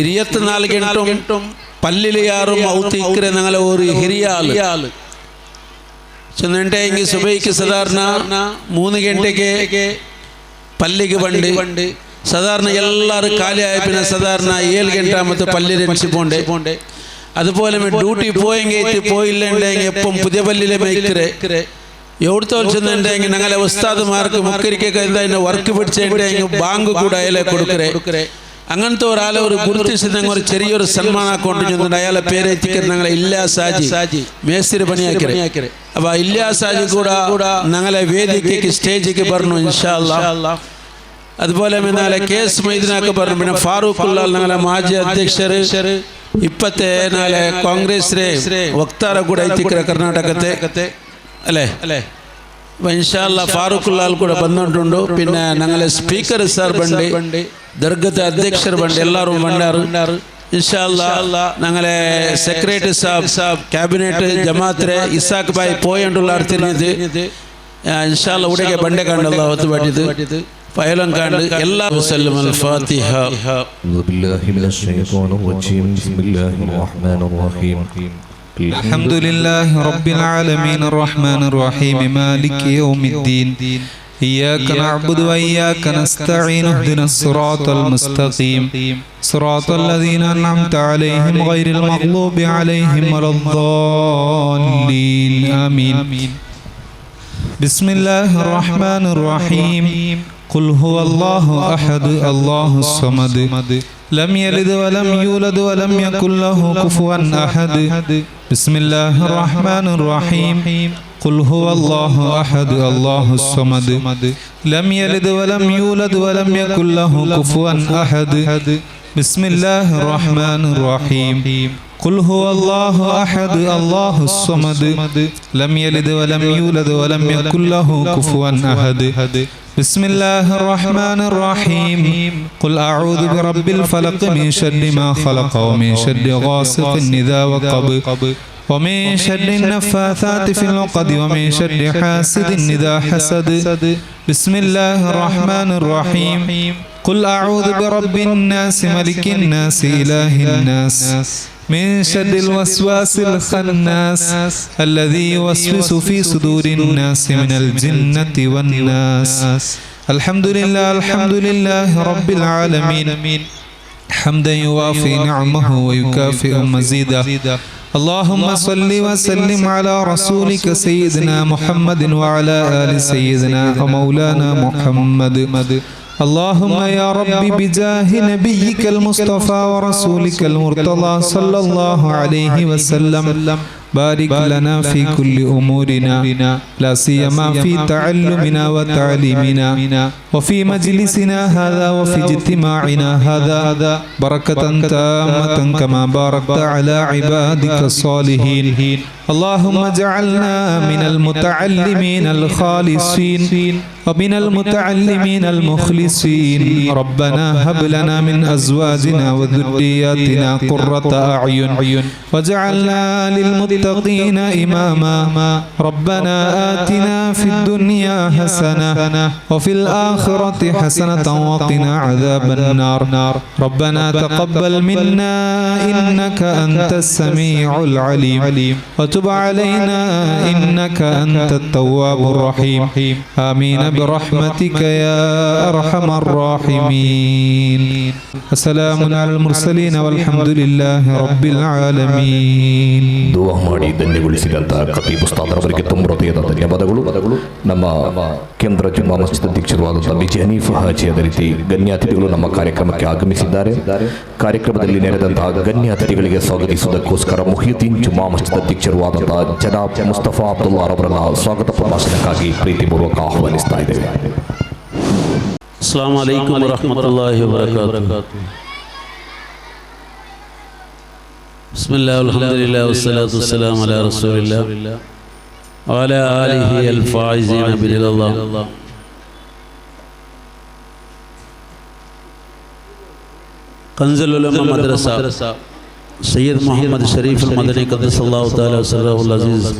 24 ഗಂಟುം പല്ലില് യാറും ഔത്തിക്കರೆ ഞങ്ങളെ ഒരു ഹിരിയാള് ചെന്നിട്ടെങ്കിൽ സുബൈക്ക് സാധാരണ 3 ഗಂಟೆಗೆ പല്ലിക്ക് ಬಂಡಿ സാധാരണ എല്ലാവരും കാലിയായ പിന്നെ സാധാരണ 7 ഗಂಟೆ ಮತ್ತು പല്ലി രണിച്ച് പോണ്ടേ. അതുപോലെ ഡ്യൂട്ടി പോയെങ്കിൽ പോയില്ലുണ്ടെങ്കിൽ എപ്പം പുതിയ പല്ലിലെ മേക്കറെ എവിടുത്തെ ചെന്നിട്ടുണ്ടെങ്കിൽ ഞങ്ങളെ ഉസ്താദുമാർക്ക് മുക്കരിക്കൊക്കെ എന്താ വർക്ക് പിടിച്ചിട്ടുണ്ടെങ്കിൽ ബാങ്ക് കൂടെ അയാളെ കൊടുക്കറേ. അങ്ങനത്തെ ഒരാളെ ഒരു ഗുരുത്തിച്ച് ഞങ്ങൾ ഒരു ചെറിയൊരു സന്മാനം കൊണ്ടു ചെന്നിട്ട് അയാളെ പേര് എത്തിക്കുന്നത് ഞങ്ങളെ ഇല്യാസ് സാജി മേസ്തിരി പണിയാക്കരെ. അപ്പൊ ഇല്യാസ് സാജി കൂടെ ഞങ്ങളെ വേദിക്ക് സ്റ്റേജിക്ക് പറഞ്ഞു ഇൻഷാ അല്ലാ. അതുപോലെ നാളെ കെ എസ് മൈദിനാക്ക് പറഞ്ഞു. പിന്നെ ഫാറൂഖ് ഞങ്ങളെ മാജി അധ്യക്ഷർ ഇപ്പത്തെ നാളെ കോൺഗ്രസ് വക്താര കൂടെ എത്തിക്കര കർണാടകത്തെ അല്ലേ അല്ലേ. ഇൻഷാ അല്ലാ ഫാറൂഖ് ലാൽ കൂടെ വന്നിട്ടുണ്ട്. പിന്നെ ഞങ്ങളെ സ്പീക്കർ സാർ ബണ്ട് ദർഗത്തെ അധ്യക്ഷർ ബണ്ട് എല്ലാവരും വണ്ടാറ് ഇൻഷാ അല്ലാ. ഞങ്ങളെ സെക്രട്ടറി സാബ് ക്യാബിനറ്റ് ജമാഅത്തെ ഇസാഖ് ഭായ് പോയണ്ടുള്ള തിരിഞ്ഞത് ഇൻഷാ അല്ലാ ഉടനെ ബണ്ടെ കണ്ടല്ലോ ഒത്തു പറ്റിയത് ഫയലം കണ്ട് എല്ലാ വസല്ലം അൽ ഫാത്തിഹ. أعوذ بالله من الشيطان الرجيم. بسم الله الرحمن الرحيم. الحمد لله رب العالمين الرحمن الرحيم مالك يوم الدين إياك نعبد وإياك نستعين اهدنا الصراط المستقيم صراط الذين أنعمت عليهم غير المغضوب عليهم ولا الضالين آمين. بسم الله الرحمن الرحيم. قل هو الله أحد الله الصمد لم يلد ولم يولد ولم يكن له كفوا أحد. بسم الله الرحمن الرحيم. قل هو الله أحد الله الصمد لم يلد ولم يولد ولم يكن له كفوا أحد. بسم الله الرحمن الرحيم. قل هو الله أحد الله الصمد لم يلد ولم يولد ولم يكن له كفوا أحد. بسم الله الرحمن الرحيم. قل أعوذ برب الفلق من شر ما خلق ومن شر غاسق إذا وقب ومن شر النفاثات في العقد ومن شر حاسد إذا حسد. بسم الله الرحمن الرحيم. قل أعوذ برب الناس ملك الناس إله الناس من شر الوسواس الخناس الذي يوسوس في صدور الناس من الجنة والناس. الحمد لله الحمد لله رب العالمين حمدا يوافي نعمه ويكافئ مزيده. اللهم صل وسلم على رسولك سيدنا محمد وعلى آل سيدنا ومولانا محمد. اللهم يا رب بجاه نبيك المصطفى ورسولك المرتضى صلى الله عليه وسلم بارك لنا في كل أمورنا لا سيما في تعلمنا وتعليمنا وفي مجلسنا هذا وفي اجتماعنا هذا بركة تامة كما باركت على عبادك الصالحين. اللهم اجعلنا من المتعلمين الخالصين ومن المتعلمين المخلصين. ربنا هب لنا من أزواجنا وذرياتنا قرة أعين واجعلنا للمتقين للمتقين إماما ربنا آتنا في الدنيا حسنة وفي الآخرة حسنة وقنا عذاب النار ربنا تقبل منا إنك أنت السميع العليم وتب علينا إنك أنت التواب الرحيم آمين برحمتك يا أرحم الراحمين السلام على المرسلين والحمد لله رب العالمين. ದುವಾ ಮಾಡಿ ಧನ್ಯಗೊಳಿಸಿದಂತಹ ಖತೀಬ್ ಉಸ್ತಾದರವರಿಗೆ ತುಂಬ ಹೃದಯದ ಧನ್ಯವಾದಗಳು. ನಮ್ಮ ಕೇಂದ್ರ ಜುಮ್ಮಾ ಮಸ್ಜಿದ್ ಅಧ್ಯಕ್ಷರು ಆದಂತಹ ಬಿ ಜಿ ಹನೀಫ್ ಹಾಜಿ ಅದೇ ರೀತಿ ಗಣ್ಯಾತಿಥಿಗಳು ನಮ್ಮ ಕಾರ್ಯಕ್ರಮಕ್ಕೆ ಆಗಮಿಸಿದ್ದಾರೆ. ಕಾರ್ಯಕ್ರಮದಲ್ಲಿ ನೆರೆದಂತಹ ಗಣ್ಯಾತಿಥಿಗಳಿಗೆ ಸ್ವಾಗತಿಸುವುದಕ್ಕೋಸ್ಕರ ಮುಹಿಯುದ್ದೀನ್ ಜುಮ್ಮಾ ಮಸ್ಜಿದ್ ಅಧ್ಯಕ್ಷರು ಆದಂತಹ ಜನಾಬ್ ಮುಸ್ತಫಾ ಅಬ್ದುಲ್ಲಾ ರವರನ್ನ ಸ್ವಾಗತ ಪ್ರಭಾಷಣಕ್ಕಾಗಿ ಪ್ರೀತಿಪೂರ್ವಕ ಆಹ್ವಾನಿಸ್ತಾ ಇದ್ದೇವೆ. ಅಸ್ಸಲಾಮು ಅಲೈಕುಮ್ ವರಹಮತುಲ್ಲಾಹಿ ವಬರಕಾತುಹು. ಬಿಸ್ಮಿಲ್ಲಾಹ್ ಅಲ್ಹಮ್ದುಲಿಲ್ಲಾಹ್ ವಸ್ಸಲಾತು ವಸ್ಸಲಾಮು ಅಲಾ ರಸೂಲಿಲ್ಲಾಹ್ ವಅಲಾ ಆಲಿಹಿ ಅಲ್ ಫಾಯಿಜೀನ ಬಿರಿದಲ್ಲಾಹ್. ಕನ್ಜುಲ್ ಉಲಮಾ ಮದ್ರಸಾ ಸയ്യിദ് മുഹമ്മദ് ഷരീഫ് അൽ മദനി ഖദ്ദസല്ലാഹു തആല സറഹുൽ അസീസ്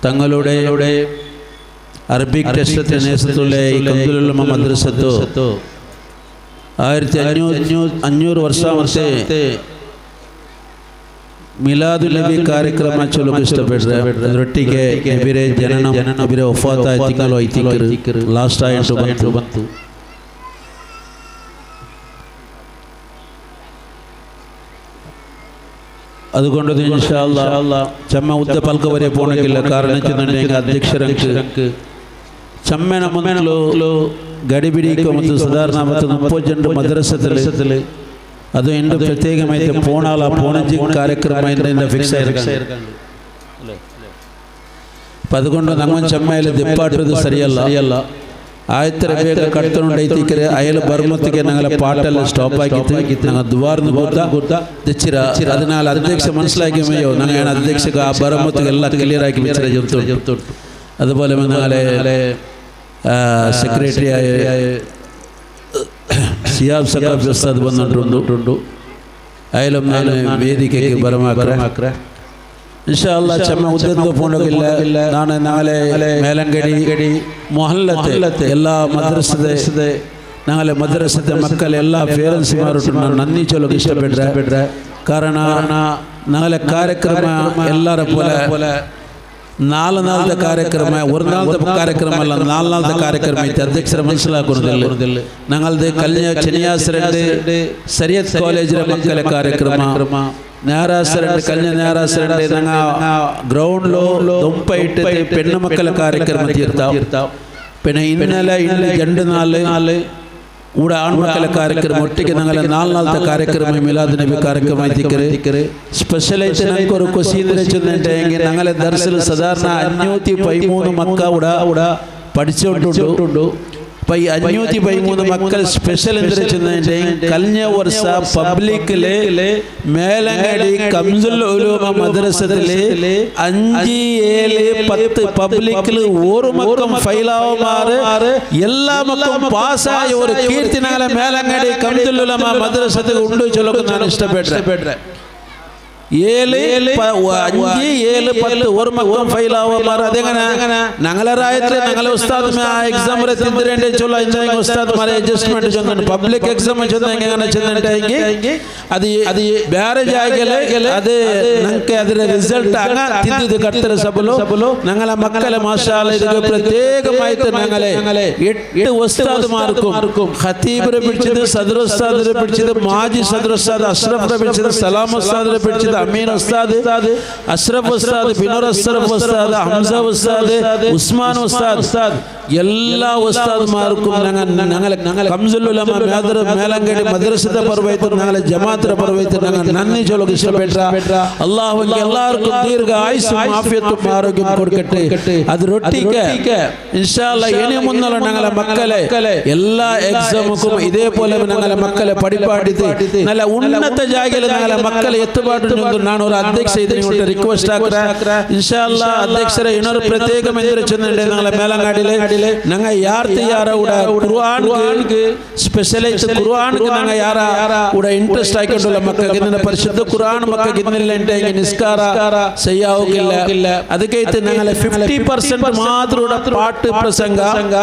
തങ്ങളുടെ അറബിക് ടെസ്റ്റത്തെ നേതൃത്വത്തിലുള്ള ഈ കൻസുൽ ഉലമ മദ്രസത്തു 1500 ವರ್ಷ ಮಿಲಾದು ನಬಿ ಕಾರ್ಯಕ್ರಮ ಚಲೋಕೆ ಇಷ್ಟಪಟ್ಟರೆ ಅದರೊಟ್ಟಿಗೆ ನಬಿರೆ ಜನನ ನಬಿರೆ ವಫಾತ ತಿಂಗಳು ಐತಿಕರು ಲಾಸ್ಟ್ ಆಯಿತು ಬಂತು. അതുകൊണ്ട് ഇൻഷാ അല്ലാഹ് ചമ്മ ഉദ്ദ പൽക്ക വരെ പോണെങ്കില്ല. കാരണം വെച്ചെന്നുണ്ടെങ്കിൽ അധ്യക്ഷരങ്ക് ചമ്മന മുന്നലോ ಗಡಿಬಿಡಿ ಮತ್ತು ಸಾಧಾರಣ ಮತ್ತು 30 ಜನರು ಮದ್ರಸದಲ್ಲಿ ಅದು ಇಂದು ಪ್ರತ್ಯೇಕಮಾയിട്ട് പോണാല പോണഞ്ചി ಕಾರ್ಯಕ್ರಮ ಇಂದ ಫಿಕ್ಸ್ ಆയിരിക്കും. അപ്പം അതുകൊണ്ട് നമ്മൾ ചമ്മയിൽ ദിപ്പാട്ടത് ಸರಿಯಲ್ಲ. ಆಯ್ತರ ಬೇಗ ಕಟ್ತೊಂಡೈತಿಕರೆ ಅಯಲು ಬರ್ಮತ್ತಿಗೆ ഞങ്ങളെ പാട്ടെല്ലാം സ്റ്റോപ്പ് ആക്കിയിട്ട് ഞങ്ങൾ ദ്വാർന്ന് ಗೊತ್ತಾ തെച്ചിര. അതിനാൽ അധ്യക്ഷ മനസ്സിലാക്കിയോ ഞങ്ങൾ അധ്യക്ഷക്ക് ആ ബർമത്തിക്ക് എല്ലാം ക്ലിയർ ആക്കി വെച്ചിട്ട് ചെറുത്തു. അതുപോലെ ഞങ്ങളെ സെക്രട്ടറിയായ സിയാബ് സഖാബ് ഉസ്താദ് വന്നിട്ടുണ്ട്. അയലും ഞാൻ വേദിക്കയ്ക്ക് ബരമാക്ര ഇൻഷാ അല്ലാഹ് ചമ്മ ഉദ്ദത്ത് പോണക്കില്ല. നാളെ നാളെ മേലങ്കടി ಮೊಹಲ್ಲത്തെ എല്ലാ മദ്രസത്തെ ഞങ്ങളെ മദ്രസത്തെ മക്കളെ എല്ലാ പേരൻസുമാരോട്ടും ನಾನು നന്ദി ചൊല്ലಕ್ಕೆ ഇഷ്ടപ്പെട്ടെ. ಕಾರಣ ഞങ്ങളെ ಕಾರ್ಯಕ್ರಮ ಎಲ್ಲರ പോലെ നാല് നാളത്തെ ಕಾರ್ಯಕ್ರಮ, ഒരു നാളത്തെ ಕಾರ್ಯಕ್ರಮ അല്ല, നാല് നാളത്തെ ಕಾರ್ಯಕ್ರಮ ಐತೆ. ಅಧ್ಯಕ್ಷರ ಮನಸ್ಸಿಲಾಕೋದಿಲ್ಲ. ഞങ്ങളത് ಕಲ್ಯ ಚೆನ್ನಿಯಾಸರೆಡ್ಡಿ ಸರಿಯತ್ ಕಾಲೇಜಿನ ಮಕ್ಕಳ ಕಾರ್ಯಕ್ರಮ, ನೇರಾಸರೆಡ್ಡಿ ಕಲ್ಯ ನೇರಾಸರೆಡ್ಡಿ ഞങ്ങൾ ഗ്രൗണ്ടിലോ ದೊಂಪ ಇಟ್ಟು പെണ്ണു മക്കളെ ಕಾರ್ಯಕ್ರಮ തീർത്താം. പിന്നെ ഇന്നലെ ഇന്ന് 2 4 ഇവിടെ ആൺമക്കളെ ಕಾರ್ಯಕ್ರಮ ಒಟ್ಟಿಗೆ ഞങ്ങളെ 4 നാളത്തെ ಕಾರ್ಯಕ್ರಮ ಮಿಲಾದ್ നബി ಕಾರ್ಯಕ್ರಮ ಐತಿക്കರೆ. സ്പെഷ്യലായിട്ട് ഞങ്ങൾക്ക് ഒരു ക്വസ്റ്റ്യൻ വെച്ചിട്ടുണ്ടെങ്കിൽ ഞങ്ങളെ ദർസിൽ സാധാരണ 513 മക്ക ഇവിടെ പഠിച്ചുകൊണ്ടുണ്ട്. അപ്പം ഈ 513 മക്കൾ സ്പെഷ്യൽ എന്ത് വെച്ചിട്ടുണ്ടെങ്കിൽ കഴിഞ്ഞ വർഷ പബ്ലിക്കിലെ മേലങ്ങാടി കംസുൽ ഉലൂമ മദ്രസത്തിലെ 5, 7, 10 പബ്ലിക്കിൽ ഒരു മക്കം ഫെയിലാവുമാറ് എല്ലാ മക്കളും പാസ്സായ ഒരു കീർത്തി ഞങ്ങളെ മേലങ്ങാടി കംസുൽ ഉലമ മദ്രസത്തിൽ ഉണ്ട് ചൊല്ലൊക്കെ ഞാൻ ഇഷ്ടപ്പെട്ടെ. 7, 5, 7, 10 ഒരു മക്കം ഫെയിലാവുമാറ്. അതെങ്ങനെ ഞങ്ങളെ രായത്തിൽ ഞങ്ങളെ ഉസ്താദ് എക്സാം വരെ തിന്തിരേണ്ട ചൊല്ല ഉസ്താദ്മാരെ അഡ്ജസ്റ്റ്മെന്റ് ചെന്നുണ്ട്. പബ്ലിക് എക്സാം ചെന്നെങ്കിൽ എങ്ങനെ ചെന്നിട്ടെങ്കിൽ അത് അത് ബാരേജ് ആകിയാൽ അത് ഞങ്ങൾക്ക് അതിന്റെ റിസൾട്ട് അങ്ങ് തിന്തിത് കട്ടര സബലോ ഞങ്ങളെ മക്കളെ മാഷാ അല്ലാഹ് ഇത് പ്രത്യേകമായിട്ട് ഞങ്ങളെ 8 ഉസ്താദ്മാർക്കും ഖതീബിനെ പിടിച്ചത്, സദർ ഉസ്താദിനെ പിടിച്ചത്, മാജി സദർ ഉസ്താദ് അഷ്റഫിനെ പിടിച്ചത്, സലാം ഉസ്താദിനെ പിടിച്ചത്, അമീൻ ഉസ്താദ്, അഷ്റഫ് ഉസ്താദ്, ബിനോർ അഷ്റഫ് ഉസ്താദ്, ഹംസ ഉസ്താദ്, ഉസ്മാൻ ഉസ്താദ്, എല്ലാ ഉസ്താദ്മാർക്കും ഞങ്ങളെ കംസുൽ ഉലമ മേലങ്കടി മദ്രസത്തെ പർവ്വതത്തിൽ ഞങ്ങളെ ജമാഅത്തെ പർവ്വതത്തിൽ ഞങ്ങൾ നന്ദി ചൊല്ലൊക്കെ ഇഷ്ടപ്പെട്ട. അള്ളാഹു എല്ലാവർക്കും ദീർഘ ആയുസ്സും ആഫിയത്തും ആരോഗ്യം കൊടുക്കട്ടെ. അത് റൊട്ടിക്ക് ഇൻഷാ അല്ലാഹ് ഇനി മുന്നുള്ള ഞങ്ങളെ മക്കളെ എല്ലാ എക്സാമുക്കും ഇതേപോലെ ഞങ്ങളെ മക്കളെ പഠിപ്പാടിത്ത് നല്ല ഉന്നത ജാഗയിൽ ഞങ്ങളെ മക്കളെ എത്തുപാട്ട് ನಾನು ഒരു ಅಧ್ಯಕ್ಷ ಇದ್ದೀನಿ ರಿಕ್ವೆಸ್ಟ್ ಹಾಕ್ರೆ ಇನ್ಶಾ ಅಲ್ಲಾ ಅಧ್ಯಕ್ಷರ ಇನ್ನೊರು ಪ್ರತ್ಯೇಕ ചെന്നിട്ട് ഞങ്ങളെ മേലങ്ങാടിയിലെ ഞങ്ങൾ യാർത്ത് യാರ ഖുർആൻ സ്പെഷ്യലൈസ് ഖുർആൻ ഞങ്ങൾ യാര ഇവിടെ ಇಂಟ್ರೆಸ್ಟ್ ಆಯ್ಕೊಂಡುಲ್ಲ ಮಕ್ಕಳಿಗೆ ಇದನ್ನ ಪರಿಶುದ್ಧ ഖുർആൻ ಮಕ್ಕಳಿಗೆ ಇದನ್ನಿಲ್ಲ అంటే ನಿಸ್ಕಾರ ചെയ്യാവില്ല ಅದಕ್ಕೆ ഞങ്ങൾ 50% ಮಾತ್ರ ഇവിടെ പാട്ട് പ്രസംഗ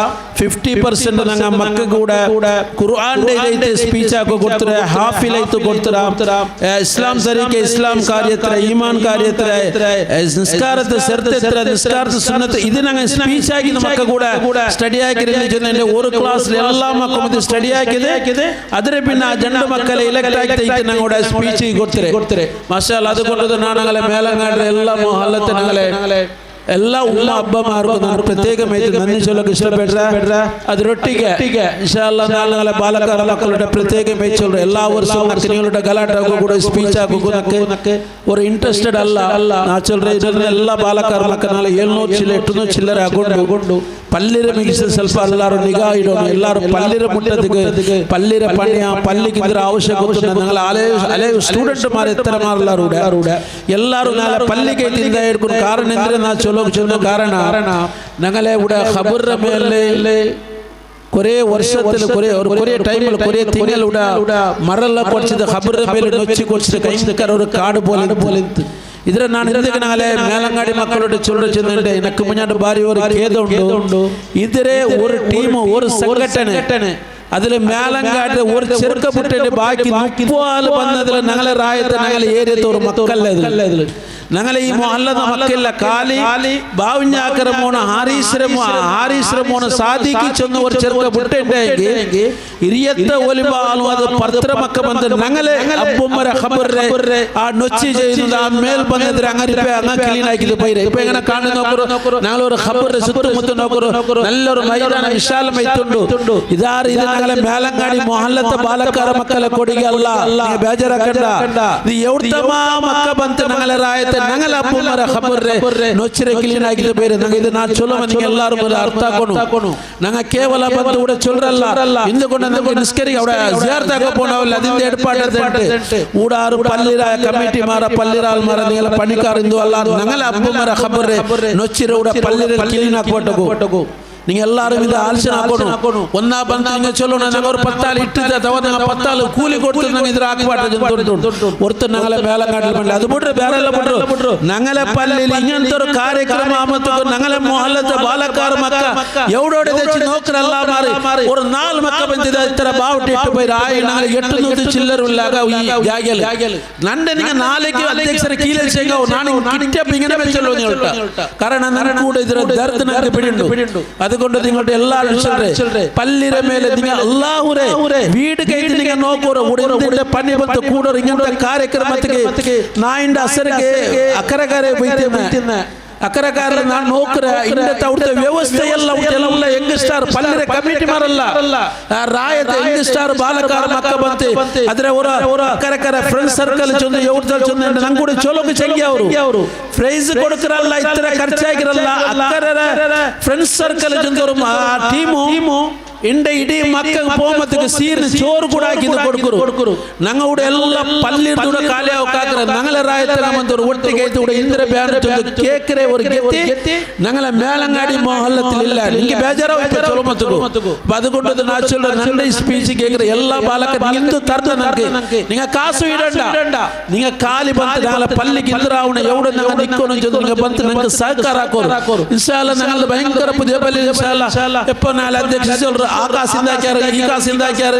50% ഞങ്ങൾ മക്ക കൂടെ ഖുർആന്റെ ഇതೈತೆ ಸ್ಪೀಚ್ ಹಾಕೋ ಕೊಡ್ತಾರೆ ಹಾಫಿಲ್ ಐತು ಕೊಡ್ತಾರೆ ಇಸ್ಲಾಂ ಸರಿಕೆ ಇಸ್ಲಾಂ ಕಾರ್ಯತ್ರ ಈಮಾನ್ ಕಾರ್ಯತ್ರ ನಿಸ್ಕಾರದ ಸರ್ತೆತ್ರ ನಿಸ್ಕಾರದ ಸುನ್ನತ್ ಇದು ನಂಗೆ ಸ್ಪೀಚ್ ಆಗಿ ಮಕ್ಕ ಕೂಡ ಸ್ಟಡಿ ಹಾಕಿದ್ರೆ ഒരു ಕ್ಲಾಸ್ ಎಲ್ಲ ಮಕ್ಕಳು ಸ್ಟಡಿ ಹಾಕಿದೆ ಅದರ ಭಿನ್ನ ಜಂಡು ಮಕ್ಕಳ ಎಲೆಕ್ಟ್ ಆಗ್ತೈತೆ ನಂಗೆ ಕೂಡ ಸ್ಪೀಚ್ ಕೊಡ್ತಾರೆ ಮಾಷಾ ಅಲ್ಲಾ ಅದು ಕೊಟ್ಟದ್ದು ನಾನಂಗಲೆ ಮೇಲಂಗಾಡ್ರೆ ಎಲ್ಲ ಮೊಹಲ್ಲತ್ತೆ ನಂಗಲೆ ಎಲ್ಲ ಉಮ್ಮ ಹಬ್ಬ ಮಾರ್ಗು ನಾನು ಪ್ರತ್ಯೇಕ ನನ್ನಿ ಚೊಲ್ಲಕ್ಕೆ ಇಷ್ಟಪಡ್ರೆ ಅದರೊಟ್ಟಿಗೆ ಇನ್ಶಾ ಅಲ್ಲಾ ನಾಲ್ಕಲೆ ಬಾಲಕರ ಮಕ್ಕಳುಟ ಪ್ರತ್ಯೇಕ ಮೇಚೋಲ್ರು ಎಲ್ಲ ವರ್ಷ ನೀವುಟ ಗಲಾಟೆ ಆಗೋ ಕೂಡ ಸ್ಪೀಚ್ ಆಗೋ ஒரு ಇಂಟ್ರೆಸ್ಟೆಡ್ ಅಲ್ಲ ನಾ ಚೊಲ್ರೆ ಇದನ್ನ ಎಲ್ಲ ಬಾಲಕರ ಮಕ್ಕಳ 700 ಚಿಲ್ಲರೆ 800 ಚಿಲ್ಲರೆ ಹಾಕೊಂಡು ಪಲ್ಲಿರ ಮಿಗಿಸಿ ಸ್ವಲ್ಪ ಎಲ್ಲರೂ ನಿಗಾ ಇಡೋಣ ಎಲ್ಲರೂ ಪಲ್ಲಿರ ಮುಟ್ಟದಕ್ಕೆ ಪಲ್ಲಿರ ಪಣ್ಯ ಪಲ್ಲಿಗಿದ್ರೆ ಅವಶ್ಯಕ ಅಲೆ ಅಲೆ ಸ್ಟೂಡೆಂಟ್ ಮಾರ ಎತ್ತರ ಮಾರಲ್ಲಾರು ಎಲ್ಲರೂ ನಾಳೆ ಪಲ್ಲಿಗೆ ತಿಂದ ಹಿಡ್ಕೊಂಡು ಕಾರಣ ಎಂದ್ರೆ ನಾ ಚಲೋ ಚಲೋ ಕಾರಣ ನಂಗಲೆ ಉಡ ಖಬರ್ರ ಮೇಲೆ ಕೊರೆ ವರ್ಷದಲ್ಲಿ ಕೊರೆ ಅವರು ಕೊರೆ ಟೈಮಲ್ಲಿ ಕೊರೆ ತಿಂಗಳು ಉಡ ಮರಲ್ಲ ಕೊಡ್ಸಿದ ಖಬರ್ರ ಮೇಲೆ ನೊಚ್ಚಿ ಕೊಡ್ಸಿದ ಕೈಸಿದ ಅವರು ಕಾಡು ಬೋಲೆ ಬೋಲಿಂತು ಇದರ ನಾನು ಹಿಂದಕ್ಕೆ ನಾಳೆ ಮೇಲಂಗಾಡಿ ಮಕ್ಕಳೋட ಚೊಲ್ಲ ಚೆಂದಂಡೆ ನಕ್ಕು ಮುಂಜಾನೆ ಬಾರಿ ஒரு கேத உண்டு இதரே ஒரு டீம் ஒரு ಸಂಘಟನೆ അതിൽ മേലങ്കാട്ട് ഒരു ചെറുക്ക പുട്ടിന്റെ ബാക്കി 30 വന്നതിൽ ഞങ്ങളെ റായത്തെ ഞങ്ങളെ ഏരിയത്തെ ഒരു മಕ್ಕಲ್ಲ ഇതിൽ ഞങ്ങളെ ഈ മൊഹല്ലದ മക്കളില്ല കാലി ബാവിഞ്ഞാക്കരമോണ ഹാരീശ്രമോണ സാദിക്ക് ചെന്ന് ഒരു ചെറുക്ക പുട്ടുണ്ടെങ്കിൽ ഇരിയത്ത ഒലിബാലും അത് പത്ര മക്ക ಬಂದು ഞങ്ങളെ അಬ್ಬಮ್ಮರ ಖಬರ್ರೆ ಆ ನೊಚ್ಚಿ ചെയ്യുന്നത് ಆ ಮೇಲ್ ಬಂದಿದ್ರೆ അങ്ങരിപ്പെ അങ്ങ് ക്ലീൻ ആക്കിയത് പൈരെ ഇപ്പൊ എങ്ങനെ കാണുന്ന നോക്കರು ഞങ്ങളൊരു ഖബർ ಸುತ್ತಮುತ್ತ നോക്കರು നല്ലൊരു മൈതാന വിശാലമായിട്ടുണ്ട് ഇതാറ് ഇത് ഞങ്ങളെ മേലങ്ങാടി ಮೊಹಲ್ಲത്തെ ಬಾಲಕರ ಮಕ್ಕಳ ಕೊಡುಗೆ ಅಲ್ಲ ನೀವು ಬೇಜಾರಾಕಂಡ ಇದು ಎವಡ್ತಮ ಮಕ್ಕ ಬಂತು ഞങ്ങളെ ರಾಯತೆ ഞങ്ങളെ ಅಪ್ಪಮ್ಮರ ಖಬರ್ರೆ ನೊಚ್ಚಿರೆ ಕ್ಲೀನ್ ಆಗಿದೆ ಬೇರೆ ನಂಗೆ ಇದು ನಾ ಚೊಲೋ ಮಂದಿಗೆ ಎಲ್ಲರೂ ಅರ್ಥ ಹಾಕೋನು ನಂಗೆ ಕೇವಲ ಬಂದು ಕೂಡ ಚೊಲ್ರಲ್ಲ ಹಿಂದುಕೊಂಡು ನಮಗೆ ನಿಸ್ಕರಿಗೆ ಅವಡ ಜಿಯಾರ್ತ್ ಹಾಕೋ ಪೋಣವಲ್ಲ ಅದಿಂದ ಎಡ್ಪಾಟದಂಟೆ ಊಡಾರು ಪಲ್ಲಿರ ಕಮಿಟಿ ಮಾರ ಪಲ್ಲಿರಾಲ್ ಮಾರ ನಿಂಗೆಲ್ಲ ಪಣಿಕಾರ ಇಂದು ಅಲ್ಲ ഞങ്ങളെ ಅಪ್ಪಮ್ಮರ ಖಬರ್ರೆ ನೊಚ್ಚಿರೆ ಕೂಡ ಪಲ್ಲಿರ ಕ್ಲೀನ್ ಹಾಕೊಟ್ಟಗು നിങ്ങൾ എല്ലാവരും ഇത് ആലോചന ആക്കണം ഒന്നാ ಬಂದು നിങ്ങൾ ചൊല്ലോ ഞങ്ങൾ ഒരു പത്താൽ ഇട്ടിട്ട് തവ ഞങ്ങൾ പത്താൽ കൂലി കൊടുത്ത് ഞങ്ങൾ ഇതിൽ ആക്കുപാട്ട് ഒരുത്ത ഞങ്ങളെ മേലങ്ങാട്ടിൽ പണ്ട് അത് ಬಿಟ್ರೆ ಬೇರೆ ಎಲ್ಲ ಬಿಟ್ರು ഞങ്ങളെ പള്ളിയിൽ ഇങ്ങനത്തെ ഒരു ಕಾರ್ಯಕ್ರಮ ಆಮತ್ತು ഞങ്ങളെ ಮೊಹಲ್ಲത്തെ ಬಾಲಕಾರ ಮಕ್ಕ ಎವಡೋಡೆ తెచ్చి ನೋಕ್ರಲ್ಲ ಮಾರಿ ഒരു ನಾಲ್ ಮಕ್ಕ ಬಂದಿದೆ ಇತರ ಬಾವುಟ ಇಟ್ಟು പോയി ಆಯಿ ഞങ്ങൾ 800 ಚಿಲ್ಲರ್ ಉಳ್ಳಾಗ ಈ ಜಾಗಲ್ ನಂಡೆ നിങ്ങൾ ನಾಲ್ಕು ಅಧ್ಯಕ್ಷರ ಕೀಲಲ್ ಶೇಂಗ ನಾನು ಕಿಟ್ಟಪ್ಪ ഇങ്ങനെ വെച്ചല്ലോ നിങ്ങൾ കാരണം ನನ್ನ ಕೂಡ ಇದರ ದರ್ದ್ ನನಗೆ ಬಿಡಿಂಡು അതുകൊണ്ട് നിങ്ങളുടെ എല്ലാ പല്ലിര മേലെ നിങ്ങൾ അല്ലാഹുരെ വീട് കയറ്റി നിങ്ങൾ നോക്കൂറോ ഉടനെ പണി ಬಂತು കൂടോರು ഇങ്ങനത്തെ ಕಾರ್ಯಕ್ರಮಕ್ಕೆ ನಾಯಿಂದ ಅಸರಿಗೆ ಅಕರಗಾರೆ ಬೈತೇನೆ ಅಕರಗಾರ ನಾನು ನೋಕ್ರೆ ಇಂಡತ ಅವಿಡ್ತ ವ್ಯವಸ್ಥೆ ಎಲ್ಲ ಎಲ್ಲ ಹೆಂಗಸ್ಟಾರ್ ಪಲ್ಲಿರ ಕಮಿಟಿ ಮಾರಲ್ಲ ರಾಯತ ಹೆಂಗಸ್ಟಾರ್ ಬಾಲಕಾರ ಮಕ್ಕ ಬಂತೆ ಆದರೆ ಅವರ ಅಕರಕರ ಫ್ರೆಂಡ್ ಸರ್ಕಲ್ ಚಂದ ಎವ್ರದಲ್ ಚಂದ ನಂಗೆ ಕೂಡ ಚಲೋಕ್ಕೆ ಚಂಗಿ ಅವರು ಪ್ರೈಸ್ ಕೊಡ್ಕರಲ್ಲ ಇತರ ಖರ್ಚಾಗಿರಲ್ಲ ಅಕ್ಕರ ಫ್ರೆಂಡ್ಸ್ ಸರ್ಕಲ್ ಚಂದವರು ಆ ಟೀಮು ಇಂಡ ಇಡೀ ಮಕ್ಕ ಪೋಮತ್ತಿಗೆ ಸೀರ್ನ ಚೋರು ಕೂಡ ಹಾಕಿದ್ದು ಕೊಡ್ಕರು ನಂಗೆ ಕೂಡ ಎಲ್ಲ ಪಲ್ಲಿರ್ದು ಖಾಲಿ ಹಾಕ್ರೆ ನಂಗಲ ರಾಯತ ನಮ್ಮಂತವ್ರು ಒಟ್ಟಿಗೆ ಐತು ಕೂಡ ಇಂದ್ರ ಬ್ಯಾನ್ ಕೇಕ್ರೆ ഒരു ഗತಿ ഞങ്ങളെ മേലങ്ങാടി ಮೊಹಲ್ಲത്തിലില്ല ನಿಮಗೆ ಬೇಜಾರಾಗುತ್ತೆ ಚಲೋ ಮತ್ತು അതുകൊണ്ട് ನಾ ಚೊಲ್ಲ ನನ್ನ ಸ್ಪೀಚ್ ಕೇಕ್ರೆ ಎಲ್ಲ ಬಾಲಕ ನಿಂದು ತರ್ದ ನನಗೆ ನಿಂಗ ಕಾಸು ಇಡಂಡ ನಿಂಗ ಖಾಲಿ ಬಂತು ഞങ്ങളെ പള്ളിക്ക് ಇಂದ್ರಾವಣ ಎವಡ ನಂಗೆ ನಿಕ್ಕೋನು ಜೊತೆ ನಿಂಗೆ ಬಂತು ನಂಗೆ ಸಹಕಾರ ಹಾಕೋರು ಇನ್ಶಾ ಅಲ್ಲಾ ഞങ്ങളുടെ ಭಯಂಕರ ಪುದಿಯ ಪಲ್ಲಿ ಇನ್ಶಾ ಅಲ್ಲಾ ಎಪ್ಪ ನಾಳೆ ಅಧ್ಯಕ್ಷ ಚೊಲ್ರು ಆಕಾಶ ಇಂದಾಕ್ಯಾರ ಈಕಾಶ ಇಂದಾಕ್ಯಾರ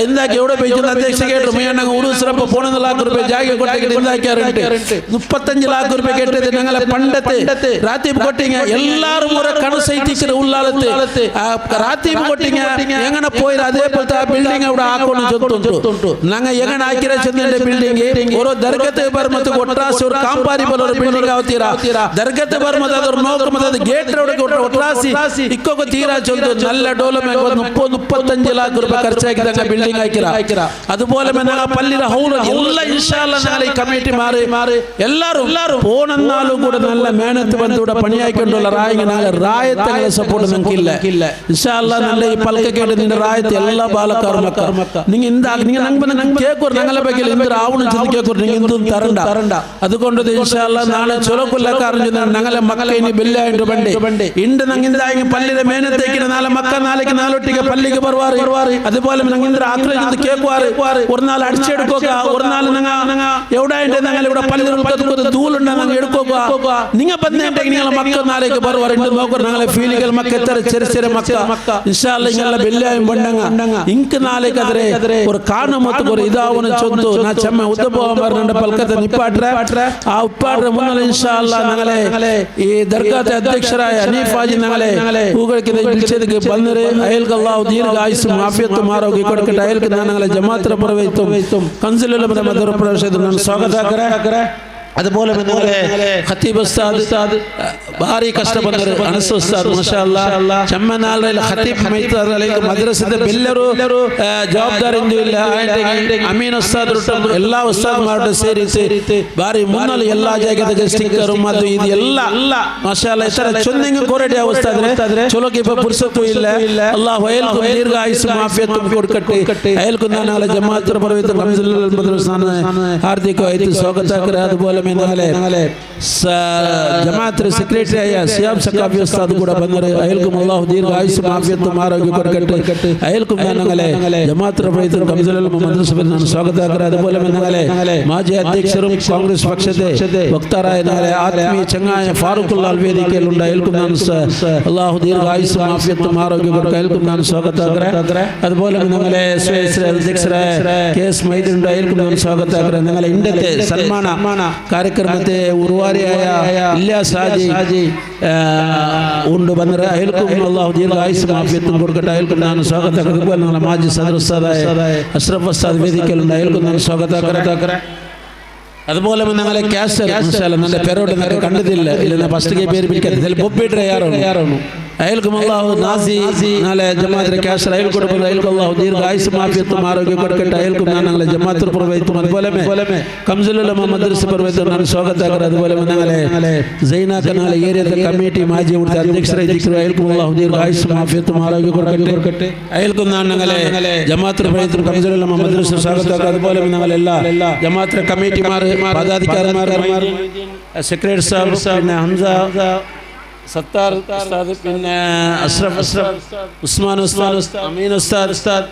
ಇಂದಾಕ ಎವಡ ಬೇಯ್ತು ಅಧ್ಯಕ್ಷ ಕೇಟ್ರು ಮುಯ್ಯಣ್ಣಂಗೆ ಉರುಸ್ರಪ್ಪ 0.75 ಲಾಖ ರೂಪಾಯಿ ಜಾಗೆ ಕೊಟ್ಟಿಗೆ ಇಂದಾಕ್ಯಾರ 35 ಲಾಖ ರೂಪಾಯಿ ಕೆಟ್ಟಿದೆ ഞങ്ങളെ ಪಂಡತೆ ರಾತೀಬ್ ಕೊಟ್ಟಿಂಗ ಎಲ್ಲಾರು ಮೂರ ಕನಸು ಐತಿಕ್ರೆ ಉಲ್ಲಾಲತ್ತೆ ಆ ರಾತೀಬ್ ಕೊಟ್ಟಿಂಗ ಹೆಂಗನ ಪೋಯಿರ ಅದೇ ಪೋಲ್ತ ಆ ಬಿಲ್ಡಿಂಗ್ ಅವಡ ಹಾಕೊಂಡು ಜೊತ್ತುಂಟು ನಂಗೆ ಹೆಂಗನ ಹಾಕಿರ ಚಂದ ಬಿಲ್ಡಿಂಗ್ ಓರೋ ದರ್ಗತೆ ಬರ್ ಮತ್ತು ಒಟ್ರಾಸಿ ಅವರು ಕಾಂಪಾರಿ ಬರೋರು ಬಿಲ್ಡಿಂಗ್ ಅವತೀರಾ ದರ್ಗತೆ ಬರ್ ಮತ್ತು ಅದ್ರ ನೋಕ್ ಮತ್ತು ಅದು ಗೇಟ್ ರೋಡ್ ಒಟ್ರಾಸಿ ಇಕ್ಕೋಕ ತೀರಾ ಚೊಂದು ನಲ್ಲ ಡೋಲ ಮ್ಯಾಗ 30-35 lakh ರೂಪಾಯಿ ಖರ್ಚಾಕಿದಂಗ ಬಿಲ್ಡಿಂಗ್ ಹಾಕಿರ. അതുപോലെ ഞങ്ങൾ പള്ളിയുടെ ഹൗള് ಎಲ್ಲ ಇನ್ಶಾಲ್ಲ ನಾಳೆ ಕಮಿಟಿ ಮಾರಿ ಮಾರಿ ಎಲ್ಲರೂ ಎಲ್ಲರೂ പോണെന്നാലും കൂടെ നല്ല മേനത്ത് ಬಂದು പണി ആയിക്കൊണ്ടുള്ള ರಾಯಿಗೆ ನಾಳೆ ರಾಯತ್ತಗಳ ಸಪೋರ್ಟ್ ನಂಗೆ ಇಲ್ಲ ಇಲ್ಲ ಇನ್ಶಾಲ್ಲ നല്ല ಈ ಪಲ್ಕ ಕೇಟ ನಿನ್ನ ರಾಯത്ത് ಎಲ್ಲ ಬಾಲಕರು ಮಕ್ಕ ನಿಂಗೆ ಇಂದ ನಿಂಗೆ ನಂಗೆ ಬಂದ ನಂಗೆ ಕೇಕೋರು ನಂಗಲ ಬಗ್ಗೆ ಇಂದ್ರ ಆವಣ ചെന്ന് കേക്കോರು നിങ്ങ എന്തും തരണ്ട തരണ്ട. അതുകൊണ്ട് ഇൻഷാല്ല നാളെ ചൊലക്കുള്ള കാരണം ഞങ്ങളെ മക്കളെ ഇനി ബെല്ലായിട്ട് ബണ്ടി ഇണ്ട് ನಂಗಿಂದ പള്ളിയുടെ മേനത്തേക്ക് നാളെ മക്ക നാളേക്ക് നാലൊട്ടിക്ക് പള്ളിക്ക് ബർവാറ്. അതുപോലെ ನಂಗಿಂದ್ರ ആക്രമിച്ച് കേക്കുവാറ് ഒരു നാൾ അടിച്ചെടുക്കുക ഒരു നാൾ ഞങ്ങ എവിടെ ഞങ്ങൾ ഇവിടെ പള്ളി ധൂളുണ്ട് ഞങ്ങൾ എടുക്കുക നിങ്ങ ಬಂದೇಂಟೆಗೆ നിങ്ങളെ മക്ക നാളേക്ക് ബർവാറ് ഇണ്ട് നോക്കുക ഞങ്ങളെ ഫീലികൾ മക്ക എത്ര ചെറിയ ചെറിയ മക്ക ഇൻഷാല്ല ഇങ്ങളെ ബെല്ലായും ബണ്ടങ്ങ ಇಂಕ್ ನಾಳೆಗಾದ್ರೆ ഒരു ಕಾರಣ ಮತ್ತು ഒരു ಇದಾವನ ಚೊಂದು ನಾ ಚೆಮ್ಮ ಉದ್ದಬೋವ ಪಲ್ಕത്തെ ನಿಪ್ಪಾಟ್ರೆ ಆ ಉಪ್ಪಾಟ್ರೆ ಮುನ್ನಲ್ಲಿ ಇನ್ಶಾಲ್ಲ ഞങ്ങളെ ഈ ദർഗാത്തെ അധ്യക്ഷരായ ഹനീഫ് ഹാജി ഞങ്ങളെ ഹൂകൾക്ക് വിളിച്ചതിക്ക് ಬಂದರೆ അയൽക്ക് അല്ലാഹു ദീർഘായുസ്സും ആഫിയത്തും ആരോഗ്യം കൊടുക്കട്ടെ. അയൽക്ക് ഞങ്ങളെ ജമാഅത്തിനെ പുറവേത്തും കൻസിലുള്ള മദർ പ്രവേശത്തിൽ ನಾನು സ്വാഗത ആക്കರೆ. അതുപോലെ നിങ്ങളെ ഖത്തീബ് ഉസ്താദ് ഭാരി കഷ്ടപ്പെട്ടു അനസ് ഉസ്താദ് മാഷാ അല്ലാ ചെമ്മനാളിലെ ഖത്തീബ് മൈത്താറിലേക്ക് മദ്രസത്തെ എല്ലാവരും ജവാബ്ദാരി ഇല്ല. അമീൻ ഉസ്താദ് എല്ലാ ഉസ്താദ്മാരുടെ ಸೇರಿಸಿ ಭಾರಿ ಮುನ್ನಲ್ಲಿ ಎಲ್ಲ ಜಾಗದ ಸ್ಟಿಕ್ಕರ್ ಮತ್ತು ಇದು ಎಲ್ಲ ಮಾಷಾ ಅಲ್ಲಾ ಇತರ ಚೊಂದಿಂಗ ಕೊರಡಿ ಉಸ್ತಾದ್ರೆ ಚೊಲೋಕೆ ಇಪ್ಪ ಪುರ್ಸತ್ತು ಇಲ್ಲ. ಅಲ್ಲಾಹು ಅಯಲ್ಕು ದೀರ್ಘ ಆಯುಸ್ಸು ಆಫಿಯತ್ತು ಕೊಡ್ಕಟ್ಟೆ. ಅಯಲ್ಕು ನಾಳೆ ಜಮಾಅತ್ರ ಪರವೇತ ಮದ್ರಸಾನ ಹಾರ್ದಿಕ ಆಯ್ತು ಸ್ವಾಗತ ಕರೆ. അതുപോലെ ഞങ്ങളെ ജമാഅത്ത് സെക്രട്ടറിയായ സിയാബ് സഖാഫി ഉസ്താദ് കൂടെ വന്നത് അയൽക്കും അല്ലാഹു ദീർഘ ആയുസ്സും ആഫിയത്തും ആരോഗ്യം കൊടുക്കട്ടെ. അയൽക്കും ഞങ്ങളെ ജമാഅത്ത് മദ്രസ സ്വാഗത. അതുപോലെ ഞങ്ങളെ മാജി അധ്യക്ഷരും കോൺഗ്രസ് പക്ഷത്തെ വക്താറായ ഞങ്ങളെ ആത്മീയ ചങ്ങായ ഫാറൂഖുൽ വേദിക്കയിലുണ്ട്. അയൽക്കും അല്ലാഹു ദീർഘ ആയുസ്സും ആഫിയത്തും ആരോഗ്യം കൊടുക്കട്ടെ. അയൽക്കും ഞാൻ സ്വാഗത. അതുപോലെ ഞങ്ങളെ അധ്യക്ഷരായ കെ എസ് മൈദുണ്ട്. അയൽക്കും ഞാൻ സ്വാഗത. ഞങ്ങളെ ഇന്നത്തെ സന്മാന ಕಾರ್ಯಕ್ರಮത്തെ ಉರುವಾರಿಯಾയ ഇല്യാസ് ഹാജി ഉണ്ട് ಬಂದರೆ അയൽക്കും അല്ലാഹു ദീർഘായുസ്സും ആഫിയത്തും കൊടുക്കട്ടെ. അയൽക്കും ഞാൻ സ്വാഗത. അതുപോലെ ഞങ്ങളെ മാജി സദർ ഉസ്താദായ അഷ്റഫ് ഉസ്താദ് വേദിക്കലുണ്ട്. അയൽക്കും ഞാൻ സ്വാഗത. അതുപോലെ ഞങ്ങളെ ക്യാഷ് നല്ല പേരോട്ട് ഞങ്ങൾ കണ്ടതില്ല ഇല്ല ഫസ്റ്റ് പേര് പിടിക്കാത്ത ബൊബിട്ടെ യാറാണ്. അയൽക്കും അല്ലാഹു നാസി നാളെ ജമാഅത്തിലെ ക്യാഷ് അയൽ കൊടുക്കുന്നു. അയൽക്കും അല്ലാഹു ദീർഘായുസ്സും ആഫിയത്തും ആരോഗ്യം കൊടുക്കട്ടെ. അയൽക്കും ഞങ്ങളെ ജമാഅത്ത് പ്രവേശിക്കും. അതുപോലെ കംസുലുലമ മദ്രസ പ്രവേശിക്കും ഞാൻ സ്വാഗത. അതുപോലെ ഞങ്ങളെ സൈനാക്ക നാളെ ഏരിയത്തെ കമ്മിറ്റി മാജി ഇവിടുത്തെ അധ്യക്ഷരായി ഇരിക്കുന്നു. അയൽക്കും അല്ലാഹു ദീർഘായുസ്സും ആഫിയത്തും ആരോഗ്യം കൊടുക്കട്ടെ. അയൽക്കും ഞങ്ങളെ ജമാഅത്ത് പ്രവേശിക്കും കംസുലുലമ മദ്രസ സ്വാഗത. അതുപോലെ ഞങ്ങളെല്ലാ ജമാഅത്ത് കമ്മിറ്റിമാർ പदाധികാരിമാർ സെക്രട്ടറി സാബ് പിന്നെ ഹംസ സത്താർ ഉസ്താദ് പിന്നെ അഷ്റഫ് ഉസ്മാൻ ഉസ്താദ് അമീൻ ഉസ്താദ് ഉസ്താദ്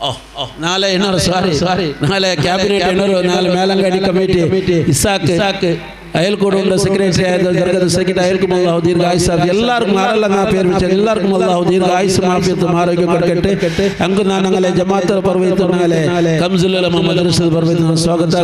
ഓ ഓ നാളെ എണ്ണൂറ് സോറി സോറി നാളെ ക്യാബിനറ്റ് 800 നാളെ മേലങ്ങാടി കമ്മിറ്റി ഇസാക്ക് അയൽക്കൂടുള്ള സെക്രട്ടറി ആയ ദർഗാ സെക്രട്ടറി അയൽക്കും അല്ലാഹു ദീർഘായുസ്സ് എല്ലാവർക്കും ആരല്ല നാ പേര് വെച്ച എല്ലാവർക്കും അല്ലാഹു ദീർഘായുസ്സും ആഫിയത്തും ആരോഗ്യം കൊടുക്കട്ടെ. അങ്ങ് ഞങ്ങളെ ജമാഅത്ത് പർവ്വതത്തിൽ ഞങ്ങളെ കംസുൽ ഉലമ മദ്രസ പർവ്വതത്തിൽ സ്വാഗത.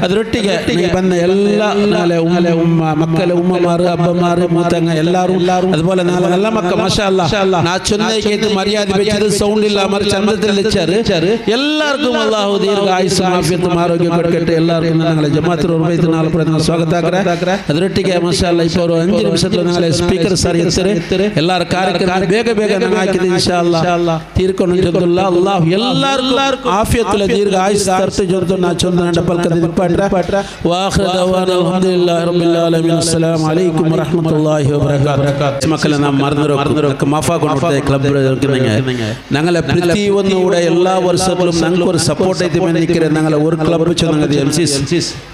അതിരൊട്ടിಗೆ ಬಂದ ಎಲ್ಲ നാളെ ഉമ്മ മക്കളെ ഉമ്മമാർ അബ്ബമാർ മൂത്തങ്ങ എല്ലാവരും അതുപോലെ നാളെ നല്ല മക്ക മാഷാ അല്ലാ നാ ചൊന്നേക്ക് മര്യാദ വെച്ചത് സൗണ്ട് ഇല്ല മറി ചന്തത്തിൽ വെച്ചാറ് എല്ലാവർക്കും അല്ലാഹു ദീർഘായുസ്സും ആഫിയത്തും ആരോഗ്യം കൊടുക്കട്ടെ. എല്ലാവർക്കും ഞങ്ങളെ ജമാഅത്ത് പർവ്വതത്തിൽ നാളെ സ്വാഗത. ಅದರೊಟ್ಟಿಗೆ ಮಾಷಾ ಅಲ್ಲಾ ഇപ്പോൾ ഒരു 5 ನಿಮಿಷದಲ್ಲಿ ഞങ്ങളെ സ്പീക്കർ സാർ എത്തರೆ ಎಲ್ಲರ ಕಾರ್ಯಕ್ರಮ ಬೇಗ ಬೇಗ ನಂಗೆ ಹಾಕಿದೆ ಇನ್ಶಾ ಅಲ್ಲಾ ತೀರ್ಕೊಂಡು ಜೊಂದುಲ್ಲ ಅಲ್ಲಾಹು ಎಲ್ಲರಿಗೂ ಆಫಿಯತ್ತುಲ ದೀರ್ಘ ಆಯುಸ್ ತರ್ತು ಜೊಂದು ನಾ ಚೊಂದು ನಂಡ ಪಲ್ಕದ ನಿಪ್ಪಾಟ್ರ. ವಾಖಿರ್ ದವಾನ ಅಲ್ಹಮ್ದುಲಿಲ್ಲಾಹಿ ರಬ್ಬಿಲ್ ಆಲಮೀನ್. ಅಸ್ಸಲಾಮು ಅಲೈಕುಂ ವರಹಮತುಲ್ಲಾಹಿ ವಬರಕಾತುಹು. ಮಕ್ಕಳ ನಾ ಮರೆದಿರೋ ಮಾಫಾ ಕೊಂಡು ಕ್ಲಬ್ ഞങ്ങളെ ಪ್ರತಿಯೊಂದು ಕೂಡ ಎಲ್ಲ ವರ್ಷದಲ್ಲೂ ನಂಗೆ ಒಂದು ಸಪೋರ್ಟ್ ಐತಿ ಬಂದಿಕ್ಕಿರೆ ഞങ്ങളെ ഒരു ಕ್ಲಬ್ ಚೆನ್ನಾಗಿದೆ M C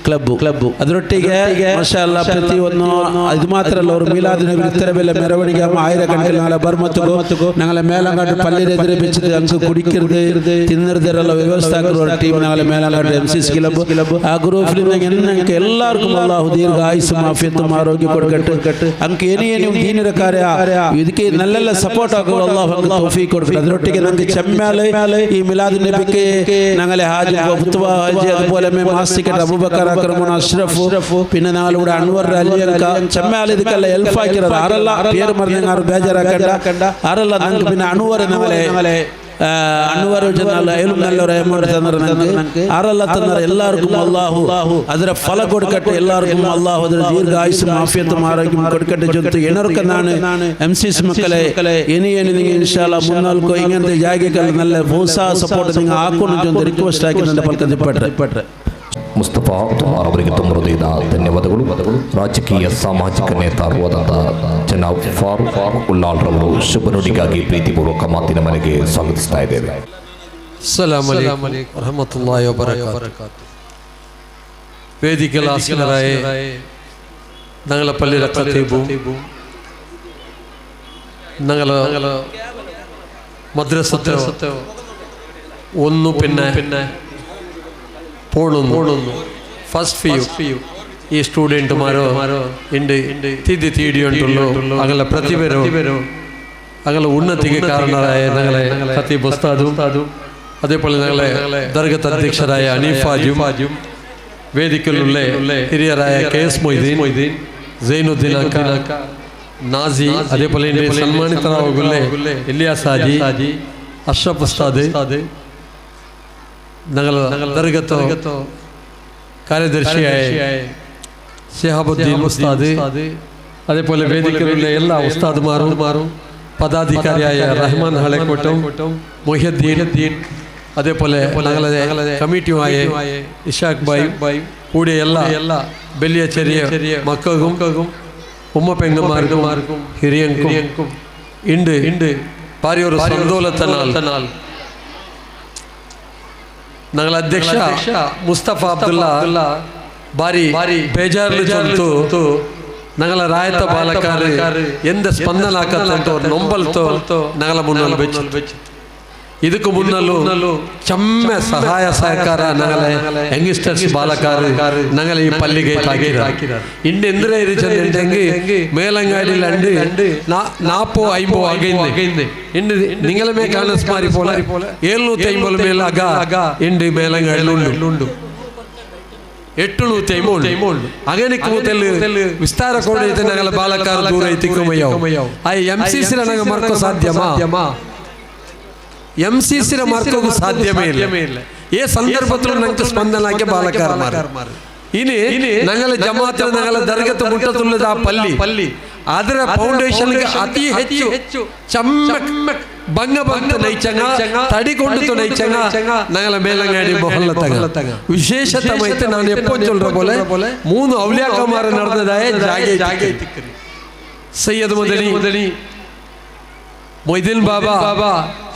club club ಅದರೊಟ್ಟಿಗೆ ಮಾಷಾ ಅಲ್ಲಾ ಪ್ರತಿಯೊಂದು ಇದು ಮಾತ್ರ ಅಲ್ಲ ಅವರು ಮೀಲಾದ್ ನಬಿ ಇತರ ಬೆಲೆ ಮೆರವಣಿಗೆ ಆಯಿರಕಣಕಿಲ್ ನಾಳೆ ಬರ್ಮತ್ತುಗು ഞങ്ങളെ മേലങ്ങാട്ട് പള്ളിരെതിരെ വെച്ചിട്ട് ഞങ്ങൾക്ക് കുടിക്കരുത് തിന്നരുതെല്ലാം വ്യവസ്ഥ ടീം ഞങ്ങളെ മേലങ്ങാട്ട് M C club ആ ഗ്രൂപ്പിൽ ഞങ്ങൾക്ക് എല്ലാവർക്കും അല്ലാഹു ദീർഘായുസ്സും ആഫിയത്തും ആരോഗ്യം കൊടുക്കട്ടെ. ಅಂಕ ಏನೇನು ದೀನರ ಕಾರ್ಯ ಇದಕ್ಕೆ ನಲ್ಲೆಲ್ಲ ಸಪೋರ್ಟ್ ಆಗುವ ಅಲ್ಲಾಹು ಅಂಕ ತೌಫೀಕ್ ಕೊಡ್ಕಟ್ಟೆ. ಅದರೊಟ್ಟಿಗೆ ನಂಗೆ ಚೆಮ್ಮಾಲೆ ಈ ಮಿಲಾದ್ ನಬಿಗೆ ഞങ്ങളെ ഹാജി ഫുത്വ ഹാജി അതുപോലെ മാസിക്കട്ട് അബൂബക്കർ അക്രമുൻ അഷ്റഫ് പിന്നെ ഞങ്ങളിവിടെ അൻവർ അലിയങ്ക ചെമ്മാൽ ಇದಕ್ಕೆಲ್ಲ ಹೆಲ್ಪ್ ಹಾಕಿರೋದು ಆರಲ್ಲ പേര് ಮರೆದ ಯಾರು ಬೇಜಾರಾಕಂಡ ಆರಲ್ಲ ನಂಗೆ പിന്നെ ಅನ್ವರ್ ഞങ്ങളെ ಅನ್ವರ್ ಜನಾಲ ಏಳು ನಲ್ಲವರ ಅಮೌಂಟ್ ತಂದ್ರೆ ನನಗೆ ಆರಲ್ಲ ತಂದ್ರೆ ಎಲ್ಲರಿಗೂ ಅಲ್ಲಾಹು ಅದರ ಫಲ ಕೊಡ್ಕಟ್ಟೆ ಎಲ್ಲರಿಗೂ ಅಲ್ಲಾಹು ಅದರ ದೀರ್ಘ ಆಯುಸ್ ಮಾಫಿಯತ್ ಆರೋಗ್ಯ ಕೊಡ್ಕಟ್ಟೆ ಜೊತೆ ಏನರ್ಕ ನಾನು ಎಂ ಸಿ ಸಿ ಮಕ್ಕಳೇ ಏನೇ ಏನು ನಿಮಗೆ ಇನ್ಶಾಲ್ಲ ಮುನ್ನಾಲ್ಕು ಹಿಂಗಂತ ಜಾಗಕ್ಕೆ ನಲ್ಲ ಪ್ರೋತ್ಸಾಹ ಸಪೋರ್ಟ್ ನಿಂಗೆ ಹಾಕೊಂಡು ಜೊತೆ ರಿಕ್ವೆಸ್ಟ್ ಹಾಕಿ ನನ್ನ ಪಲ್ಕ ದಿಪ್ಪಟ್ರೆ. ಮುಸ್ತಫಾ ಅವರಿಗೆ ತುಂಬ ಹೃದಯದ ಧನ್ಯವಾದಗಳು. ರಾಜಕೀಯ ಸಾಮಾಜಿಕ ನೇತಾರವಾದಂಥ ಜನಾಬ್ ಫಾರೂಕ್ ಉಲ್ಲಾಲ್ರವರು ಶುಭ ನುಡಿಗಾಗಿ ಪ್ರೀತಿಪೂರ್ವಕ ಮಾತಿನ ಮನೆಗೆ ಸ್ವಾಗತಿಸ್ತಾ ಇದ್ದೇವೆ. ಅಸ್ಸಲಾಮು ಅಲೈಕುಂ ವರಹಮತುಲ್ಲಾಹಿ ವಬರಕಾತು. ವೇದಿಕೆಲಾಸೀನರಾಯ ನಂಗಲಪಲ್ಲಿ ಖತೀಬು ನಂಗಲ ಮದ್ರಸത്തെ ഒന്ന് പിന്നെ പിന്നെ പോണൊന്നു ഫസ്റ്റ് ഫിയു ഈ സ്ಟೂಡೆಂಟ್ ಇಂಡು ತಿದ್ದಿ ತೀಡಿಯುಂಟುಳ್ಳು ಅಗಲ ಪ್ರತಿಭೆರು അകല ഉന്നതിക്ക് കാരണരായ ഞങ്ങളെ ഖത്തീബ് ഉസ്താദും അതേപോലെ ഞങ്ങളെ ദർഗത്ത് അധ്യക്ഷരായ അനീഫാജും വേദിക്കലുള്ള ಹಿರಿಯರಾയ ಕೆ എസ് മൊയ്തീൻ, സൈനുദ്ദീൻ അക്ക, നാസി, അതേപോലെ സನ್മാനിതരാകുള്ള ഇലിയാസ് ഹാജി, അഷ്റഫ് ഉസ്താദ്, ഞങ്ങളെ ദർഗത്ത് ಕಾರ್ಯದರ್ಶಿಯಾയ ಶಿಹಾಬುದ್ದೀನ್ ഉസ്താദ്, അതേപോലെ വേദിക്കലുള്ള എല്ലാ ഉസ്താദുമാരും പದಾಧಿಕಾರಿಯಾയ റഹ്മാൻ ഹളേക്കോട്ടും മൊഹിയുദ്ദീൻ, അതേപോലെ ഞങ്ങളുടെ കമ്മിറ്റിയുമായ ഇഷാഖ് ബായും കൂടിയ എല്ലാ വലിയ ചെറിയ മക്കൾക്കും ഉമ്മ പെങ്ങന്മാർക്കും ഹിരിയങ്കും ഇണ്ട് ഇണ്ട് പാരിയൊരു സന്തോലത്തനാൽ ഞങ്ങളുടെ അധ്യക്ഷ മുസ്തഫ അബ്ദുള്ള ബാരി ಬೇಜಾರ್ಲು ಚೊಲ್ತು ഞങ്ങളെ ರಾಯತ ಬಾಲಕಾರ ಎಂದ ಸ್ಪಂದನಾಕತ್ತಂತ ನೊಂಬಲ್ತೋ ഞങ്ങളെ മുന്നിൽ വെച്ചു. ಇದಕ್ಕೂ ಮುನ್ನಲ್ಲೂ ಚಮ್ಮೆ ಸಹಾಯ ಸಹಕಾರ ഞങ്ങളെ ಯಂಗ್ಸ್ಟರ್ಸ್ ಬಾಲಕಾರ ഞങ്ങളെ ಈ ಪಲ್ಲಿಗೆ ಹಾಕಿರ. ಇಂಡೆಂದ್ರೆ ಇರಿಚಂಗೆ ಮೇಲಂಗಾಡಿಲ್ ಅಂಡು ನಾಪೋ ಐಂಬೋ ಅಗೈಂದೆ ಇಂಡು ನಿಂಗಳ ಮೇ ಕಾಣಸ್ ಮಾರಿ ಪೋಲ 750 ಮೇಲ ಅಗ ಇಂಡು ಮೇಲಂಗಾಡಿಲ್ ಉಂಡು 850 അങ്ങനെ കൂതല് ವಿಸ್ತಾರ ಕೊಡೈತೆ ഞങ്ങളെ ಬಾಲಕಾರ ದೂರ ಐತಿ. ಆ ಎಂ ಸಿ ಸಿ ನಂಗೆ ಮರ್ಕೋ ಸಾಧ್ಯಮಾ? ಎಂ ಸಿ ಸಿ ಮರ್ಕೋದು ಸಾಧ್ಯವೇ ಇಲ್ಲ. ಈ ಸಂದರ್ಭದಲ್ಲಿ ನಂಗೆ ಸ್ಪಂದನಾಕೆ ಬಾಲಕಾರ ಮಾರು. ಇನಿ ഞങ്ങളെ ಜಮಾತಿನ ഞങ്ങളെ ದರ್ಗത്ത് ಮುಟ್ಟತುಳ್ಳದ ಆ ಪಲ್ಲಿ ಪಲ್ಲಿ ಅದರ ಫೌಂಡೇಶನ್ಗೆ ಅತಿ ಹೆಚ್ಚು ಚಮ್ಮ ಭಂಗ ಬಂತ ನೈಚಂಗ ತಡಿಕೊಂಡು ನೈಚಂಗ ഞങ്ങളെ മേലങ്ങാടി ಮೊಹಲ್ಲತಂಗ ವಿಶೇಷತಮೈತೆ. ನಾನು ಎಪ್ಪೋ ಚೊಲ್ರ പോലെ 3 ಔಲಿಯಾಕಮಾರ ನಡೆದದಾಯ ಜಾಗೆ ಜಾಗೆ ಸೈಯದ್ ಮದನಿ മൊയ്തീൻ ബാബ,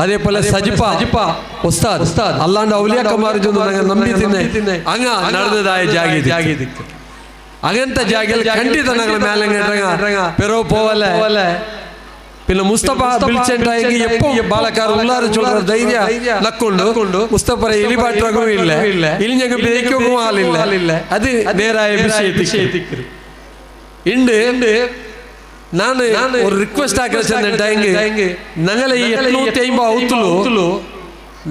അതേപോലെ സജിപ്പ ഉസ്താദ്, അല്ലാണ്ട് ഔലിയാക്കന്മാർ ഞങ്ങൾ നമ്പി തിന്നെ അങ്ങ നടന്നതായ ജാഗി ജാഗി അങ്ങനത്തെ ജാഗിൽ ಖಂಡಿತ ഞങ്ങൾ മേലങ്ങ പെറോ പോവല്ലേ. പിന്നെ മുസ്തഫ വിളിച്ചിട്ടായെങ്കിൽ എപ്പോ ബാലക്കാർ ഉള്ളാറ് ചൊല്ലുന്ന ധൈര്യ നക്കൊണ്ട് മുസ്തഫ എലിപാട്ടവും ഇല്ല ഇനി ഞങ്ങൾ ബ്രേക്കും ആളില്ല. അത് നേരായ വിഷയത്തിൽ ഉണ്ട്. ನಾನು ഒരു ರಿಕ್ವೆಸ್ಟ್ ಹಾಕಿದ್ರೆ ഞങ്ങളെ ഈ 850 ഔത്തുള്ളൂ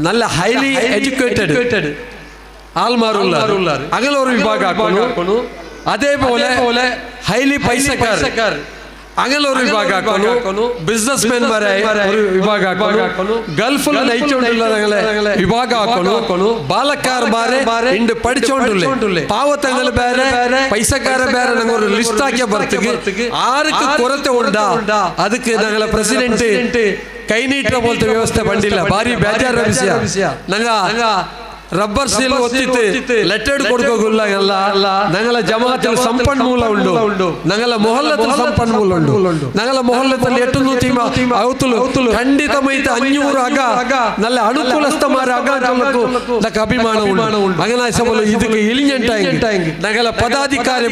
നല്ല ഹൈലി എഡ്യൂക്കേറ്റഡ് ആൾമാരുള്ള അങ്ങനെ ഒരു വിഭാഗം ആക്കണം. അതേപോലെ ഹൈലി പൈസക്കാർ അങ്ങനെ ഒരു വിഭാഗം ആക്കണം. ബിസിനസ് മാൻമാരായ ഒരു വിഭാഗം ആക്കണം. ഗൾഫിൽ നയിച്ചുകൊണ്ടുള്ള ഞങ്ങളെ വിഭാഗം ആക്കണം. ബാലക്കാർ ബാരെ ಇಂಡು പഠിച്ചോണ്ടുള്ള പാവത്തങ്ങൾ ಬೇರೆ പൈസക്കാര ಬೇರೆ ഞങ്ങൾ ഒരു ലിസ്റ്റ് ആക്കിയ ബർത്തുക്ക് ആർക്ക് കൊറത്തെ ഉണ്ടാ ಅದಕ್ಕೆ ഞങ്ങളെ പ്രസിഡന്റ് കൈനീട്ട പോലത്തെ വ്യവസ്ഥ പണ്ടില്ല. ഭാരി ಬೇಜಾರ ವಿಷಯ. ನಂಗ ರಬ್ಬರ್ ಸೀಲ್ ಒತ್ತಿತ್ತು ಲೆಟರ್ಡ್ ಕೊಡ್ಕೋಗುಲ್ಲ. ഞങ്ങളെ ജമാഅത്തിൽ ಸಂಪನ್ಮೂಲ ಉಂಡು, ഞങ്ങളെ ಮೊಹಲ್ಲത്തിൽ ಸಂಪನ್ಮೂಲ ಉಂಡು. ഞങ്ങളെ ಮೊಹಲ್ಲത്തിൽ 850 ಖಂಡಿತ ಮೈತ 500 ಅಗ നല്ല ಅನುಕೂಲಸ್ಥಮಾರ ಅಗ ನಕ್ಕ ಅಭಿಮಾನ ಉಂಡು. അങ്ങനെ ಇದಕ್ಕೆ ಇಳಿಂಜಂಟಾಗಿ ഞങ്ങളെ ಪದಾಧಿಕಾರಿ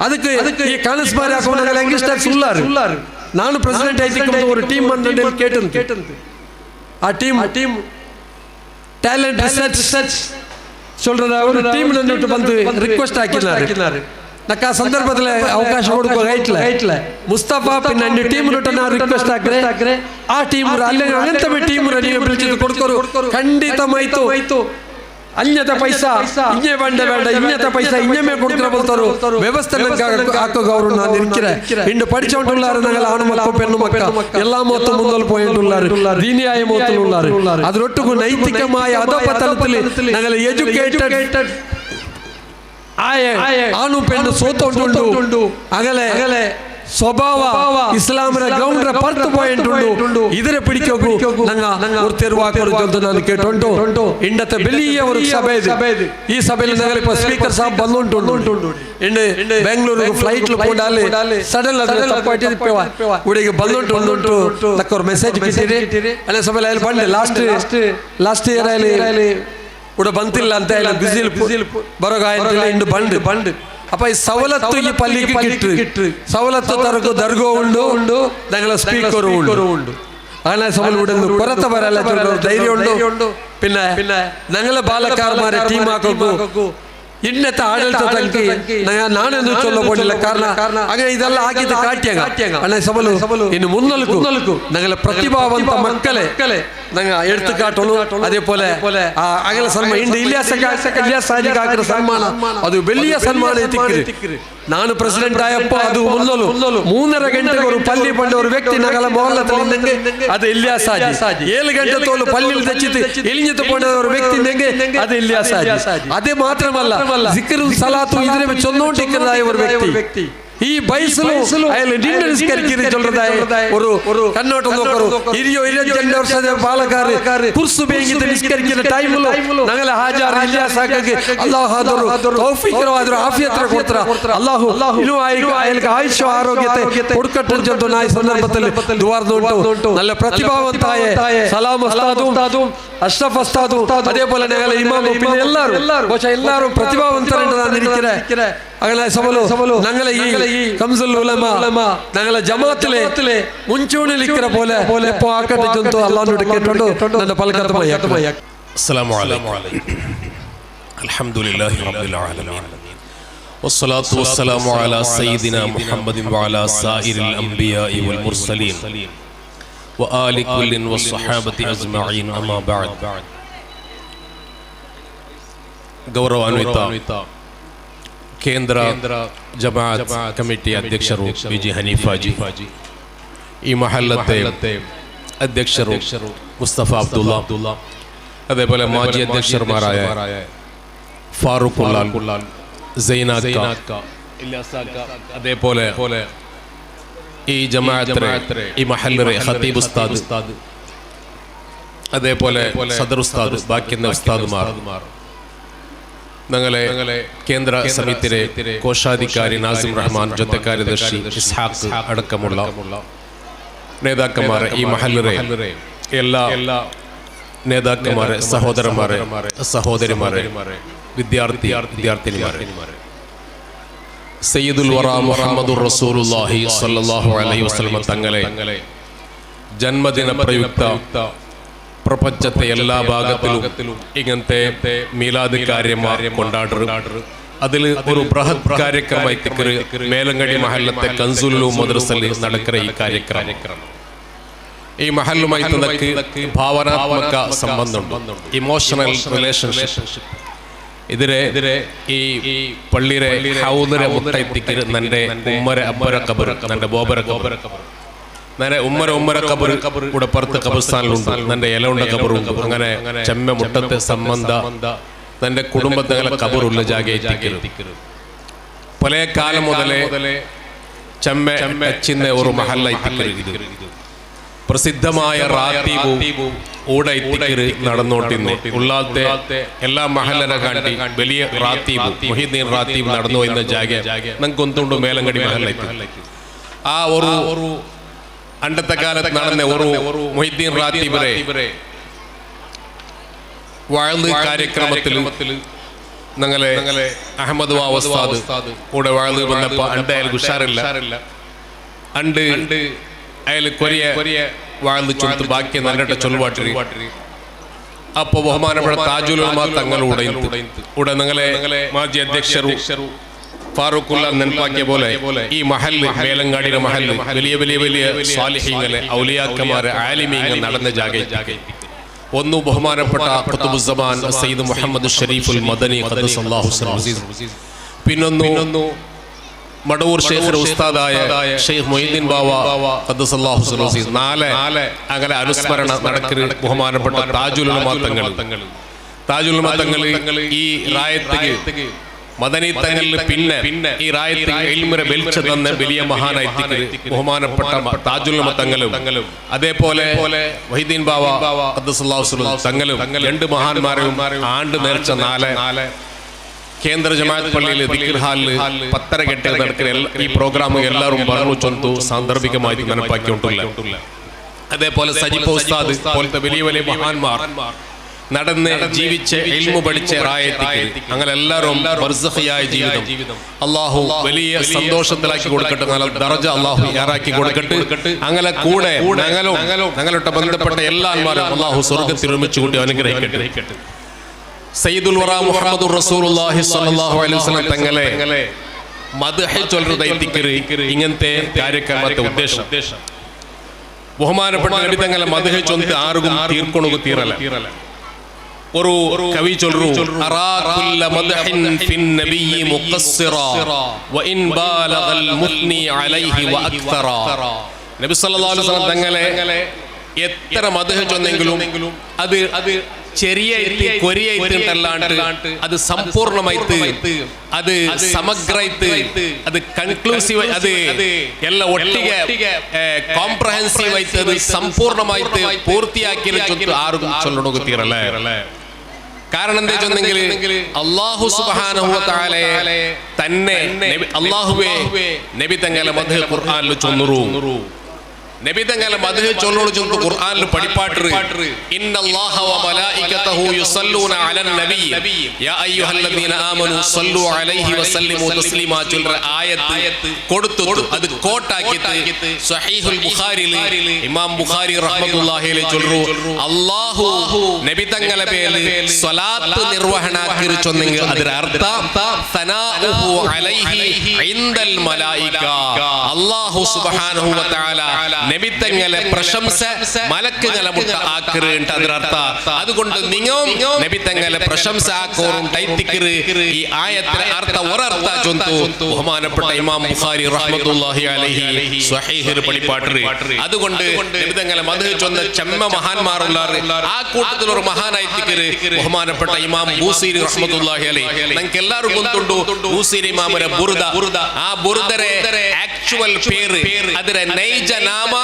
ಅದಕ್ಕೆ ಈ ಕಾಣಸ್ ಮಾರಿ ಹಾಕೊಂಡು ഞങ്ങളെ ಯಂಗ್ಸ್ಟರ್ಸ್ ಉಳ್ಳಾರು. ನಾನು ಪ್ರೆಸಿಡೆಂಟ್ ಆಯ್ತು ഒരു ಟೀಮ್ ಬಂದು ಕೇಟಂತೆ ಆ ಟೀಮ್ ಟೀಮ್ ಟ್ಯಾಲೆಂಟ್ ರಿಸರ್ಚ್ சொல்ற ஒரு ಟೀಮ್ ನನ್ನಿಟ್ಟು ಬಂದು ರಿಕ್ವೆಸ್ಟ್ ಹಾಕಿದ್ದಾರೆ. ನಕ್ಕ ಆ ಸಂದರ್ಭದಲ್ಲಿ ಅವಕಾಶ ಕೊಡುವ ರೈಟ್ಲ ಮುಸ್ತಫಾ പിന്നെ എൻ്റെ ಟೀಮ್ ನಾನು ರಿಕ್ವೆಸ್ಟ್ ಹಾಕ್ರೆ ಆ ಟೀಮ್ ಅಲ್ಲಿ അങ്ങനത്തെ ಟೀಮ್ ನೀವು വിളിച്ചത് കൊടുക്കൊരു ಖಂಡಿತ ಮೈತು ಅನ್ಯತ ಪೈಸಾ ಇನ್ನೇ ಬಂಡೆ ಬೇಡ ಇನ್ನತ ಪೈಸಾ ಇನ್ನೇ ಕೊಡ್ತಿರ ಬೋಲ್ತಾರು ವ್ಯವಸ್ಥೆ ಹಾಕೋಗವರು ನಾನು ಇರ್ಕಿರೆ ಇಂಡು പഠിച്ചോണ്ടുള്ളാರು ഞങ്ങൾ ആണു മക്ക പെണ്ണു മക്ക എല്ലാ മൊത്തം മുന്നോട്ട് പോയിട്ടുള്ളാರು ദീനിയായ മൊത്തമുള്ളാರು അതിലൊട്ടുക്കും നൈതികമായ അധോപതലത്തിൽ ഞങ്ങൾ എഡ്യൂക്കേറ്റഡ് ആയ ആണു പെണ്ണു സോത്തോണ്ടുണ്ടു അകലെ ಸ್ವಭಾವ ಇಸ್ಲಾಮರ ಗ್ರೌಂಡ್ ಪರ್ತ್ ಪಾಯಿಂಟ್ ಉಂಡು ಇದರ പിടിക്കോക്കു ನಂಗ ഒരു തെരുവാക്കൊരു ചൊല്ಲು ನಾನು കേട്ടോണ്ടു ಇಂಡത്തെ വലിയ ഒരു സഭ ഇത്. ഈ സഭയിൽ ഞങ്ങൾ ഇപ്പൊ സ്പീക്കർ സാബ് ಬಂದುಂಟು ಇಂಡು ಬೆಂಗಳೂರಿಗೆ ಫ್ಲೈಟ್ പോണ്ടാല് ಸಡನ್ ತಪ್ಪಾಟಿ ಉಡಿಗೆ ಬಂದುಂಟು ಉಂಟು ತಕ್ಕ ಮೆಸೇಜ್ ಕಿಟ್ಟಿರಿ ಅಲ್ಲೇ ಸಭೆಯಲ್ಲಿ ಅಲ್ಲಿ ಬಂಡೆ ಲಾಸ್ಟ್ ಲಾಸ್ಟ್ ಇಯರ್ ಅಲ್ಲಿ ಉಡ ಬಂತಿಲ್ಲ ಅಂತ ಇಲ್ಲ ಬಿಸಿಲು ಬರೋಗ ಇಂಡು ಬಂಡು ಬಂಡು ಅಪ್ಪ ಈ ಸವಲತ್ತು ಈ ಪಲ್ಲಿಗೆ ಕಿಟ್ಟು ಸವಲತ್ತು ತರಕು ದರ್ಗೋ ಉಂಡು ಉಂಡು ഞങ്ങളെ സ്പീക്കർ ഉണ്ടു ഉണ്ടു അങ്ങനെ സഭയിൽ ഇവിടെ പുറത്ത് വരാൻ ധൈര്യം ഉണ്ടു. പിന്നെ പിന്നെ ഞങ്ങളെ ബാലക്കാർമാരെ ടീമാക്കു ಇನ್ನത്തെ ಆಡಳಿತ ತಂಕಿ ನಾನೇನು ಚೊಲ್ಲ ಕಾರಣ ಹಾಗೆ ಇದೆಲ್ಲ ಆಗಿದ್ದು ಕಾಟ್ಯಾಂಗ ಅಣ್ಣ ಸಬಲು ಇನ್ನು ಮುನ್ನಲ್ಕು ഞങ്ങളെ ಪ್ರತಿಭಾವಂತ ಮಕ್ಕಳೇ ನಂಗೆ എടുത്തു കാട്ടണു. അതേപോലെ അകല സന്മാനം ಇಂದು ಇಲಿಯಾಸ್ ಇಲಿಯಾಸ್ ಸಾಜಿಗೆ ಹಾಕಿರೋ ಸನ್ಮಾನ ಅದು ಬೆಳ್ಳಿಯ ಸನ್ಮಾನ ತಿಕ್ಕಿರಿ. ನಾನು ಪ್ರೆಸಿಡೆಂಟ್ ಆಯಪ್ಪ ಅದು ಮುನ್ನಲು 3.5 ಗಂಟೆಗೆ ഒരു ಪಲ್ಲಿ ಪಂಡ ഒരു ವ್ಯಕ್ತಿ ನಗಲ ಮೊಹಲ್ಲದಲ್ಲಿ ಅದು ಇಲಿಯಾಸ್ ಸಾಜಿ. 7 ಗಂಟೆ ತೋಲು ಪಲ್ಲಿಲ್ ತೆಚ್ಚಿತ್ತು ಇಳಿഞ്ഞിട്ട് പോണ ഒരു വ്യക്തി അത് ഇലിയാസ് സാജി. അതേ മാത്രമല്ല ജിക്റും സലാത്തും ഇതിനെ ചൊന്നോണ്ടിരിക്കുന്നതായ ഒരു വ്യക്തി ഈ ಬಯಸಲು ನಿನ್ನರಿಸ್ಕರಿಕಿರಿ ಚೊಲ್ರದಾಯ ഒരു ഒരു ಕನ್ನೋಟ ನೋಕರು ಹಿರಿಯೋ 22 ವರ್ಷದ ಬಾಲಕಾರು ಕುರ್ಸು ಬೇಗಿದ ನಿಸ್ಕರಿಕಿರ ಟೈಮುಲು ഞങ്ങളെ ಹಾಜಾರ್ ಇಲಿಯಾಸ್ ಹಾಕಕ್ಕೆ ಅಲ್ಲಾಹ್ ಆದರು ತೌಫೀಕರವಾದರು ಆಫಿಯತ್ರ ಕೊಡ್ತಾರ ಅಲ್ಲಾಹು ಇನ್ನು ಆಯಲ್ಗೆ ಆಯುಷ್ಯ ಆರೋಗ್ಯತೆ കൊടുക്കട്ടെ ചൊല്ലുന്ന ഈ സന്ദർഭത്തിൽ ദുആർന്നുണ്ട്. നല്ല പ്രതിഭാವಂತಾയ ಸಲಾം ഉസ്താദും അഷ്റഫ് ഉസ്താദും അതേപോലെ ഞങ്ങളെ ഇമാമും പിന്നെ എല്ലാവരും ಬಹುಶಃ എല്ലാവരും പ്രതിഭാವಂತರೆಂದು ഇരിക്കರೆ. അങ്ങനെ സബലു ഞങ്ങളെ ഈ കംസുൽ ഉലമ ഞങ്ങളെ ജമാഅത്തിലെ മുൻചൂണിലിക്കര പോലെ എപ്പോ ആക്കട്ടെ ചൊന്തു അല്ലാഹുവിനോട് കേട്ടോണ്ട് ನನ್ನ പലകത്തമായി. അസ്സലാമു അലൈക്കും. അൽഹംദുലില്ലാഹി റബ്ബിൽ ആലമീൻ വസ്സലാത്തു വസ്സലാമു അലാ സയ്യിദിനാ മുഹമ്മദിൻ വഅലാ സായിരിൽ അംബിയാഇ വൽ മുർസലീൻ വആലി കുല്ലിൻ വസ്സഹാബത്തി അജ്മഈൻ. അമാ ബഅദ്. ಗೌರವಾನ್ವಿತ ಕೇಂದ್ರ ಜಮಾಅತ್ ಕಮಿಟಿ ಅಧ್ಯಕ್ಷರು ಬಿ ಜಿ ಹನೀಫಾಜಿ, ಈ ಮಹಲ್ಲത്തെ ಅಧ್ಯಕ್ಷರು മുസ്തഫ അബ്ദുള്ള, അതേപോലെ മാജി അധ്യക്ഷന്മാരായ ഫാറൂഖ് ഉള്ളാൽ, സൈനാക്ക, അതേപോലെ ഈ ജമാഅത്തിലെ ഈ മഹല്ലിലെ ഖതീബ് ഉസ്താദ്, അതേപോലെ സദർ ഉസ്താദ്, ബാക്കി ഉസ്താദുമാർ, ഞങ്ങളെ കേന്ദ്ര സമിതിയിലെ കോശാധികാരി നാസിം റഹ്മാൻ, ജൊത്തെ കാര്യദർശി ഇസ്ഹാഖ് അടക്കമുള്ള നേതാക്കന്മാരെ, ഈ മഹല്ലിലെ എല്ലാ നേതാക്കന്മാരെ, സഹോദരന്മാരെ, സഹോദരിമാരെ, വിദ്യാർത്ഥി വിദ്യാർത്ഥിനിമാരെ, സയ്യിദുൽ വറ മുഹമ്മദുർ റസൂലുള്ളാഹി സ്വല്ലല്ലാഹു അലൈഹി വസല്ലം തങ്ങളെ ജന്മദിന പ്രയുക്ത പ്രപഞ്ചത്തെ എല്ലാ ഭാഗത്തിലും ഇങ്ങനത്തെ മീലാദ് കാര്യമാർ കൊണ്ടാടും. അതിൽ ഒരു ബൃഹത് കാര്യക്രമമായി മേലങ്ങടി മഹല്ലത്തെ കൻസുൽ മദ്രസയിൽ നടക്കുന്ന ഈ കാര്യക്രമം ഈ മഹല്ലുമായി തനക്ക് ഭാവനാത്മക സംബന്ധമുണ്ട്, ഇമോഷണൽ റിലേഷൻഷിപ്പ്. ഇതിരെ ഈ പള്ളിയുടെ ഹൗദരെ മുട്ടയെത്തിക്കര് നന്റെ ഉമ്മര അബ്ബര കബർ, നന്റെ ബോബര കബർ, നന്നെ ഉമ്മര ഉമ്മര കബർ കൂടെ പുറത്ത് കബർസ്ഥാനിലുണ്ട്, നന്റെ ഇലയുണ്ട കബറുണ്ട്. അങ്ങനെ ചെമ്മ മുട്ടത്തെ സംബന്ധ തന്റെ കുടുംബത്തെ കബറുള്ള ജാഗ എത്തിക്കരുത്. പല കാലം മുതലേ ചെമ്മ ചിന്ന ഒരു മഹല്ല എത്തിക്കരുത്. പ്രസിദ്ധമായ റാത്തീബു ഊട എത്തിക്കര് നടന്നോട്ടിന്ന് ഉള്ളാത്തെ എല്ലാ മഹല്ലനെ കാട്ടി വലിയ റാത്തീബു മുഹീദ്ദീൻ റാത്തീബ് നടന്നു എന്ന ജാഗ നമുക്കൊന്തുണ്ട് മേലങ്കടി മഹല്ല എത്തി. ആ ഒരു അണ്ടത്തെ കാലത്ത് നടന്ന ഒരു മുഹീദ്ദീൻ റാത്തീബിനെ വാഴ്ന്ന് കാര്യക്രമത്തിൽ ഞങ്ങളെ അഹമ്മദ് ഉസ്താദ് കൂടെ വാഴ്ന്ന് വന്നപ്പോ അണ്ട് അയാൾ ഉഷാറില്ല, അണ്ട് അയാൾ കൊറിയ വാഴ്ന്ന് ചൊല്ല് ബാക്കി നല്ലട്ട ചൊല്ലുവാട്ടി. അപ്പൊ ബഹുമാനപ്പെട്ട താജുൽ ഉലമ തങ്ങളുടെ ഇവിടെ നിങ്ങളെ മാജി അധ്യക്ഷരു ഫാറൂഖുള്ള നെനപ്പാക്കിയ പോലെ ഈ മഹല്ല് മേലങ്ങാടിയുടെ മഹല്ല് വലിയ വലിയ വലിയ സ്വാലിഹീങ്ങളെ ഔലിയാക്കന്മാരെ ആലിമീങ്ങൾ നടന്ന ജാഗ. ഒന്ന് ബഹുമാനപ്പെട്ട ഖുതുബുസ്സമാൻ സയ്യിദ് മുഹമ്മദ് ഷരീഫുൽ മദനി ഖദ്ദസല്ലാഹു സിറഹു, പിന്നൊന്നു മടവൂർ ശേഖർ ഉസ്താദായ ഷെയ്ഖ് മൊയ്തീൻ ബാവ ഖദ്ദസല്ലാഹു സിറഹു. 4 അങ്ങനെ അനുസ്മരണ നടക്കുന്ന ബഹുമാനപ്പെട്ട താജുൽ ഉലമ തങ്ങൾ. താജുൽ ഉലമ തങ്ങൾ ഈ റായത്തേക്ക് മദനി തങ്ങളിൽ പിന്നെ ഈ റായത്ത് ഇൽമുര വെളിച്ച തന്ന വലിയ മഹാനായി ബഹുമാനപ്പെട്ട താജുൽ ഉലമ തങ്ങളും അതേപോലെ വഹീദ്ദീൻ ബാവ ഖദ്ദസല്ലാഹു സിറഹു തങ്ങളും 2 മഹാന്മാരും ആണ്ട് നേർച്ച 4 കേന്ദ്ര ജമാഅത്ത് പള്ളിയിൽ ദിക്ർ ഹാളിൽ 10:30 ഗಂಟೆಗೆ നടക്കുന്ന ഈ പ്രോഗ്രാം എല്ലാവരും പറഞ്ഞു ചൊന്തു സാന്ദർഭികമായി ನೆನಪಾക്കിയിട്ടുള്ള. അതേപോലെ സജിപ്പ ഉസ്താദ് പോലത്തെ വലിയ വലിയ മഹാന്മാർ നടന്ന് ജീവിച്ച് ഇൽമു പഠിച്ച് റായത്തിക്ക് അങ്ങനെ എല്ലാവരും ബർസഖിയായ ജീവിതം അള്ളാഹു വലിയ സന്തോഷത്തിലാക്കി കൊടുക്കട്ടെ, നല്ല ദർജ അള്ളാഹു ഏറാക്കി കൊടുക്കട്ടെ. അങ്ങനെ കൂടെ ഞങ്ങളോട്ട് ബന്ധപ്പെട്ട എല്ലാവരും അള്ളാഹു സ്വർഗത്തിൽ ഒരുമിച്ച് കൂട്ടി അനുഗ്രഹിക്കട്ടെ. സയ്യിദുൽ വറാ മുഹമ്മദുർ റസൂലുള്ളാഹി സ്വല്ലല്ലാഹു അലൈഹി വസല്ലം തങ്ങളെ മദ്ഹ് ചൊല്ലുന്നതൈത്തിക്കര് ഇങ്ങനത്തെ കാര്യക്രമത്തെ ഉദ്ദേശം. ബഹുമാനപ്പെട്ട നബി തങ്ങളെ മദ്ഹ് ചൊന്ത് ആർക്കും തീർക്കണു തീരല. ഒരു കവി ചൊല്ലു, അറാ കുല്ല മദ്ഹിൻ ഫിൻ നബിയ്യി മുഖസ്സിറ വഇൻ ബാലഗൽ മുത്നി അലൈഹി വഅക്തറ. നബി സല്ലല്ലാഹു അലൈഹി വസല്ലം തങ്ങളെ എത്ര മദ്ഹ് ചൊന്നെങ്കിലും അത് അത് ചെറിയ കൊരിയല്ലാണ്ട് അത് സമ്പൂർണ്ണമായിട്ട്, അത് സമഗ്രമായിട്ട്, അത് കൺക്ലൂസീവ്, അത് എല്ലാം ഒട്ടിಗೆ കോംപ്രഹെൻസീവ് ആയിട്ട്, അത് സമ്പൂർണ്ണമായിട്ട് പൂർത്തിയാക്കി ആർക്കും ചൊല്ലണോ തീരല്ലേ. കാരണം എന്താ ചൊന്നെങ്കിൽ അല്ലാഹു സുബ്ഹാനഹു വ തആലയെ തന്നെ അല്ലാഹുവേ നബി തങ്ങളെ മദ്ഹ് ഖുർആനിൽ ചൊന്നുറു. നബി തങ്ങളെ മദ്ഹ് ചൊല്ലോളു ചൊന്തു ഖുർആനിൽ പടിപ്പാട്ടു, ഇന്നല്ലാഹ വ മലായികതഹു യുസല്ലൂന അലൻ നബി യാ അയ്യുഹല്ലദീന ആമനു സല്ലു അലൈഹി വസല്ലിമു തസ്ലീമാ ചൊല്ലുற ആയത്ത് കൊടുത്തു. അത് കോട്ടാക്കിയിട്ട് സ്വഹീഹുൽ ബുഖാരിയിൽ ഇമാം ബുഖാരി റഹ്മത്തുള്ളാഹി അലൈഹി ചൊല്ലു, അല്ലാഹു നബി തങ്ങളെ പേരിൽ സ്വലാത്ത് നിർവഹണാക്കി ചൊന്നെങ്കിൽ അതിന്റെ അർത്ഥം സനാഉഹു അലൈഹി ഇൻദൽ മലായിക, അല്ലാഹു സുബ്ഹാനഹു വ തആല നബി തങ്ങളെ പ്രശംസ മലക്കുകളെ മുട്ട ആക്കറുണ്ട് അതിനർത്ഥ. അതുകൊണ്ട് നിങ്ങളും നബി തങ്ങളെ പ്രശംസ ആക്കോറും ടൈത്തിക്കറ് ഈ ആയത്തിന് അർത്ഥ ഒരർത്ഥ ചൊന്തു ബഹുമാനപ്പെട്ട ഇമാം ബുഖാരി റഹ്മത്തുള്ളാഹി അലൈഹി സ്വഹീഹിൽ പടിപ്പാട്ടറ്. അതുകൊണ്ട് നബി തങ്ങളെ മദ്ഹ് ചൊന്ന ചെമ്മ മഹാന്മാരുള്ളാർ ആ കൂട്ടത്തിൽ ഒരു മഹാനായി തിക്കറ് ബഹുമാനപ്പെട്ട ഇമാം ബൂസീരി റഹ്മത്തുള്ളാഹി അലൈഹി. നിങ്ങൾക്ക് എല്ലാവർക്കും ഗൊത്തുണ്ടു ബൂസീരി ഇമാമരെ ബുർദ. ആ ബുർദരെ ആക്ച്വൽ പേര് അതിരെ നൈജ നാമ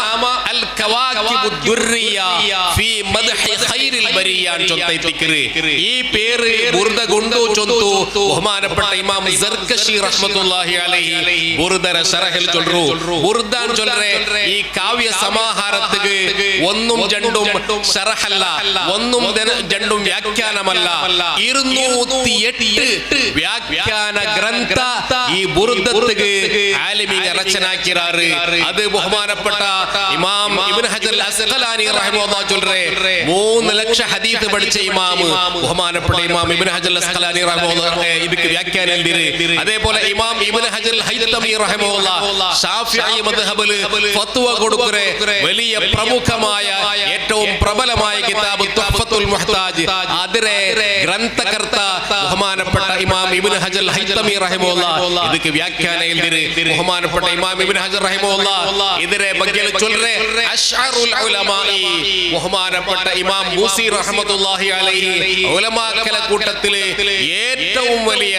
അൽ കവാകിബു ദുർരിയ ഫീ മദ്ഹി ഖൈറിൽ ബരിയ ചൊന്തൈത്തിക്കറ്. ഈ പേര് ബുർദ ഗുണ്ടു ചൊന്തു ബഹുമാനപ്പെട്ട ഇമാം സർകശി റഹ്മത്തുള്ളാഹി അലൈഹി ബുർദര ശറഹിൽ ചൊല്ലു. ബുർദാൻ ചൊല്ലറേ ഈ കാവ്യ സമാഹാരത്തുക്ക് ഒന്നും രണ്ടും ശറഹല്ല, ഒന്നും രണ്ടും വ്യാഖ്യാനമല്ല, 208 വ്യാഖ്യാന ഗ്രന്ഥ ഈ ബുർദത്തുക്ക് ആലിമീങ്ങ രചനാക്കിറാറ്. അത് ബഹുമാനപ്പെട്ട ഇമാം ഇബ്നു ഹജർ അസ്ഖലാനി റഹിമഹുല്ലാഹ് ചൊല്ലറേ 3 ലക്ഷം ഹദീസ് പഠിച്ച ഇമാം ബഹുമാനപ്പെട്ട ഇമാം ഇബ്നു ഹജർ അസ്ഖലാനി റഹിമഹുല്ലാഹ് ഇതിക്ക് വ്യാഖ്യാനം എഴുതിര്. അതേപോലെ ഇമാം ഇബ്നു ഹജർ ഹൈതമി റഹിമഹുല്ലാഹ് ശാഫിഈ മദ്ഹബിൽ ഫത്വ കൊടുക്കറേ വലിയ പ്രമുഖമായ ഏറ്റവും പ്രബലമായ കിതാബ് തുഹ്ഫത്തുൽ മുഹ്താജ് അതിരെ ഗ്രന്ഥകർത്ത ബഹുമാനപ്പെട്ട ഇമാം ഇബ്നു ഹജർ ഹൈതമി റഹിമഹുല്ലാഹ് ഇതിക്ക് വ്യാഖ്യാനം എഴുതിര്. ബഹുമാനപ്പെട്ട ഇമാം ഇബ്നു ഹജർ റഹിമഹുല്ലാഹ് ഇതിരെ ബഗ്ഗിൽ ചൊല്ലറേ അശ്അറുൽ ഉലമാഇ ബഹുമാനപ്പെട്ട ഇമാം ബൂസി റഹ്മത്തുള്ളാഹി അലൈഹി ഉലമാക്കളെ കൂട്ടത്തിലെ ഏറ്റവും വലിയ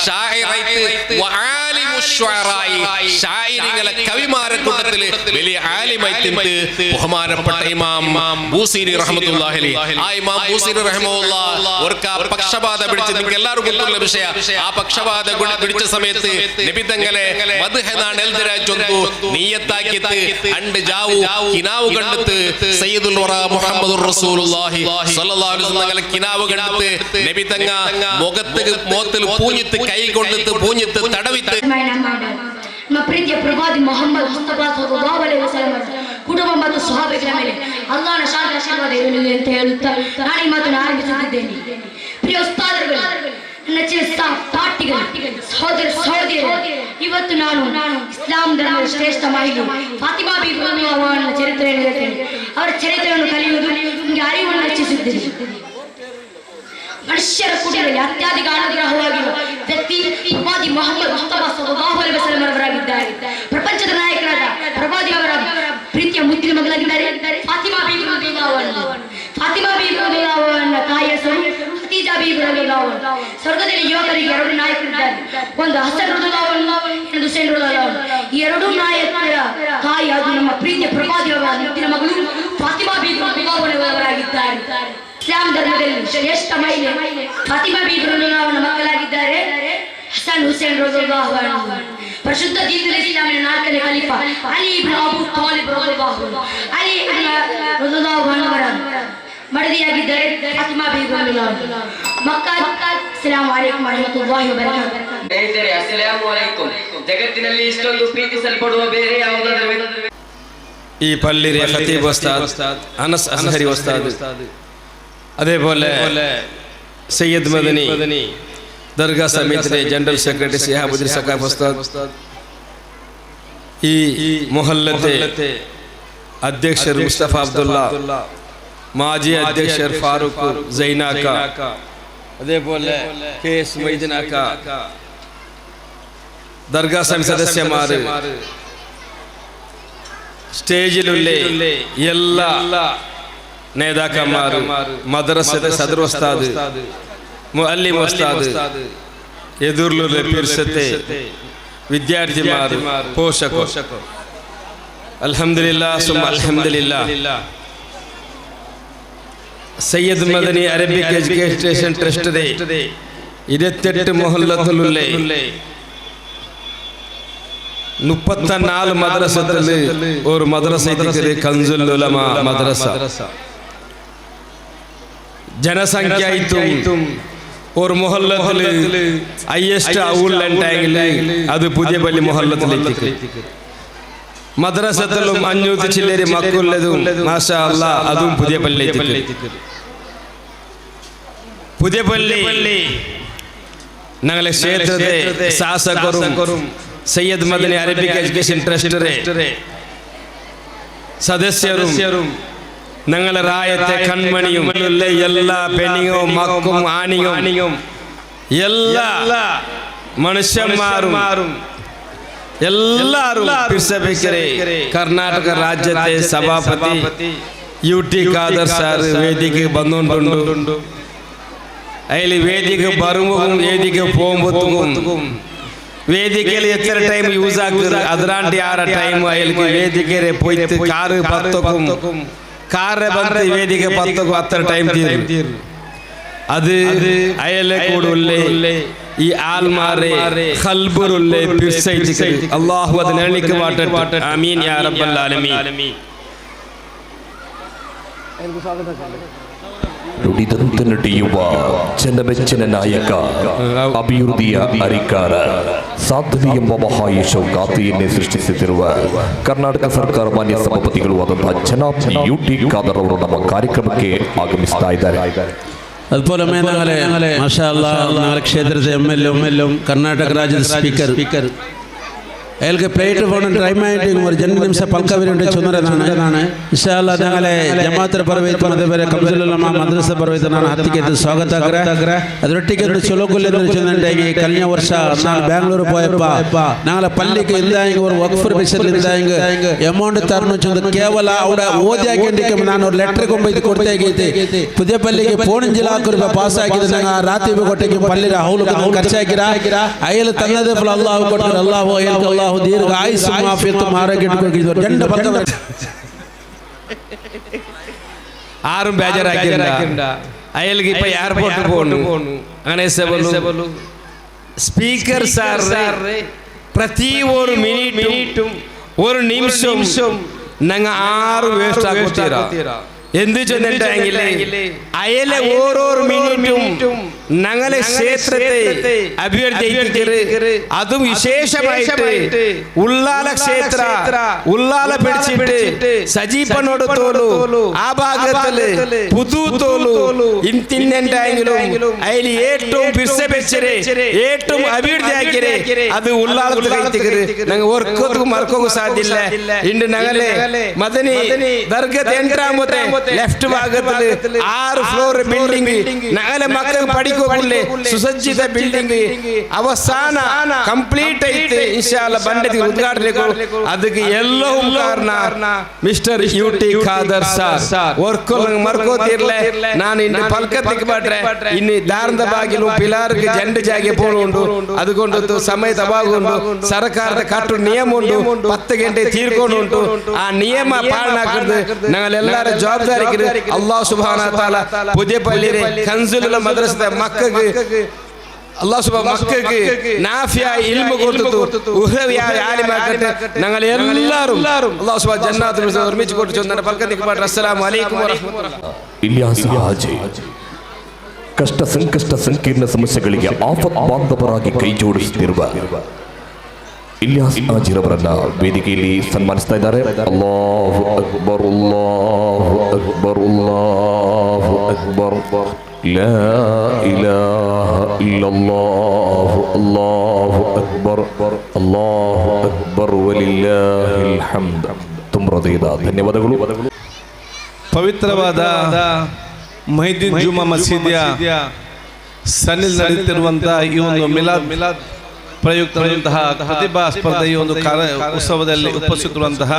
ശാഇറായിട്ട് വആലിമു ശുഅറായി ശാഇരികളെ കവിമാരെ കൂട്ടത്തിലെ വലിയ ആലിമായിട്ട് ബഹുമാനപ്പെട്ട ഇമാം ബൂസീരി റഹ്മത്തുള്ളാഹി അലൈഹി. ആ ഇമാം ബൂസീരി റഹിമഹുല്ലാഹ് ഒർക്ക പക്ഷപാത പിടിച്ച് നിങ്ങൾക്ക് എല്ലാവർക്കും ഗൊത്തുള്ള വിഷയ. ആ പക്ഷപാത പിടിച്ച സമയത്ത് നബി തങ്ങളെ മദ്ഹ് നാണ് എൽദരാ ചൊന്തു നിയ്യത്താക്കിയിട്ട് അണ്ട് ജാവു കിനാവ് കണ്ടിട്ട് സയ്യിദുൽ വറാ മുഹമ്മദുർ റസൂലുള്ളാഹി സ്വല്ലല്ലാഹു അലൈഹി വസല്ലം തങ്ങളെ കിനാവ് കണ്ടിട്ട് നബി തങ്ങ മുഖത്ത് മോത്തിൽ പൂഞ്ഞിത്ത് കൈ കൊണ്ടിട്ട് പൂഞ്ഞിത്ത് തടവിത്ത് ನಮ್ಮ ಪ್ರೀತಿಯ ಪ್ರವಾದಿ ಮೊಹಮ್ಮದ್ ಮುಸ್ತಫಾ ಸಲ್ಲಲ್ಲಾಹು ಅಲೈಹಿ ವಸಲ್ಲಂ ಕುಟುಂಬ ಮತ್ತು ಸಹಾಬಿಗಳ ಮೇಲೆ ಅಲ್ಲಾಹನ ಶಾಂತಿ ಆಶೀರ್ವಾದ ಇರಲಿ ಅಂತ ಹೇಳುತ್ತಾ ನಾನು ಈ ಮಾತನ್ನು ಆರಂಭಿಸುತ್ತಿದ್ದೇನೆ. ಪ್ರಿಯ ಉಸ್ತಾದರುಗಳು, ನನ್ನ ನೆಚ್ಚಿನ ಪಾಠಿಗಳು, ಸಹೋದರ ಸಹೋದರಿಯರೇ, ಇವತ್ತು ನಾನು ಇಸ್ಲಾಂ ಧರ್ಮದ ಶ್ರೇಷ್ಠ ಮಹಿಳೆ ಫಾತಿಮಾ ಬೀಬಿ ಅವರ ಚರಿತ್ರೆಯನ್ನು ಹೇಳ್ತೇನೆ. ಅವರ ಚರಿತ್ರೆಯನ್ನು ಕಲಿಯುವುದು ನಿಮಗೆ ಅರಿವನ್ನು ಹೆಚ್ಚಿಸುತ್ತದೆ. ರಚಿಸುತ್ತದೆ. ಮನುಷ್ಯರ ಕೂಟದಲ್ಲಿ ಅತ್ಯಧಿಕ ಅನುಗ್ರಹವಾಗಿರುವ ವ್ಯಕ್ತಿ ಪ್ರವಾದಿ ಮೊಹಮ್ಮದ್ ಮುಸ್ತಫಾ ಸಲ್ಲಲ್ಲಾಹು ಅಲೈಹಿ ವಸಲ್ಲಂ ಅವರಾಗಿದ್ದಾರೆ. ಪ್ರಪಂಚದ ನಾಯಕರಾದ ಪ್ರವಾದಿ ಅವರ ಪ್ರೀತಿಯ ಮುದ್ದಿನ ಮಗಳಾಗಿದ್ದಾರೆ ಫಾತಿಮಾ ಬೀಬಿ ರದಿಯಲ್ಲಾಹು ಅನ್ಹಾ. ಫಾತಿಮಾ ಬೀಬಿ ರದಿಯಲ್ಲಾಹು ಅನ್ಹಾ ತಾಯಿಯ ಹೆಸರು ಖದೀಜಾ ಬೀಬಿ ರದಿಯಲ್ಲಾಹು ಅನ್ಹಾ. ಸ್ವರ್ಗದಲ್ಲಿ ಯುವಕರಿಗೆ ಎರಡು ನಾಯಕರಿದ್ದಾರೆ, ಒಂದು ಹಸನ್ ರದಿಯಲ್ಲಾಹು ಅನ್ಹು, ಇನ್ನೊಂದು ಹುಸೇನ್ ರದಿಯಲ್ಲಾಹು ಅನ್ಹು. ಈ ಎರಡು ನಾಯಕರ ತಾಯಿ ಅದು ನಮ್ಮ ಪ್ರೀತಿಯ ಪ್ರವಾದಿ ಅವರ ಮುದ್ದಿನ ಮಗಳು ಫಾತಿಮಾ ಬೀಬಿ ರದಿಯಲ್ಲಾಹು ಅನ್ಹಾ ಅವರಾಗಿದ್ದಾರೆ. ಇಸ್ಲಾಂ ಧರ್ಮದಲ್ಲಿ ಶ್ರೇಷ್ಠ ಮಹಿಳೆ ಫಾತಿಮಾ ಬೀಬಿ ರದಿಯಲ್ಲಾಹು ಅನ್ಹಾ ಮಕ್ಕಳಾಗಿದ್ದಾರೆ ಹಸನ್ ಹುಸೇನ್ ರದಿಯಲ್ಲಾಹು ಅನ್ಹು. ಪರಿಶುದ್ಧ ದೀನುಲ್ ಇಸ್ಲಾಮಿನ ನಾಲ್ಕನೇ ಖಲೀಫಾ ಅಲಿ ಇಬ್ನ್ ಅಬೂ ತಾಲಿಬ್ ರದಿಯಲ್ಲಾಹು ಅನ್ಹು, ಅಲಿ ಇಬ್ನ್ ರದಿಯಲ್ಲಾಹು ಅನ್ಹು ಅವರ ಮಡದಿಯಾಗಿದ್ದಾರೆ ಫಾತಿಮಾ ಬೀಬಿ ರದಿಯಲ್ಲಾಹು ಅನ್ಹಾ. ಮಕ್ಕಾ. ಅಸ್ಸಲಾಮು ಅಲೈಕುಂ ವರಹಮತುಲ್ಲಾಹಿ ವಬರಕಾತುಹು. ಸ್ನೇಹಿತರೆ, ಅಸ್ಸಲಾಮು ಅಲೈಕುಂ. ಜಗತ್ತಿನಲ್ಲಿ ಇಷ್ಟೊಂದು ಪ್ರೀತಿಸಲ್ಪಡುವ ಬೇರೆ ಯಾವುದಾದರೂ ಈ ಪಲ್ಲಿರೆ ಖತೀಬ್ ಉಸ್ತಾದ್ ಅನಸ್ ಅಸ್ಹರಿ ಉಸ್ತಾದ್, അതേപോലെ സയ്യദ് മദനി ദർഗാ സമിതിയുടെ ജനറൽ സെക്രട്ടറി സിഹാബുദ്ദീൻ സഖാഫ് ഉസ്താദ്, ഈ മുഹല്ലത്തെ അധ്യക്ഷർ മുസ്തഫ അബ്ദുള്ള, മാജി അധ്യക്ഷർ ഫാറൂഖ് സൈനാക്ക, അതേപോലെ കെ എസ് മൈദിനാക്ക, ദർഗാ സമിതി സദസ്യന്മാർ, സ്റ്റേജിലുള്ള എല്ലാ നേതാക്കന്മാർ, മദ്രസത്തെ സദർ ഉസ്താദ്, മുഅല്ലിം ഉസ്താദ്, എതിർലുള്ള പിർസത്തെ വിദ്യാർത്ഥിമാർ, പോഷകർ, അൽഹംദുലില്ലാ സുമ്മ അൽഹംദുലില്ലാ. Sayyid Madani Arabic education trust 28 മൊഹല്ലത്തിലുള്ള 34 മദ്രസത്തിൽ ഒരു മദ്രസ കൻസുൽ ഉലമ മദ്രസ. ಜನಸಂಖ್ಯೆ ಆಯಿತು ഒരു ಮೊಹಲ್ಲത്തിൽ ഹൈയസ്റ്റ് ഔലുണ്ടെങ്കിൽ അത് പുതിയ പള്ളി ಮೊಹಲ್ಲത്തിലേക്ക്. മദ്രസത്തിലും 500 ചില്ലരി മക്കളുള്ളതും മാഷാ അല്ലാ അതും പുതിയ പള്ളിയിലേക്ക്. പുതിയ പള്ളി ഞങ്ങളെ ക്ഷേത്രത്തെ ശാസകരും Sayyid Madani Arabic education trust സദസ്യരും ഞങ്ങളെ രായത്തെ കൺമണിയും എല്ലാ പെണ്ണിങ്ങും മക്കും ആണിയും എല്ലാ മനുഷ്യന്മാരും എല്ലാവരും കർണാടക രാജ്യത്തെ സഭാപതി യു ടി ഖാദർ സാർ വേദിക്ക് വന്നുകൊണ്ടുണ്ട്. അതിൽ വേദിക്ക് വരുമ്പോൾ വേദിക്ക് പോകുമ്പോഴത്തേക്കും വേദിക്കയിൽ എത്ര ടൈം യൂസ് ആക്കുക അതിരാണ്ട് ആറ് ടൈം അയാൾക്ക് വേദിക്കരെ പോയിട്ട് കാറ് പത്തക്കും കാറെ ಬಂದು ವೇದಿಕೆ ಪತ್ತಕ್ಕೂ ಹತ್ತರ ಟೈಮ್ ತೀರು. ಅದು ಅಯಲೆ ಕೂಡುಲ್ಲೆ ಈ ಆಲ್ಮಾರೆ ಖಲ್ಬುರುಲ್ಲೆ ಪಿರ್ಸೈತಿ ಅಲ್ಲಾಹು ಅದು ನೆರಳಿಕ್ಕೆ ವಾಟ ಆಮೀನ್ ಯಾ ರಬ್ಬಲ್ ಆಲಮೀನ್. ನುಡಿದಂತೆ ನಡೆಯುವ ಜನಮೆಚ್ಚಿನ ನಾಯಕ, ಅಭಿವೃದ್ಧಿಯ ಅಧಿಕಾರ, ಸಾಧನೆ ಎಂಬ ಮಹಾಯಶೋ ಗಾಥೆಯನ್ನೇ ಸೃಷ್ಟಿಸುತ್ತಿರುವ ಕರ್ನಾಟಕ ಸರ್ಕಾರ ಮಾನ್ಯ ಸಭಾಪತಿಗಳು ಆದಂತಹ ಜನಾಬ್ ಯು ಟಿ ಖಾದರ್ ಅವರು ನಮ್ಮ ಕಾರ್ಯಕ್ರಮಕ್ಕೆ ಆಗಮಿಸ್ತಾ ಇದ್ದಾರೆ. അതുപോലെ ഞങ്ങളെ മാഷാ അല്ലാഹ് ഞങ്ങളെ ക്ഷേത്രത്തെ എം എൽ എം കർണാടക രാജ്യത്തെ സ്പീക്കർ അയാൾക്ക് പ്ലേറ്റ് ഫോൺ ടൈം ആയിട്ട് ഒരു ജന്മ നിമിഷ പൽക്കവരുണ്ട് ചൊന്നതാണ്. ഇൻഷാ അല്ലാഹ് ഞങ്ങളെ ജമാഅത്ത് ಪರ್ವೈತು അതേപോലെ കംസുൽ ഉലമ മദ്രസ ಪರ್ವೈತು ನಾನು ಹತ್ತಿಗೆ ಸ್ವಾಗತ ಅದರೊಟ್ಟಿಗೆ ಚೊಲೋಕುಲ್ ಚೆಂದಂಟಾಗಿ കഴിഞ്ഞ ವರ್ಷ ನಾನು ಬ್ಯಾಂಗ್ಳೂರು പോയപ്പോ ഞങ്ങളെ പള്ളിക്ക് എന്തായെങ്കിൽ ഒരു വഖഫ് ബിസിൽ എന്തായെങ്കിൽ എമൗണ്ട് തരണം ചെന്ന് കേവല അവിടെ ಓದಿ ನಾನು ഒരു ಲೆಟರ್ ಕೊಂಬೈದು ಕೊಡ್ತಾಗೈತೆ. ಪುದಿಯ ಪಲ್ಲಿಗೆ 4.5 ಲಾಖ ರೂಪಾಯಿ ಪಾಸ್ ಆಗಿದೆ. ನಂಗೆ ರಾತ್ರಿ ಕೊಟ್ಟಕ್ಕೆ ಪಲ್ಲಿರ ಹೌಲು ಖರ್ಚಾಕಿರ ಅಯ್ಯಲು ತಂದದೆ ಅಲ್ಲಾಹು ಕೊಟ್ಟರು. ಅಲ್ಲಾಹು ಅಯ್ಯಲ್ಗೆ ಅಲ್ಲಾಹು ದೀರ್ಘ ಆಯುಸ್ಸು ಮಾಫಿಯತ್ತು ಆರೋಗ್ಯ ಇಟ್ಕೊಂಡಿದ್ರು. ಜಂಡ ಪಕ್ಕ ആരും ബേജാറാക്കില്ല. അയാൾക്ക് ഇപ്പൊ എയർപോർട്ട് പോണു. അങ്ങനെ സ്പീക്കർ സാർ പ്രതി ഒരു മിനിറ്റും ഒരു നിമിഷം ഞങ്ങ ആരും വേസ്റ്റ് ആക്കൂത്തീര. എന്ത് ചെന്നിട്ടെങ്കിൽ അയലെ ഓരോ മിനിറ്റും ഞങ്ങളെ ക്ഷേത്രത്തെ അഭിവൃദ്ധി അതും വിശേഷമായിട്ട് ഉള്ളാല ക്ഷേത്ര ഉള്ളാല പിടിച്ചിട്ട് സജീപ്പനോട് തോലു ആ ഭാഗത്തില് പുതു തോലു ഇന്തിന്നെങ്കിലും അതിൽ ഏറ്റവും പിർസെ ഏറ്റവും അഭിവൃദ്ധി ആക്കിയത് അത് ഉള്ളാളത്ത് ഞങ്ങൾ ഓർക്കത്തും മറക്കും സാധ്യല്ല. ഇണ്ട് ഞങ്ങളെ മദനി ദർഗത്ത് എൻട്രാമത്തെ ലെഫ്റ്റ് ഭാഗത്തില് 6 ഫ്ലോർ ബിൽഡിംഗ് ഞങ്ങളെ മക്കൾ പഠിക്കുള്ളേ സുസജ്ജിത ബിൽഡിംഗ് അവസാന ಕಂಪ್ಲೀಟ್ ಐತೆ ಇನ್ಶಾ ಅಲ್ಲಾ ಬಂಡತಿ ಉದ್ಘಾಟನೆ. ಅದಕ್ಕೆ ಎಲ್ಲವೂ ಕಾರಣ mister U T Khader sir. Work ಮರ್ಕೋತಿರ್ಲೆ ನಾನು ಇನ್ನು ಪಲ್ಕತ್ತಿಗೆ ಬಾಟ್ರೆ ಇನ್ನು ದಾರದ ಬಾಗಿಲು ಪಿಲಾರ್ಗೆ ಜಂಡು ಜಾಗೆ ಪೋಣುಂಡು അതുകൊണ്ട് ಸಮಯ ತಬಾಗುಂಡು ಸರ್ಕಾರದ ಕಟ್ಟು ನಿಯಮ ಉಂಟು 10 ಗಂಟೆ ತೀರ್ಕೊಂಡು ಉಂಟು. ಆ ನಿಯಮ ಪಾಲನೆ ಹಾಕಿದ್ದು ഞങ്ങളെല്ലാര ಜವಾಬ್ದಾರಿ. ಅಲ್ಲಾಹ್ ಸುಬ್ಹಾನಹು ವ ತಆಲಾ ಪುದಿಯ ಪಳ್ಳಿರೆ ಕನ್ಸುಲ ಮದ್ರಸದ ಮಕ್ಕಳಿಗೆ അല്ലാഹു സുബ്ഹാനഹു മക്കൾക്ക് നാഫിയായ ഇൽമു കൊടുത്തു ഉഹ്റവിയായ ആലിമാക്കട്ടെ. ഞങ്ങൾ എല്ലാവരും അല്ലാഹു സുബ്ഹാനഹു ജന്നാത്തുൽ ഫിർദൗസ് ഒരുമിച്ച് കൊടുത്തു ചൊന്നന പൽക്കത്തിക്ക് പാട്ട്. അസ്സലാമു അലൈക്കും വറഹ്മത്തുള്ളാഹി. ಇಲಿಯಾಸ್ ಹಾಜಿ ಕಷ್ಟ ಸಂಕಷ್ಟ ಸಂಕೀರ್ಣ ಸಮಸ್ಯೆಗಳಿಗೆ ಆಪತ್ ಬಾಂಧವರಾಗಿ ಕೈ ಜೋಡಿಸುತ್ತಿರುವ ಇಲಿಯಾಸ್ ಹಾಜಿರವರನ್ನ ವೇದಿಕೆಯಲ್ಲಿ ಸನ್ಮಾನಿಸ್ತಾ ಇದ್ದಾರೆ. ಅಲ್ಲಾಹು ಅಕ್ಬರ್, ಅಲ್ಲಾಹು ಅಕ್ಬರ್, ಅಲ್ಲಾಹು ಅಕ್ಬರ್, ಲಾ ಇಲಾಹ ಇಲ್ಲಲ್ಲಾಹು, ಅಲ್ಲಾಹು ಅಕ್ಬರ್, ಅಲ್ಲಾಹು ಅಕ್ಬರ್, ವಲಿಲ್ಲಾಹಿಲ್ ಹಮ್ದ್. ತುಂಬ ಹೃದಯದ ಧನ್ಯವಾದಗಳು. ಪವಿತ್ರವಾದ ಮಹಿದ್ದೀನ್ ಜುಮಾ ಮಸೀದಿಯ ಸನ್ನಿಲ್ ನಡೆಯುತ್ತಿರುವಂತಹ ಈ ಒಂದು ಮಿಲಾದ್ ಪ್ರಯುಕ್ತವಾದಂತಹ ಪ್ರತಿಭಾ ಸ್ಪರ್ಧೆಯ ಒಂದು ಉತ್ಸವದಲ್ಲಿ ಉಪಸ್ಥಿತರುವಂತಹ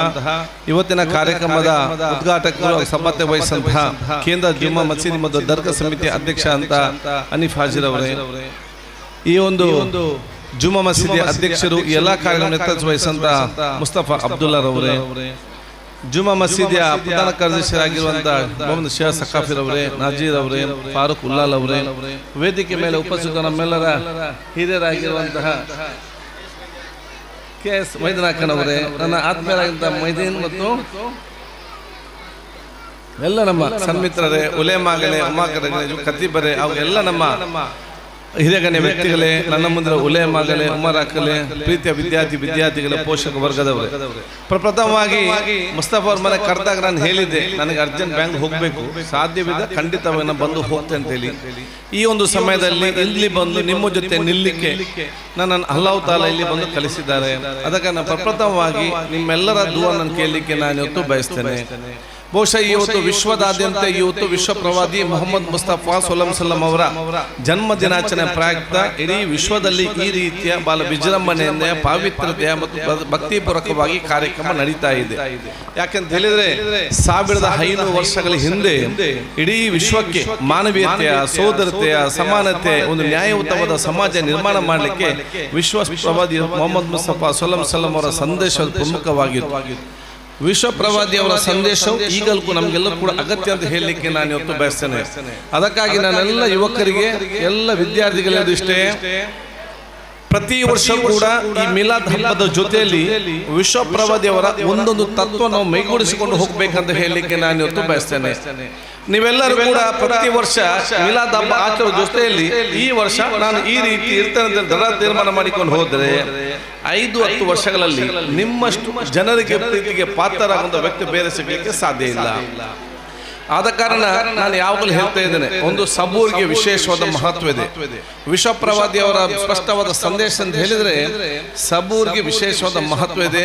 ಇವತ್ತಿನ ಕಾರ್ಯಕ್ರಮದ ಉದ್ಘಾಟಕರು ಸಭಾಧ್ಯಕ್ಷತೆ ವಹಿಸಿದಂತಹ ಕೇಂದ್ರ ಜುಮಾ ಮಸೀದಿ ಮತ್ತು ದರ್ಗಾ ಸಮಿತಿಯ ಅಧ್ಯಕ್ಷ ಅಂತ ಹನೀಫ್ ಹಾಜಿರ್ ಅವರೇ, ಈ ಒಂದು ಜುಮಾ ಮಸೀದಿಯ ಅಧ್ಯಕ್ಷರು ಎಲ್ಲ ಕಾರ್ಯಕ್ರಮ ನೇತೃತ್ವ ವಹಿಸಿದಂತಹ ಮುಸ್ತಫಾ ಅಬ್ದುಲ್ಲಾರವರೇ, ಜುಮಾ ಮಸೀದಿಯ ಪ್ರಧಾನ ಕಾರ್ಯದರ್ಶಿಯಾಗಿರುವಂತಹ ಮೊಹಮ್ಮದ್ ಶೇಖ್ ಸಖಾಫಿರ್ ಅವರೇ, ನಾಜೀರ್ ಅವರೇ, ಫಾರೂಕ್ ಉಲ್ಲಾಲ್ ಅವರೇ, ವೇದಿಕೆ ಮೇಲೆ ಉಪಸ್ಥಿತ ನಮ್ಮೆಲ್ಲರ ಹಿರಿಯರಾಗಿರುವಂತಹ ಕೆ ಎಸ್ ಮೈದನಾಕನ್ ಅವರೇ, ನನ್ನ ಆತ್ಮೀಯರಾಗಿರುವಂತಹ ಮೈದೀನ್ ಮತ್ತು ಎಲ್ಲ ನಮ್ಮ ಸನ್ಮಿತ್ರರೇ, ಉಲೇಮಾಗಲೇ, ಉಮಾಕರೇ, ಖತೀಬರೇ, ಅವೆಲ್ಲ ನಮ್ಮ ಹಿರಿಯಗಣ್ಯ ವ್ಯಕ್ತಿಗಳೇ, ನನ್ನ ಮುಂದೆ ಉಲೇಮಾಗಲೇ, ಉಮರಾಕಲೆ, ಪ್ರೀತಿಯ ವಿದ್ಯಾರ್ಥಿಗಳ ಪೋಷಕ ವರ್ಗದವರೇ, ಪ್ರಪ್ರಥಮವಾಗಿ ಮುಸ್ತಫಾ ಅವ್ರ ಮನೆ ಕರೆದಾಗ ನಾನು ಹೇಳಿದ್ದೆ, ನನಗೆ ಅರ್ಜೆಂಟ್ ಬ್ಯಾಂಕ್ ಹೋಗಬೇಕು, ಸಾಧ್ಯವಿದ್ದ ಖಂಡಿತವಾಗಿ ನಾನು ಬಂದು ಹೋಗ್ತೇನೆ ಅಂತೇಳಿ. ಈ ಒಂದು ಸಮಯದಲ್ಲಿ ಇಲ್ಲಿ ಬಂದು ನಿಮ್ಮ ಜೊತೆ ನಿಲ್ಲಕ್ಕೆ ನನ್ನನ್ನು ಅಲ್ಲಾಹ್ ತಾಲಾ ಇಲ್ಲಿ ಬಂದು ಕಲಿಸಿದ್ದಾರೆ. ಅದಕ್ಕೆ ನಾನು ಪ್ರಪ್ರಥಮವಾಗಿ ನಿಮ್ಮೆಲ್ಲರ ದುವಾ ನಾನು ಕೇಳಲಿಕ್ಕೆ ನಾನು ಇವತ್ತು ಬಯಸ್ತೇನೆ. ಬಹುಶಃ ಇವತ್ತು ವಿಶ್ವದಾದ್ಯಂತ ಇವತ್ತು ವಿಶ್ವ ಪ್ರವಾದಿ ಮೊಹಮ್ಮದ್ ಮುಸ್ತಫಾ ಸೊಲಂ ಸಲ್ಲಂ ಅವರ ಜನ್ಮ ದಿನಾಚರಣೆ ಪ್ರಯುಕ್ತ ಇಡೀ ವಿಶ್ವದಲ್ಲಿ ಈ ರೀತಿಯ ಬಾಲ ವಿಜೃಂಭಣೆಯಿಂದ ಪಾವಿತ್ರ್ಯತೆಯ ಮತ್ತು ಭಕ್ತಿಪೂರ್ವಕವಾಗಿ ಕಾರ್ಯಕ್ರಮ ನಡೀತಾ ಇದೆ. ಯಾಕಂತ ಹೇಳಿದ್ರೆ 1500 ವರ್ಷಗಳ ಹಿಂದೆ ಇಡೀ ವಿಶ್ವಕ್ಕೆ ಮಾನವೀಯತೆಯ, ಸೋದರತೆಯ, ಸಮಾನತೆ, ಒಂದು ನ್ಯಾಯಯುತವಾದ ಸಮಾಜ ನಿರ್ಮಾಣ ಮಾಡಲಿಕ್ಕೆ ವಿಶ್ವ ಪ್ರವಾದಿ ಮೊಹಮ್ಮದ್ ಮುಸ್ತಫಾ ಸೊಲಂ ಸಲ್ಲಂ ಅವರ ಸಂದೇಶ ಪ್ರಮುಖವಾಗಿತ್ತು. ವಿಶ್ವ ಪ್ರವಾದಿಯವರ ಸಂದೇಶವು ಈಗಲೂ ನಮಗೆಲ್ಲ ಕೂಡ ಅಗತ್ಯ ಅಂತ ಹೇಳಲಿಕ್ಕೆ ನಾನು ಇವತ್ತು ಬಯಸ್ತೇನೆ. ಅದಕ್ಕಾಗಿ ನಾನೆಲ್ಲ ಯುವಕರಿಗೆ, ಎಲ್ಲ ವಿದ್ಯಾರ್ಥಿಗಳಿಗೆ ಇಷ್ಟೇ, ಪ್ರತಿ ವರ್ಷ ಕೂಡ ಈ ಮಿಲಾದ್ ಹಬ್ಬದ ಜೊತೆಯಲ್ಲಿ ವಿಶ್ವ ಪ್ರವಾದಿಯವರ ಒಂದೊಂದು ತತ್ವ ನಾವು ಮೈಗೂಡಿಸಿಕೊಂಡು ಹೋಗ್ಬೇಕಂತ ಹೇಳಲಿಕ್ಕೆ ನಾನು ಇವತ್ತು ಬಯಸ್ತೇನೆ. ನೀವೆಲ್ಲರೂ ಕೂಡ ಪ್ರತಿ ವರ್ಷ ಮಿಲಾದ್ ಹಬ್ಬ ಆಚರಣೆ ಜೊತೆಯಲ್ಲಿ ಈ ವರ್ಷ ನಾನು ಈ ರೀತಿ ಇರ್ತೇನೆ ಅಂತ ದೃಢ ತೀರ್ಮಾನ ಮಾಡಿಕೊಂಡು ಹೋದರೆ 5-10 ವರ್ಷಗಳಲ್ಲಿ ನಿಮ್ಮಷ್ಟು ಜನರಿಗೆ ಪ್ರೀತಿಗೆ ಪಾತ್ರರಾಗುವಂಥ ವ್ಯಕ್ತಿ ಬೇರೆ ಸಿಗಲಿಕ್ಕೆ ಸಾಧ್ಯ ಇಲ್ಲ. ಆದ ಕಾರಣ ನಾನು ಯಾವಾಗಲೂ ಹೇಳ್ತಾ ಇದ್ದೇನೆ, ಒಂದು ಸಬೂರ್ಗೆ ವಿಶೇಷವಾದ ಮಹತ್ವ ಇದೆ. ವಿಶ್ವಪ್ರವಾದಿಯವರ ಸ್ಪಷ್ಟವಾದ ಸಂದೇಶ ಅಂತ ಹೇಳಿದ್ರೆ ಸಬೂರ್ಗೆ ವಿಶೇಷವಾದ ಮಹತ್ವ ಇದೆ.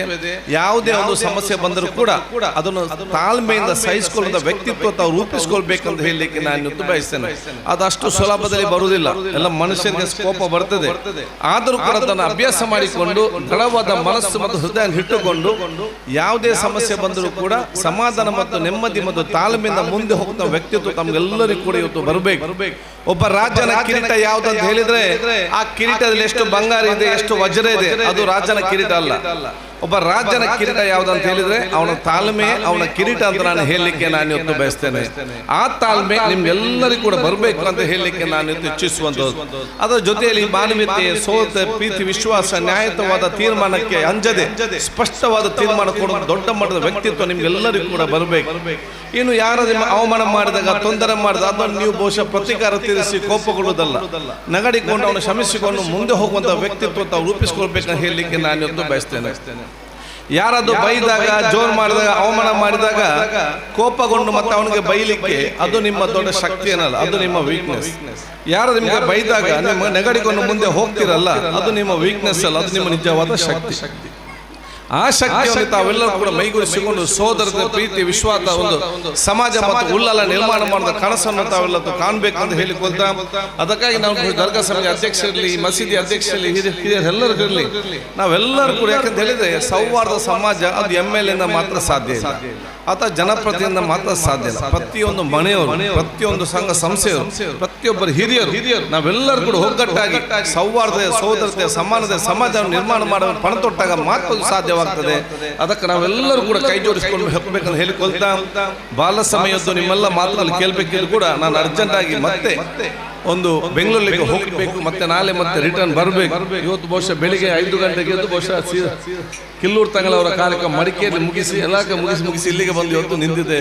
ಯಾವುದೇ ಒಂದು ಸಮಸ್ಯೆ ಬಂದರೂ ಕೂಡ ಅದನ್ನು ತಾಳ್ಮೆಯಿಂದ ಸಹಿಸಿಕೊಳ್ಳುವಂಥ ವ್ಯಕ್ತಿತ್ವ ತಾವು ರೂಪಿಸ್ಕೊಳ್ಬೇಕಂತ ಹೇಳಲಿಕ್ಕೆ ನಾನು ಇವತ್ತು ಬಯಸ್ತೇನೆ. ಅದಷ್ಟು ಸುಲಭದಲ್ಲಿ ಬರುವುದಿಲ್ಲ, ಎಲ್ಲ ಮನುಷ್ಯನಿಗೆ ಕೋಪ ಬರ್ತದೆ. ಆದರೂ ಕೂಡ ಅದನ್ನು ಅಭ್ಯಾಸ ಮಾಡಿಕೊಂಡು ದೃಢವಾದ ಮನಸ್ಸು ಮತ್ತು ಹೃದಯ ಇಟ್ಟುಕೊಂಡು ಯಾವುದೇ ಸಮಸ್ಯೆ ಬಂದರೂ ಕೂಡ ಸಮಾಧಾನ ಮತ್ತು ನೆಮ್ಮದಿ ಮತ್ತು ತಾಳ್ಮೆಯಿಂದ ಮುಂದೆ ಹೋಗ್ತಾ ವ್ಯಕ್ತಿತ್ವ ತಮ್ಗೆಲ್ಲರಿಗೂ ಕೂಡ ಇವತ್ತು ಬರಬೇಕು. ಒಬ್ಬ ರಾಜನ ಕಿರೀಟ ಯಾವ್ದಂತ ಹೇಳಿದ್ರೆ ಆ ಕಿರೀಟದಲ್ಲಿ ಎಷ್ಟು ಬಂಗಾರ ಇದೆ, ಎಷ್ಟು ವಜ್ರ ಇದೆ, ಅದು ರಾಜನ ಕಿರೀಟ ಅಲ್ಲ. ಒಬ್ಬ ರಾಜನ ಕಿರೀಟ ಯಾವುದಂತ ಹೇಳಿದ್ರೆ ಅವನ ತಾಳ್ಮೆ, ಅವನ ಕಿರೀಟ ಅಂತ ನಾನು ಹೇಳಲಿಕ್ಕೆ ನಾನು ಇವತ್ತು ಬಯಸ್ತೇನೆ. ಆ ತಾಳ್ಮೆ ನಿಮ್ಗೆಲ್ಲರಿಗೂ ಕೂಡ ಬರಬೇಕು ಅಂತ ಹೇಳಲಿಕ್ಕೆ ನಾನು ಇವತ್ತು ಇಚ್ಛಿಸುವಂಥದ್ದು. ಅದರ ಜೊತೆಯಲ್ಲಿ ಮಾನವೀಯತೆ, ಸೋತೆ, ಪ್ರೀತಿ, ವಿಶ್ವಾಸ, ನ್ಯಾಯಯುತವಾದ ತೀರ್ಮಾನಕ್ಕೆ ಅಂಜದೆ ಸ್ಪಷ್ಟವಾದ ತೀರ್ಮಾನ ಕೊಡುವ ದೊಡ್ಡ ಮಟ್ಟದ ವ್ಯಕ್ತಿತ್ವ ನಿಮ್ಗೆಲ್ಲರಿಗೂ ಕೂಡ ಬರಬೇಕು. ಇನ್ನು ಯಾರು ನಿಮ್ಮ ಅವಮಾನ ಮಾಡಿದಾಗ, ತೊಂದರೆ ಮಾಡಿದಾಗ ಅದನ್ನು ನೀವು ಬಹುಶಃ ಪ್ರತೀಕಾರ ತೀರಿಸಿ ಕೋಪಗೊಳ್ಳುವುದಲ್ಲ, ನಗಡಿಕೊಂಡು ಅವನು ಕ್ಷಮಿಸಿಕೊಂಡು ಮುಂದೆ ಹೋಗುವಂಥ ವ್ಯಕ್ತಿತ್ವ ತಾವು ರೂಪಿಸಿಕೊಳ್ಬೇಕಂತ ಹೇಳಲಿಕ್ಕೆ ನಾನು ಇವತ್ತು ಬಯಸ್ತೇನೆ. ಯಾರಾದರೂ ಬೈದಾಗ, ಜೋರು ಮಾಡಿದಾಗ, ಅವಮಾನ ಮಾಡಿದಾಗ ಕೋಪಗೊಂಡು ಮತ್ತೆ ಅವನಿಗೆ ಬೈಲಿಕ್ಕೆ ಅದು ನಿಮ್ಮ ದೊಡ್ಡ ಶಕ್ತಿ ಏನಲ್ಲ, ಅದು ನಿಮ್ಮ ವೀಕ್ನೆಸ್. ಯಾರು ನಿಮಗೆ ಬೈದಾಗ ನಿಮ್ಮ ನೆಗಡಿಕೊಂಡು ಮುಂದೆ ಹೋಗ್ತಿರಲ್ಲ, ಅದು ನಿಮ್ಮ ವೀಕ್ನೆಸ್ ಅಲ್ಲ, ಅದು ನಿಮ್ಮ ನಿಜವಾದ ಶಕ್ತಿ. ಆ ಶಕ್ತಿಯನ್ನು ತಾವೆಲ್ಲರೂ ಕೂಡ ಮೈಗೂಡಿಸಿಕೊಂಡು ಸೋದರದ ಪ್ರೀತಿ, ವಿಶ್ವಾಸ, ಒಂದು ಸಮಾಜ ಮತ್ತು ಉಲ್ಲಲ ನಿರ್ಮಾಣ ಮಾಡಿದ ಕನಸನ್ನು ತಾವೆಲ್ಲ ಕಾಣಬೇಕು ಅಂತ ಹೇಳಿಕೊಳ್ತಾ, ಅದಕ್ಕಾಗಿ ನಾವು ದರ್ಗಾ ಸಮಿತಿ ಅಧ್ಯಕ್ಷರಲ್ಲಿ, ಮಸೀದಿ ಅಧ್ಯಕ್ಷರಲ್ಲಿ, ಹಿರಿಯರೆಲ್ಲರೂ ಇರಲಿ, ನಾವೆಲ್ಲರೂ ಕೂಡ. ಯಾಕಂತ ಹೇಳಿದರೆ ಸೌಹಾರ್ದ ಸಮಾಜ ಅದು MLA ಇಂದ ಮಾತ್ರ ಸಾಧ್ಯ ಇಲ್ಲ, ಅಥವಾ ಜನಪ್ರತಿನಿಧಿಯಿಂದ ಮಾತ್ರ ಸಾಧ್ಯ ಇಲ್ಲ. ಪ್ರತಿಯೊಂದು ಮನೆಯವರು, ಪ್ರತಿಯೊಂದು ಸಂಘ ಸಂಸ್ಥೆಯವರು, ಪ್ರತಿಯೊಬ್ಬರು ಹಿರಿಯರು, ನಾವೆಲ್ಲರೂ ಕೂಡ ಒಗ್ಗಟ್ಟಾಗಿ ಸೌಹಾರ್ದ, ಸೋದರತೆ, ಸಮಾನತೆ ಸಮಾಜವನ್ನು ನಿರ್ಮಾಣ ಮಾಡುವ ಪಣ ತೊಟ್ಟಾಗ ಮಾತ್ರ ಸಾಧ್ಯವಾಗ್ತದೆ. ಅದಕ್ಕೆ ನಾವೆಲ್ಲರೂ ಕೂಡ ಕೈ ಜೋಡಿಸಿಕೊಂಡು ಹೋಗ್ಬೇಕಂತ ಹೇಳಿಕೊಳ್ತಾ, ಬಾಲ ಸಮಯದ್ದು ನಿಮ್ಮೆಲ್ಲ ಮಾತುಗಳು ಕೇಳಬೇಕಿದ್ರು ಕೂಡ ನಾನು ಅರ್ಜೆಂಟಾಗಿ ಮತ್ತೆ ಒಂದು ಬೆಂಗಳೂರಿಗೆ ಹೋಗಬೇಕು, ಮತ್ತೆ ನಾಳೆ ಮತ್ತೆ ರಿಟರ್ನ್ ಬರಬೇಕು. ಇವತ್ತು ಬಹುಶಃ ಬೆಳಿಗ್ಗೆ 5 ಗಂಟೆಗೆ ಎದ್ದು ಬಹುಶಃ ಕಿಲ್ಲೂರು ತಂಗಳವರ ಕಾರ್ಯಕ್ರಮ ಮಡಿಕೇರಿ ಮುಗಿಸಿ ಎಲ್ಲ ಮುಗಿಸಿ ಇಲ್ಲಿಗೆ ಬಂದು ಇವತ್ತು ನಿಂತಿದೆ.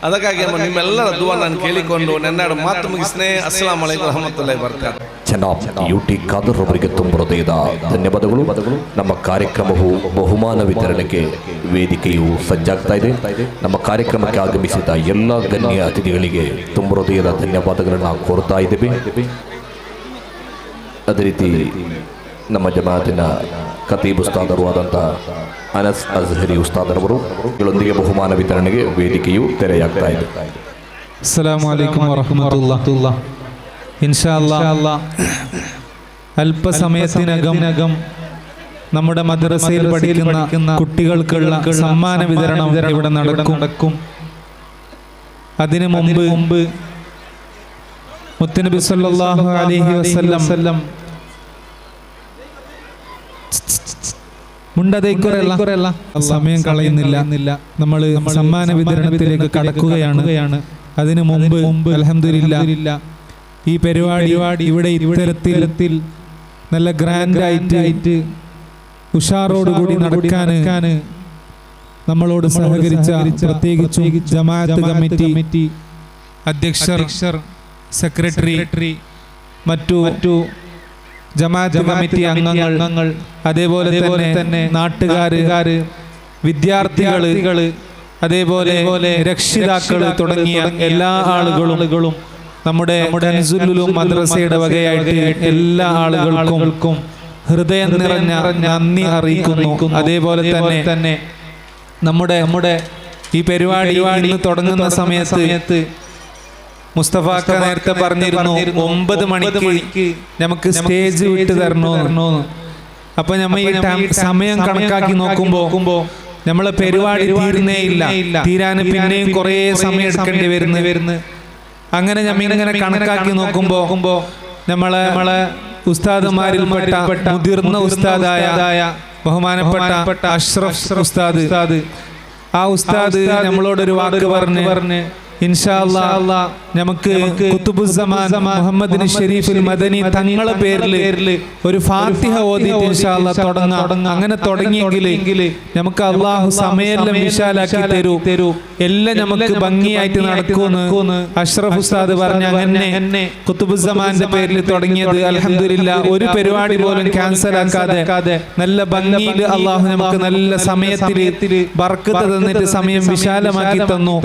ಅದಕ್ಕಾಗಿ ನಿಮ್ಮೆಲ್ಲರ ದುವಾ ನಾನು ಕೇಳಿಕೊಂಡು ನನ್ನೆರಡು ಮಾತು ಮುಗಿಸ್ನೆ. ಅಸ್ಸಲಾಮು ಅಲೈಕುಂ ರಹಮತುಲ್ಲಾಹಿ ವಬರಕಾತುಹು. ಜನಾಬ್ UT Khader ಅವರಿಗೆ ತುಂಬ ಹೃದಯದ ಧನ್ಯವಾದಗಳು. ನಮ್ಮ ಕಾರ್ಯಕ್ರಮವು ಬಹುಮಾನ ವಿತರಣೆಗೆ ವೇದಿಕೆಯು ಸಜ್ಜಾಗ್ತಾ ಇದೆ. ನಮ್ಮ ಕಾರ್ಯಕ್ರಮಕ್ಕೆ ಆಗಮಿಸಿದ ಎಲ್ಲ ಗಣ್ಯ ಅತಿಥಿಗಳಿಗೆ ತುಂಬ ಹೃದಯದ ಧನ್ಯವಾದಗಳನ್ನು ಕೋರ್ತಾ ಇದ್ದೇವೆ. ಅದೇ ರೀತಿ ನಮ್ಮ ಜಮಾತಿನ ಖತೀಬ್ ಉಸ್ತಾದರು ಆದಂಥ ಅನಸ್ ಅಜ್ಹರಿ ಉಸ್ತಾದರವರು ಗಳೊಂದಿಗೆ ಬಹುಮಾನ ವಿತರಣೆಗೆ ವೇದಿಕೆಯು ತೆರೆಯಾಗ್ತಾ ಇದೆ. ಅಸ್ಸಲಾಮು ಅಲೈಕುಂ ವರಹಮತುಲ್ಲಾಹ್. ഇൻഷാ അല്ലാഹ് അല്പസമയത്തിനകം നമ്മുടെ മദ്രസയിൽ പഠിക്കുന്ന കുട്ടികൾക്കുള്ള സമ്മാന വിതരണം ഇവിടെ നടക്കും. അതിനു മുമ്പ് മുത്തുനബി സല്ലല്ലാഹു അലൈഹി വസല്ലം മുണ്ടതേക്കുറല്ല സമയം കളയുന്നില്ല, നമ്മൾ സമ്മാന വിതരണത്തിലേക്ക് കടക്കുകയാണ്. അതിനു മുമ്പ് അൽഹംദുലില്ലാഹ് ഈ പരിപാടി ഇവിടെ ഇത്തരത്തിൽ നല്ല ഗ്രാൻഡായിട്ട് ഉഷാറോടുകൂടി നടക്കാൻ നമ്മളോട് സഹകരിച്ച പ്രത്യേകിച്ചും ജമാഅത്ത് കമ്മിറ്റി അധ്യക്ഷർ, സെക്രട്ടറി, മറ്റു ജമാഅത്ത് കമ്മിറ്റി അംഗങ്ങൾ, അതേപോലെ തന്നെ നാട്ടുകാർ, വിദ്യാർത്ഥികൾ, അതേപോലെ രക്ഷിതാക്കൾ തുടങ്ങിയ എല്ലാ ആളുകളും നമ്മുടെ കൻസുൽ മദ്രസയുടെ വകയായിട്ട് എല്ലാ ആളുകൾക്കും ഹൃദയം നിറഞ്ഞ നന്ദി അറിയിക്കുന്നു. അതേപോലെ തന്നെ നമ്മുടെ ഈ പരിപാടി ഇന്ന് തുടങ്ങുന്ന സമയത്ത് മുസ്തഫാക്ക നേരത്തെ പറഞ്ഞിരുന്നു 9 മണിക്ക് നമുക്ക് സ്റ്റേജ് വിട്ടു തരണോ. അപ്പൊ നമ്മ ഈ സമയം കണക്കാക്കി നോക്കുമ്പോ നമ്മളെ പരിപാടി തീരുന്നേ ഇല്ല, തീരാന് പിന്നെയും കുറേ സമയം എടുക്കേണ്ടി വരുന്നു. അങ്ങനെ നമ്മ ഇങ്ങനെ കണക്കാക്കി നോക്കുമ്പോ നമ്മളെ ഉസ്താദുമാരിൽപ്പെട്ട മുതിർന്ന ഉസ്താദായ ബഹുമാനപ്പെട്ട അഷ്റഫ് ഉസ്താദ്, ആ ഉസ്താദ് നമ്മളോടൊരു വാക്ക് പറഞ്ഞ് ഇൻഷാ അല്ലാഹ് നമുക്ക് ഖുതുബുസ്സമാൻ മുഹമ്മദ് ഷരീഫുൽ മദനി തങ്ങളെ പേരിൽ ഒരു ഫാത്തിഹ ഓതിയിട്ട് ഇൻഷാ അല്ലാഹ് തുടങ്ങാം. അങ്ങനെ തുടങ്ങിയെങ്കിൽ നമുക്ക് അള്ളാഹു സമയെല്ലാം വിശാലാക്കി തരൂ, എല്ലാം നമുക്ക് ഭംഗിയായിട്ട് നടക്കൂന്ന് അഷ്റഫ് ഉസ്താദ് പറഞ്ഞ അങ്ങനെ ഖുതുബുസ്സമാന്റെ പേരിൽ തുടങ്ങിയത് അൽഹംദുലില്ലാഹ് ഒരു പരിപാടി പോലും ക്യാൻസൽ ആക്കാതെ നല്ല ഭംഗിയിൽ അള്ളാഹു നമുക്ക് നല്ല സമയത്തിൽ ബർക്കത്ത് തന്നിട്ട് സമയം വിശാലമാക്കി തന്നു.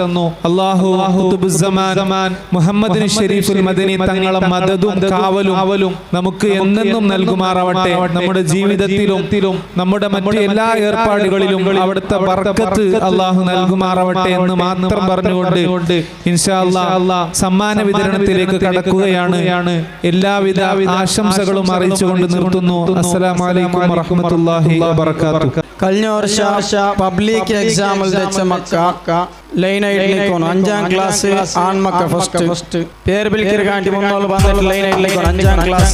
അള്ളാഹു ഖുതുബുസ്സമാൻ മുഹമ്മദ് ഷരീഫുൽ മദനി തങ്ങളെ മദദും കാവലും നമുക്ക് എന്നെന്നും നൽകുമാറാവട്ടെ. നമ്മുടെ ജീവിതത്തിലും നമ്മുടെ മറ്റു എല്ലാ ഏർപ്പാടുകളിലും അവിടുത്തെ ബർക്കത്ത് അള്ളാഹു നൽകുമാറാവട്ടെ എന്ന് മാത്രം പറഞ്ഞുകൊണ്ട് ഇൻഷാ അല്ലാഹ് സമ്മാന വിതരണത്തിലേക്ക് കടക്കുകയാണ്. എല്ലാവിധ ആശംസകളും അറിയിച്ചുകൊണ്ട് നിർത്തുന്നു. അസ്സലാമു അലൈക്കും വറഹ്മത്തുള്ളാഹി വബറകാതുഹു. കഴിഞ്ഞ വർഷം പബ്ലിക് എക്സാമിൽ വെച്ച മക്ക Line ಐಟ್ಲಿಕ್ಕೋನು ಅಂಜಾಂ class on ಮಕ್ಕ ಫಸ್ಟ್ ಪೇರ್ ಬಿಲ್ಕಿರ್ ಗಾಂಟಿ ಮುಂದೋಲು ಬಂದಿಟ್ಟು ಲೈನ್ ಐಟ್ಲಿಕ್ಕೋನು ಅಂಜಾಂ ಕ್ಲಾಸ್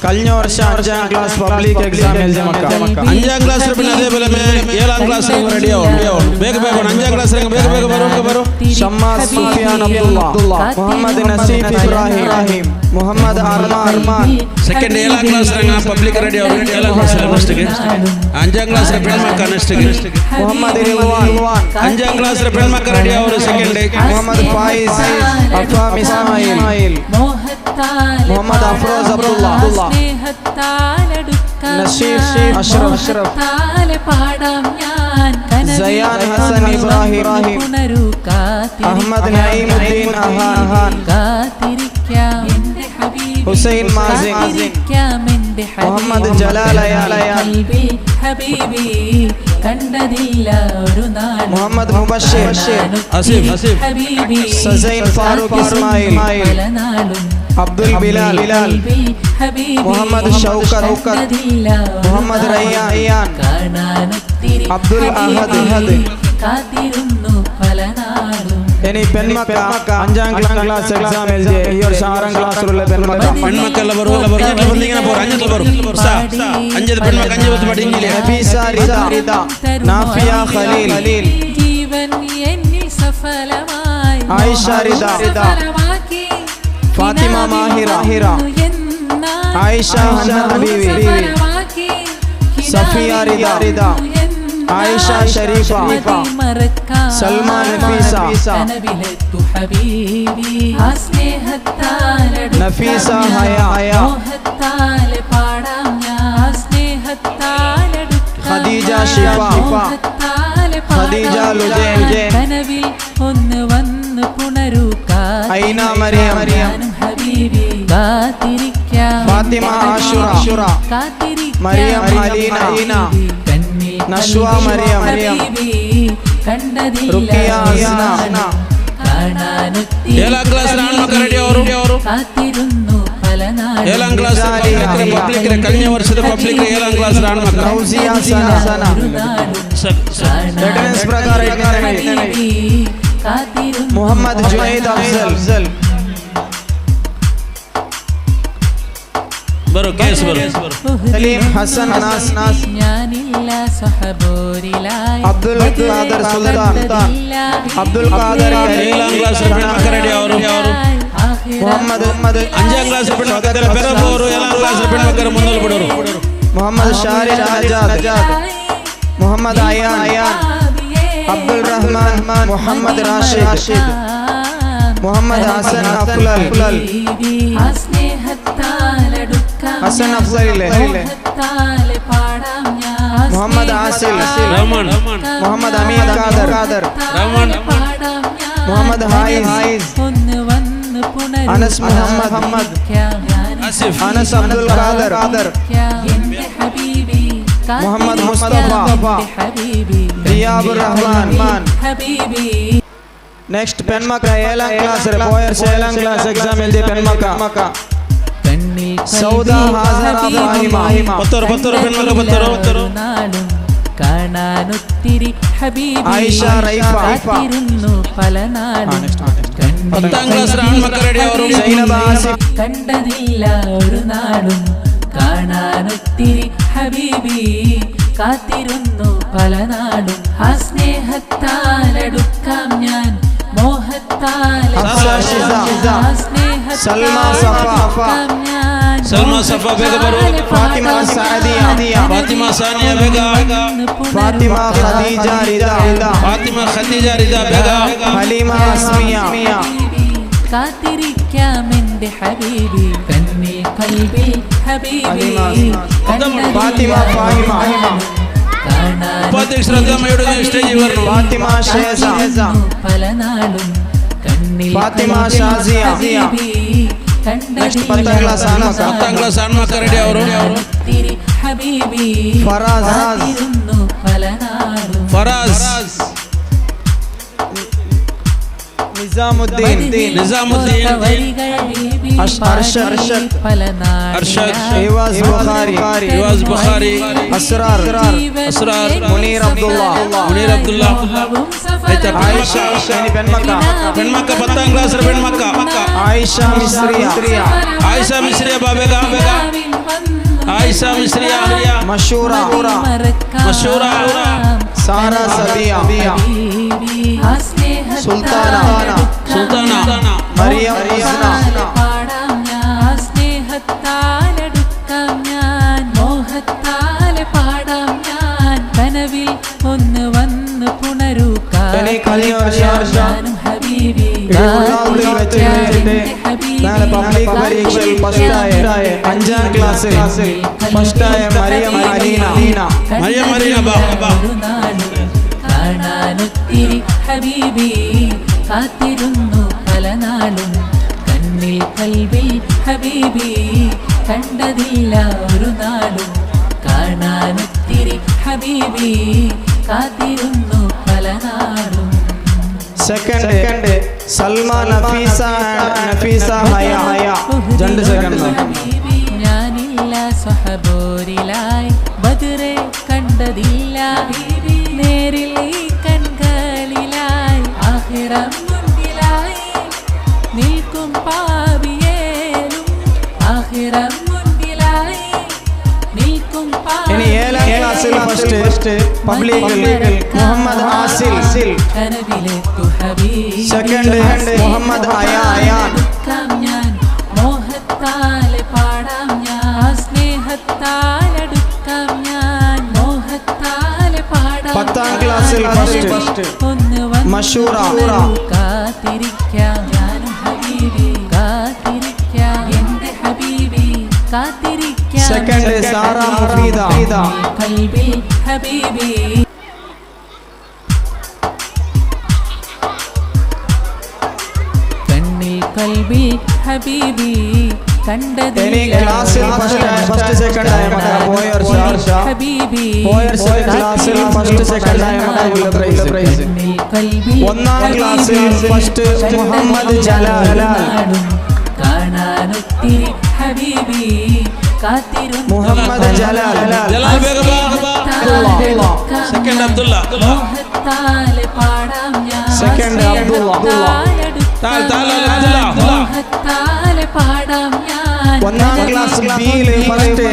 ಕಲ್ഞ്ഞ ವರ್ಷ ಅಂಜಾಂ class public exam ಎಲ್ಜೆ ಮಕ್ಕ. ಅಂಜಾಂ ಕ್ಲಾಸ್ ಬಿನ್ನ ಅದೇ ಬೆಲೆ ಮೇ ಏಳಾಂ ಕ್ಲಾಸ್ ರೆಡಿ ಆವನು. ಬೇಗ ಬೇಗ ಅಂಜಾಂ ಕ್ಲಾಸ್ ಬೇಗ ಬೇಗ ಬರೋ ಬರೋ. ಶಮ್ಮಾಸ್ ಸುಫಿಯಾನ್ ಅಬ್ದುಲ್ಲಾ, ಮೊಹಮ್ಮದ್ ನಸೀಫ್ ಇಬ್ರಾಹಿಂ, ಮೊಹಮ್ಮದ್ ಅರ್ಮಾನ್. ಸೆಕೆಂಡ್ ಏಳಾಂ ಕ್ಲಾಸ್ ರಂಗ ಪಬ್ಲಿಕ್ ರೆಡಿ ಆವನು. ಏಳಾಂ ಕ್ಲಾಸ್ ನೆಕ್ಸ್ಟ್ ಗೆ ಅಂಜಾಂ ಕ್ಲಾಸ್ ಪೆಣ್ ಮಕ್ಕ ನೆಕ್ಸ್ಟ್ ಗೆ ಮೊಹಮ್ಮದ್ ರಿಲ್ವಾನ್. ಅಂಜಾಂ ಕ್ಲಾಸ್ ಪೆಣ್ ಮಕ್ಕ ರೆಡಿ ಆವನು ಸೆಕೆಂಡ್. ಮೊಹಮ್ಮದ್ ಫಾಯಿಜ್, ಅಫಾಮ್ ಇಸ್ಮಾಯಿಲ್, ಮೊಹಮ್ಮದ್ ಅಫ್ರೋಜ್ ಅಬ್ದುಲ್ಲಾ, ನಶೀಫ್ ಅಶ್ರಫ್, ಜಯಾನ್ ಹಸನ್ ಇಬ್ರಾಹಿಂ, ಅಹ್ಮದ್ ನಯೀಮುದ್ದೀನ್ ಅಹಾನ್, ಹುಸೈನ್ ಮಾಜಿನ್, ಮೊಹಮ್ಮದ್ ಜಲಾಲ್ ಅಯಾನ್, ಮೊಹಮ್ಮದ್ ಮುಬಶ್ಶಿರ್, ಸಜೈನ್ ಫಾರೂಕ್ ಇಸ್ಮಾಯಿಲ್, ಅಬ್ದುಲ್ ಬಿಲಾಲ್, ಮೊಹಮ್ಮದ್ ಶೌಕತ್, ಮೊಹಮ್ಮದ್ ರಯ್ಯಾನ್, ಅಬ್ದುಲ್ ಅಹದ್. ഇനി പെൺമക്ക അഞ്ചാം ക്ലാസ് എക്സാം എഴുതിയ ഈ വർഷം ആറാം ക്ലാസ്സിലുള്ള പെൺമക്ക. പെൺമക്കള ಬರು അഞ്ചിൽ ಬಂದಿങ്ങനെ പോರು അഞ്ചിൽ ಬರು അഞ്ചത് പെൺമക്ക അഞ്ച് പത്ത് പഠിക്കില്ല. നഫീസ റിദ, നാഫിയ ഖലീൽ, ആയിഷ റിദ, ഫാത്തിമ മാഹിറ, ആയിഷ ഹന്നത്ത് ബീവി, സഫിയ റിദ, ആയിഷ ഷരീഫ, സൽമാ നഫീസ, നഫീസ ഹയ, ഖദീജ ഷിഫ, ഖദീജ ലുജൈൻ, ഐന മറിയം, ഫാത്തിമ ആശുറ, മറിയം അലീന, നശ്വ മറിയം, റുക്കിയ അസ്ന. ഏഴാം ക്ലാസ് ആൺമക്ക ರೆಡಿ ಅವರು. ഏഴാം ക്ലാസ് പബ്ലിക് കഴിഞ്ഞ ವರ್ಷದ ಪಬ್ಲಿಕ್ ಏಳಾಂ ಕ್ಲಾಸ್ ಆಣ್ಮಕ್ಕ. ಫೌಜಿಯಾ ಸನ. ಅಟೆಂಡೆನ್ಸ್ ಪ್ರಕಾರ ಮೊಹಮ್ಮದ್ ಜುನೈದ್ ಅಫ್ಜಲ್. ಬರೋ ಕೇಸ್ ಬರೋ. ಸಲೀಂ ಹಸನ್ ನಾಸ್, ಅಬ್ದುಲ್ ಖಾದರ್ ಸುಲ್ತಾನ್, ಅಬ್ದುಲ್ ಖಾದರ್. ಏಳಾಂ ಕ್ಲಾಸ್ ಪೆಣ್ಮಕ್ಕ ರೆಡಿ ಅವರು. ಮೊಹಮ್ಮದ್ ಅಂಜಾಂ ಕ್ಲಾಸ್ ಪೆಣ್ಮಕ್ಕ ಪೆರಬೋರು. ಏಳಾಂ ಕ್ಲಾಸ್ ಪೆಣ್ಮಕ್ಕರ ಮುಂದಲು ಬಿಡೋರು. ಮೊಹಮ್ಮದ್ ಶಾರಿಫ್ ನಜಾದ್, ಮೊಹಮ್ಮದ್ ಅಯಾನ್, ಅಬ್ದುಲ್ ರಹಮಾನ್, ಮೊಹಮ್ಮದ್ ರಾಶಿದ್, ಮೊಹಮ್ಮದ್ ಹಸನ್ ಅಫ್ಲಲ್, ಹಸನ್ ಅಫ್ಲಲ್ ಇಲ್ಲೇ, ಮೊಹಮ್ಮದ್ ಆಸಿಲ್, ಮೊಹಮ್ಮದ್ ಅಮೀರ್ ಖಾದರ್, ಮೊಹಮ್ಮದ್ ಹಾಯಿಸ್, ಅನಸ್ ಮೊಹಮ್ಮದ್, ಅನಸ್ ಅಬ್ದುಲ್ ಖಾದರ್, ಮೊಹಮ್ಮದ್ ಮುಸ್ತಫಾ, ದಿಯಾಬುರ್ ರಹಮಾನ್. ನೆಕ್ಸ್ಟ್ ಪೆಣ್ಮಕ್ಕ ಏಳಾಂ ಕ್ಲಾಸ್ ಬೋಯರ್ಸ್ ಏಳಾಂ ಕ್ಲಾಸ್ ಎಕ್ಸಾಮ್ ಎಲ್ದಿ ಪೆಣ್ಮಕ್ಕ ಸೌದಾ ಹಾಜರಾ ಫಾಹಿಮಾ. ಪತ್ತರು ಪತ್ತರು ಪೆಣ್ಮಕ್ಕ ಪತ್ತರು. ಆಯಿಷಾ ರೈಫಾ. പത്താം ക്ലാസ് ആൺമക്ക റെഡി ಅವರು. സൈനബ ആസിഫ്. കണ്ടതില്ല ഒരു നാളും കാണാനൊത്തിരി ഹബീബി കാത്തിരുന്നു പല നാളും. ആ സ്നേഹത്താലടുക്കാം ഞാൻ മോഹത്താൽ സൽമാ സഫ ಬೇಗ ಬರೋ. ഫാത്തിമ സാദിയ, ഫാത്തിമ സാനിയ ಬೇಗ. ഫാത്തിമ ഖദീജ റിദ, ഫാത്തിമ ഖദീജ റിദ ಬೇಗ. ഹലീമ അസ്മിയ, കാത്തിരിക്കാം എന്റെ ഹബീബി കണ്ണിൽ കൽബിൽ ഹബീബി. ഫാത്തിമ ഫാഹിമ, ഉപാധ്യക്ഷ ശ്രദ്ധമ്മയുടെ സ്റ്റേജിൽ വരണം. ഫാത്തിമ ഷേസ, പല നാളും കണ്ണിൽ ഫാത്തിമ ഷാസിയ. നെക്സ്റ്റ് പത്താം ക്ലാസ് ആൺമക്ക. പത്താം ക്ലാസ് ആൺമക്ക റെഡി ಅವರು. ഹബീബി ഫറാസ്, പല നാളും. Faraz. Nizamuddin. Nizamuddin. Arshad. Arshad. Ivaz Bukhari. Ivaz Bukhari. Asrar. Asrar. Muneer Abdullah. Muneer Abdullah. Ayisha. ഇനി പെൺമക്ക. പെൺമക്ക 10ാം ക്ലാസ് പെൺമക്ക. ആയിഷ മിശ്രിയ. ആയിഷ മിശ്രിയ ബാബേഗ. ആയിഷ മിശ്രിയ. മഷൂറ. മഷൂറ. സാറ സബിയ. സുൽത്താന. സുൽത്താന. മറിയം ഹസ്ന. പാടാം ഞാൻ സ്നേഹത്താലടുക്കാം ഞാൻ മോഹത്താലെ പാടാം ഞാൻ കനവിൽ ഒന്ന് വന്ന് പുണരൂ ഇനി കഴിഞ്ഞ വർഷം ഹബീബി ഉള്ളാളത്തിൽ വെച്ചിട്ട് നാളെ പബ്ലിക് പരീക്ഷയിൽ ഫസ്റ്റായ 5ാം ക്ലാസ്സിൽ ഫസ്റ്റായ മറിയം അലീന. മറിയം അലീന ബാ. ഒരു നാളും കാണാനൊത്തിരി ഹബീബി കാത്തിരുന്നു പല നാളും കണ്ണിൽ കൽവിൽ ഹബീബി കണ്ടതില്ല ഒരു നാളും കാണാനൊത്തിരി ഹബീബി കാത്തിരുന്നു പല നാളും. Second Salma Nafeesa and Nafeesa Haya. 2 second. ഞാനില്ല സ്വഹബോരിലായി ബദറെ കണ്ടതില്ല നേരിൽ ഈ കൺകളിലായി ആഖിറം മുൻപിലായി നിൽക്കും പാപിയേലും ആഖിറം മുൻപിലായി നിൽക്കും ഇനി 7ാം ക്ലാസ്സിൽ ഫസ്റ്റ് പബ്ലിക്കിൽ മുഹമ്മദ് ആസിൽ. കനവിലെത്തു ഹബീബി സെക്കൻഡ് മുഹമ്മദ് അയാൻ. അടുക്കാം ഞാൻ മോഹത്താലെ പാടാം ഞാൻ സ്നേഹത്താലടുക്കാം ഞാൻ മോഹത്താലെ പാടാം 10ാം ക്ലാസ്സിൽ ഫസ്റ്റ് ഒന്ന് വന്ന് മഷൂറ. പുണരൂ, കാത്തിരിക്കാം ഞാനും ഹബീബി കാത്തിരിക്കാം എന്റെ ഹബീബി കാത്തിരിക്കാം സെക്കൻഡ് സാറ മുഫീദ. കൽബിൽ ഹബീബി കണ്ണിൽ കൽബിൽ ഹബീബി ഇനി ക്ലാസ്സിൽ ഫസ്റ്റ് സെക്കൻഡ് ആയ മക്കളെ പോയ വർഷം ഹബീബി പോയ വർഷം ക്ലാസ്സിൽ ഫസ്റ്റ് സെക്കൻഡ് ആയ മക്കൾക്കുള്ള പ്രൈസ്. 1ാം ക്ലാസ്സിൽ ഫസ്റ്റ് മുഹമ്മദ് ജലാൽ. കാണാനൊത്തിരി ഹബീബി കാത്തിരുന്നു മുഹമ്മദ് ജലാൽ. ജലാൽ ബേഗ ബാ. സെക്കൻഡ് അബ്ദുള്ള. മോഹത്താലെ പാടാം ഞാൻ സെക്കൻഡ് അബ്ദുള്ള. താൽ താൽ അബ്ദുള്ള. മോഹത്താലെ പാടാം ഞാൻ 1ാം ക്ലാസ് ബിയിൽ ഫസ്റ്റ്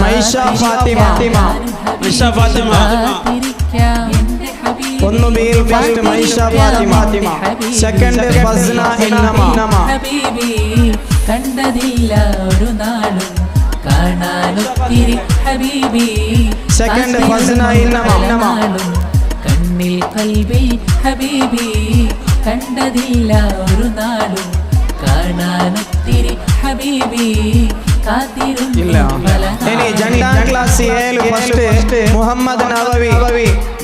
മൈഷ ഫാത്തിമ. മിഷ ഫാത്തിമ. കാത്തിരിക്കാം എന്റെ ഹബീബി 1 ബിയിൽ first Maisha Fathima. Second Fasna ഇന്നമ. ഹബീബി കണ്ടതില്ല ഒരു നാളും കാണാനൊത്തിരി ഹബീബി സെക്കൻഡ് ഫസ്ന ഇന്നമ. നാളും കണ്ണിൽ കൽവിൽ ഹബീബി കണ്ടതില്ല ഒരു നാളും കാണാനൊത്തിരി ഹബീബി കാത്തിരുന്നു ഇല്ല. പല ഇനി 2ാം ക്ലാസ് എയിൽ ഫസ്റ്റ് മുഹമ്മദ് നവവി.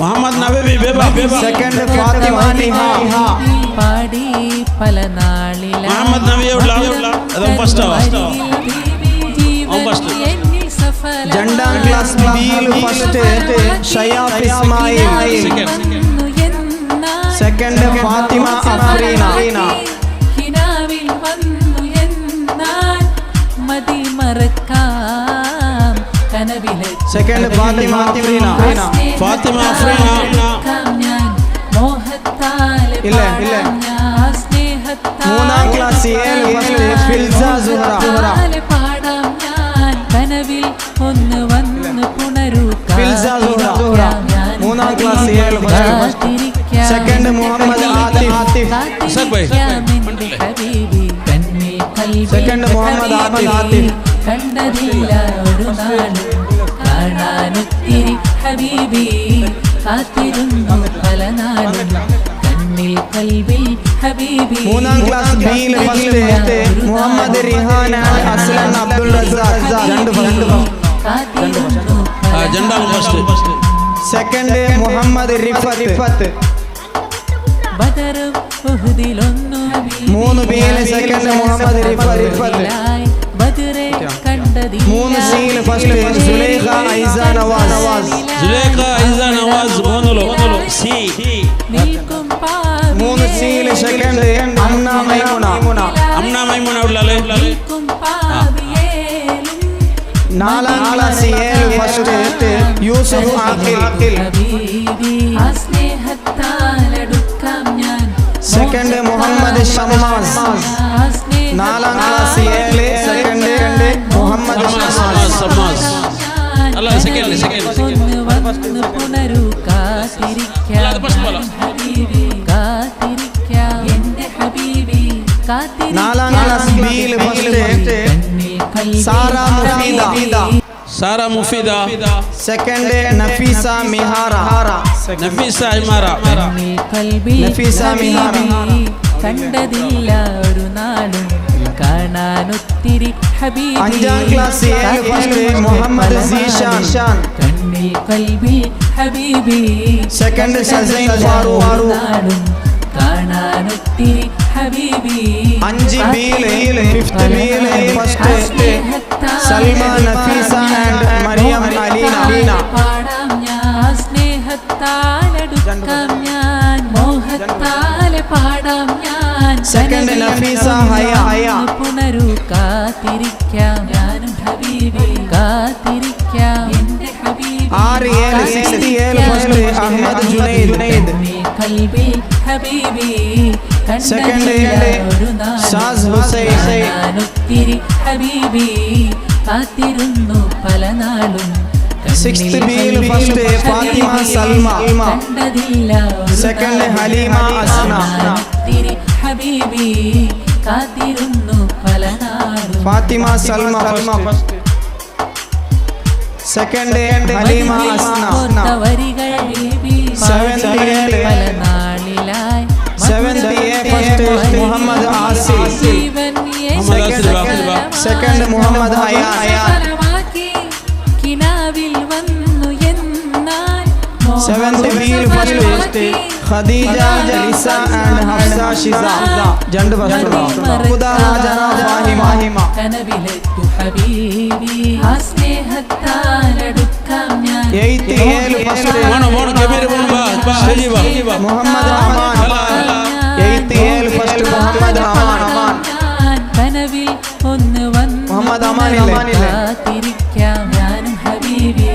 മുഹമ്മദ് നവവി ബേബ. സെക്കൻഡ് ഫാത്തിമ നിഹ. പാടി പല നാളിലായി മുഹമ്മദ് നബിയെ ഉള്ള അത് ഫസ്റ്റ് ജീവൻ ഫസ്റ്റ്. എന്നിൽ സഫല 2ാം ക്ലാസ് ബിയിൽ ഫസ്റ്റ് ഷയാഫ് ഇസ്മായിൽ. വന്നു എന്നാൽ സെക്കൻഡ് ഫാത്തിമ അഫ്രീന. ഹിനാവിൽ വന്നു എന്നാൽ മതി മറക്കാം കനവിലെ സെക്കൻഡ് ഫാത്തിമ അഫ്രീന. ഫാത്തിമ അഫ്രീന. ഞാൻ മോഹത്താലെ ഇല്ല, ഇല്ല. പാടാം ഞാൻ സ്നേഹത്താലെ 3ാം ക്ലാസ് എയിൽ ഫസ്റ്റ് ഫിൽസ സുഹറ. മോഹത്താലെ പാടാം ഞാൻ കനവിൽ ഒന്ന് വന്ന് പുണരൂ ഫിൽസ സുഹറ. 3ാം ക്ലാസ് എയിൽ first. Second Muhammad Athif. Second Muhammad Athif. കണ്ടതില്ല ഒരു നാളും കാണാനൊത്തിരി ഹബീബി കാത്തിരുന്നു പല നാളും കണ്ണിൽ കൽവിൽ ഹബീബി 3ാം ക്ലാസ് ബിയിൽ first Muhammad Rihan and Aslan Abdul Razak. 2 first. കാത്തിരുന്നു രണ്ടാം ഫസ്റ്റ്. സെക്കൻഡ് മുഹമ്മദ് റിഫത്ത്. ബദറും ഉഹുദിലൊന്നു 3 ബിയിൽ സെക്കൻഡ് മുഹമ്മദ് റിഫത്ത്. ബദറെ കണ്ടതില്ല 3 സിയിൽ ഫസ്റ്റ് സുലൈഖ ഐസ നവാസ്. സുലേഖ ഐസ നവാസ് 3 സി. നിൽക്കും പാവി 3 ಸೀಲ್ ಸೆಕೆಂಡ್ ಅಮ್ನಾ ಮೈಮುನಾ. ಅಮ್ನಾ ಮೈಮುನಾ ಉಳ್ಳಾಲೆ. 4 class 7 first Yusuf Aqil. Second Muhammad Shammas. 4 class 7 second Muhammad Shammas. ಅಲ್ಲ ಸೆಕೆಂಡ್ ಸೆಕೆಂಡ್ പുണരു കാത്തിരിക്കാം ഹബീബി, കാത്തിരിക്കാം എന്റെ ഹബീബി, 4 class B first Sara Mufeeda. Sara Mufeeda. Second Nafeesa Mihara. Nafeesa Himara. Nafeesa Mihara. കണ്ടതില്ല ഒരു നാളും കാണാനൊത്തിരി ഹബീബി. 5 class 7 first Muhammad Zeeshan. കണ്ണിൽ കൽബിൽ ഹബീബി. സെക്കൻഡ് സസൈൻ ഫാറൂഖ്. കാണാനൊത്തിരി ഹബീബി. 5 B 5th B first Salma Nafeesa and Mariyam Aleena. പാടാം ഞാൻ സ്നേഹത്താലടുക്കാം ഞാൻ, മോഹത്താലെ പാടാം ഞാൻ. സെക്കൻഡ് നഫീസ ഹയ. പുണരു കാത്തിരിക്കാം ഞാനും ഹബീബി, കാത്തിരിക്കാം എന്റെ ഹബീബി. 6 7 6th 7 first Ahmed Junaid. കൽബിൽ ഹബീബി. സെക്കൻഡ് ഷാസ് ഹുസൈൻ. ഒത്തിരി ഹബീബി കാത്തിരുന്നു പല നാളും. 6th B first Fathima Salma. കണ്ടതില്ല സെക്കൻഡ് ഹലീമ അസ്ന. ഒത്തിരി ഹബീബി കാത്തിരുന്നു പല നാളും. Fathima Salma first. Second Haleema Asna. വരികൾ 7th നാളിലായി. 7th A first Muhammad Asil. Second Muhammad Ayan. കിനാവിൽ വന്നു എന്നാൽ. 7th B first Khadeeja Lisa and Hafsa Shiza. 2 first Huda Hajara Fahima. കനവിലെത്തു ഹബീബി, ആ സ്നേഹത്താലടുക്കാം ഞാൻ. 8th 7 first mono mono Kabeer mono ബാ stage ബാ. Muhammad Aman. 8th 7 first Muhammad Aman. ഞാൻ കനവിൽ ഒന്ന് വന്നു മുഹമ്മദ് അമാൻ ഇല്ലേ? കാത്തിരിക്കാം ഞാനും ഹബീബി.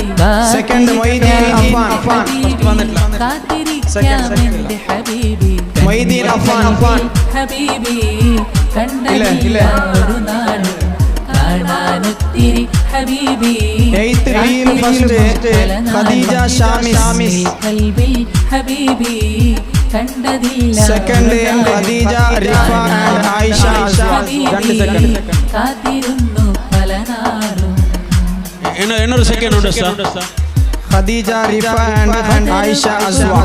സെക്കൻഡ് മൊയ്തീൻ അഫാൻ. ഫസ്റ്റ് വന്നിട്ടില്ല. കാത്തിരിക്കാം എന്റെ ഹബീബി. മൊയ്തീൻ അഫാൻ. ഹബീബി ഇല്ല, കണ്ടതില്ല ഇല്ല. ഒരു നാളും കാണാനൊത്തിരി ഹബീബി. 8th B first Khadeeja Shamis. കൽബിൽ ഹബീബി കണ്ടതില്ല. Second Khadeeja Rifa and Ayisha. 2 second. കാത്തിരുന്നു പല നാളും. ಇನ್ನೊಂದು ಸೆಕೆಂಡ್ ಉಂಟು sir. Khadeeja Rifa and Ayisha Azwa.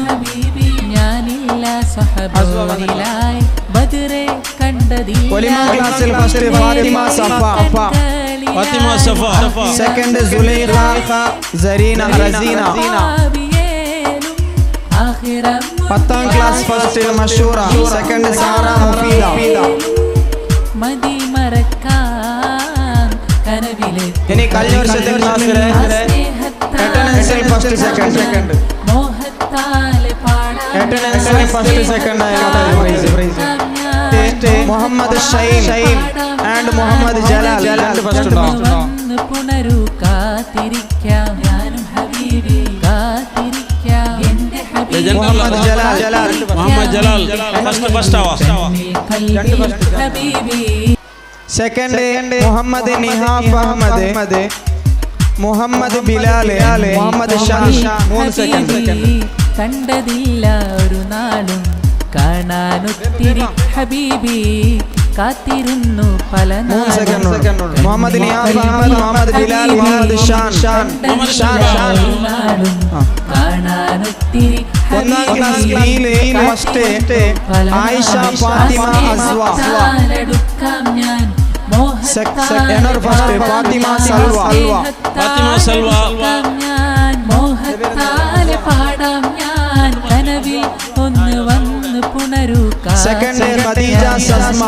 ഹബീബി ഞാനില്ല സഹബോനിലായി ബദറെ കണ്ടതില്ല. ഒലിമ ക്ലാസ്സിൽ first Fathima Safa. Fathima Safa. Second Sulaikha Sareena Raseena. 10 class first Mashoora. Second Sara Mufeeda. മതി മറക്കാം കനവിലെ. ഇനി കഴിഞ്ഞ വർഷത്തെ ക്ലാസ്സിലെ അറ്റൻഡൻസിൽ ഫസ്റ്റ് സെക്കൻഡ്. മോഹത്താലെ പാടാം. അറ്റൻഡൻസിൽ ഫസ്റ്റ് സെക്കൻഡ് ആയ prize Muhammad Shine and Muhammad Jalal. 2 first ഉണ്ടാവും. വന്ന് പുണരു കാത്തിരിക്കാം ഞാനും ഹബീബി, കാത്തിരിക്കാം എന്റെ ഹബീബി. മുഹമ്മദ് ജലാൽ. മുഹമ്മദ് ജലാൽ ഫസ്റ്റ് ഫസ്റ്റ് ആവാ. ഹബീബി. സെക്കൻഡ് മുഹമ്മദ് നിഹാഫ് അഹമ്മദ്, മുഹമ്മദ് ബിലാൽ, മുഹമ്മദ് ഷാൻ. 3 സെക്കൻഡ്. കണ്ടതില്ല ഒരു നാളും കാണാനൊത്തിരി ഹബീബി കാത്തിരുന്നു പല 3 സെക്കൻഡ്. മുഹമ്മദ് നിഹാഫ് അഹമ്മദ്, മുഹമ്മദ് ബിലാൽ, മുഹമ്മദ് ഷാൻ. ഷാൻ ഷാൻ. കാണാനൊത്തിരി 1 class ബിയിലെ ഫസ്റ്റ് ആയിഷ ഫാത്തിമ അസ്വ. അടുക്കാം ഞാൻ. Second first Fathima Salva. ഫാത്തിമ സൽവ. ഞാൻ മോഹത്താലെ പാടാം ഞാൻ കനവിൽ ഒന്ന് വന്ന് പുണരു. സെക്കൻഡ് ഖദീജ സസ്മ.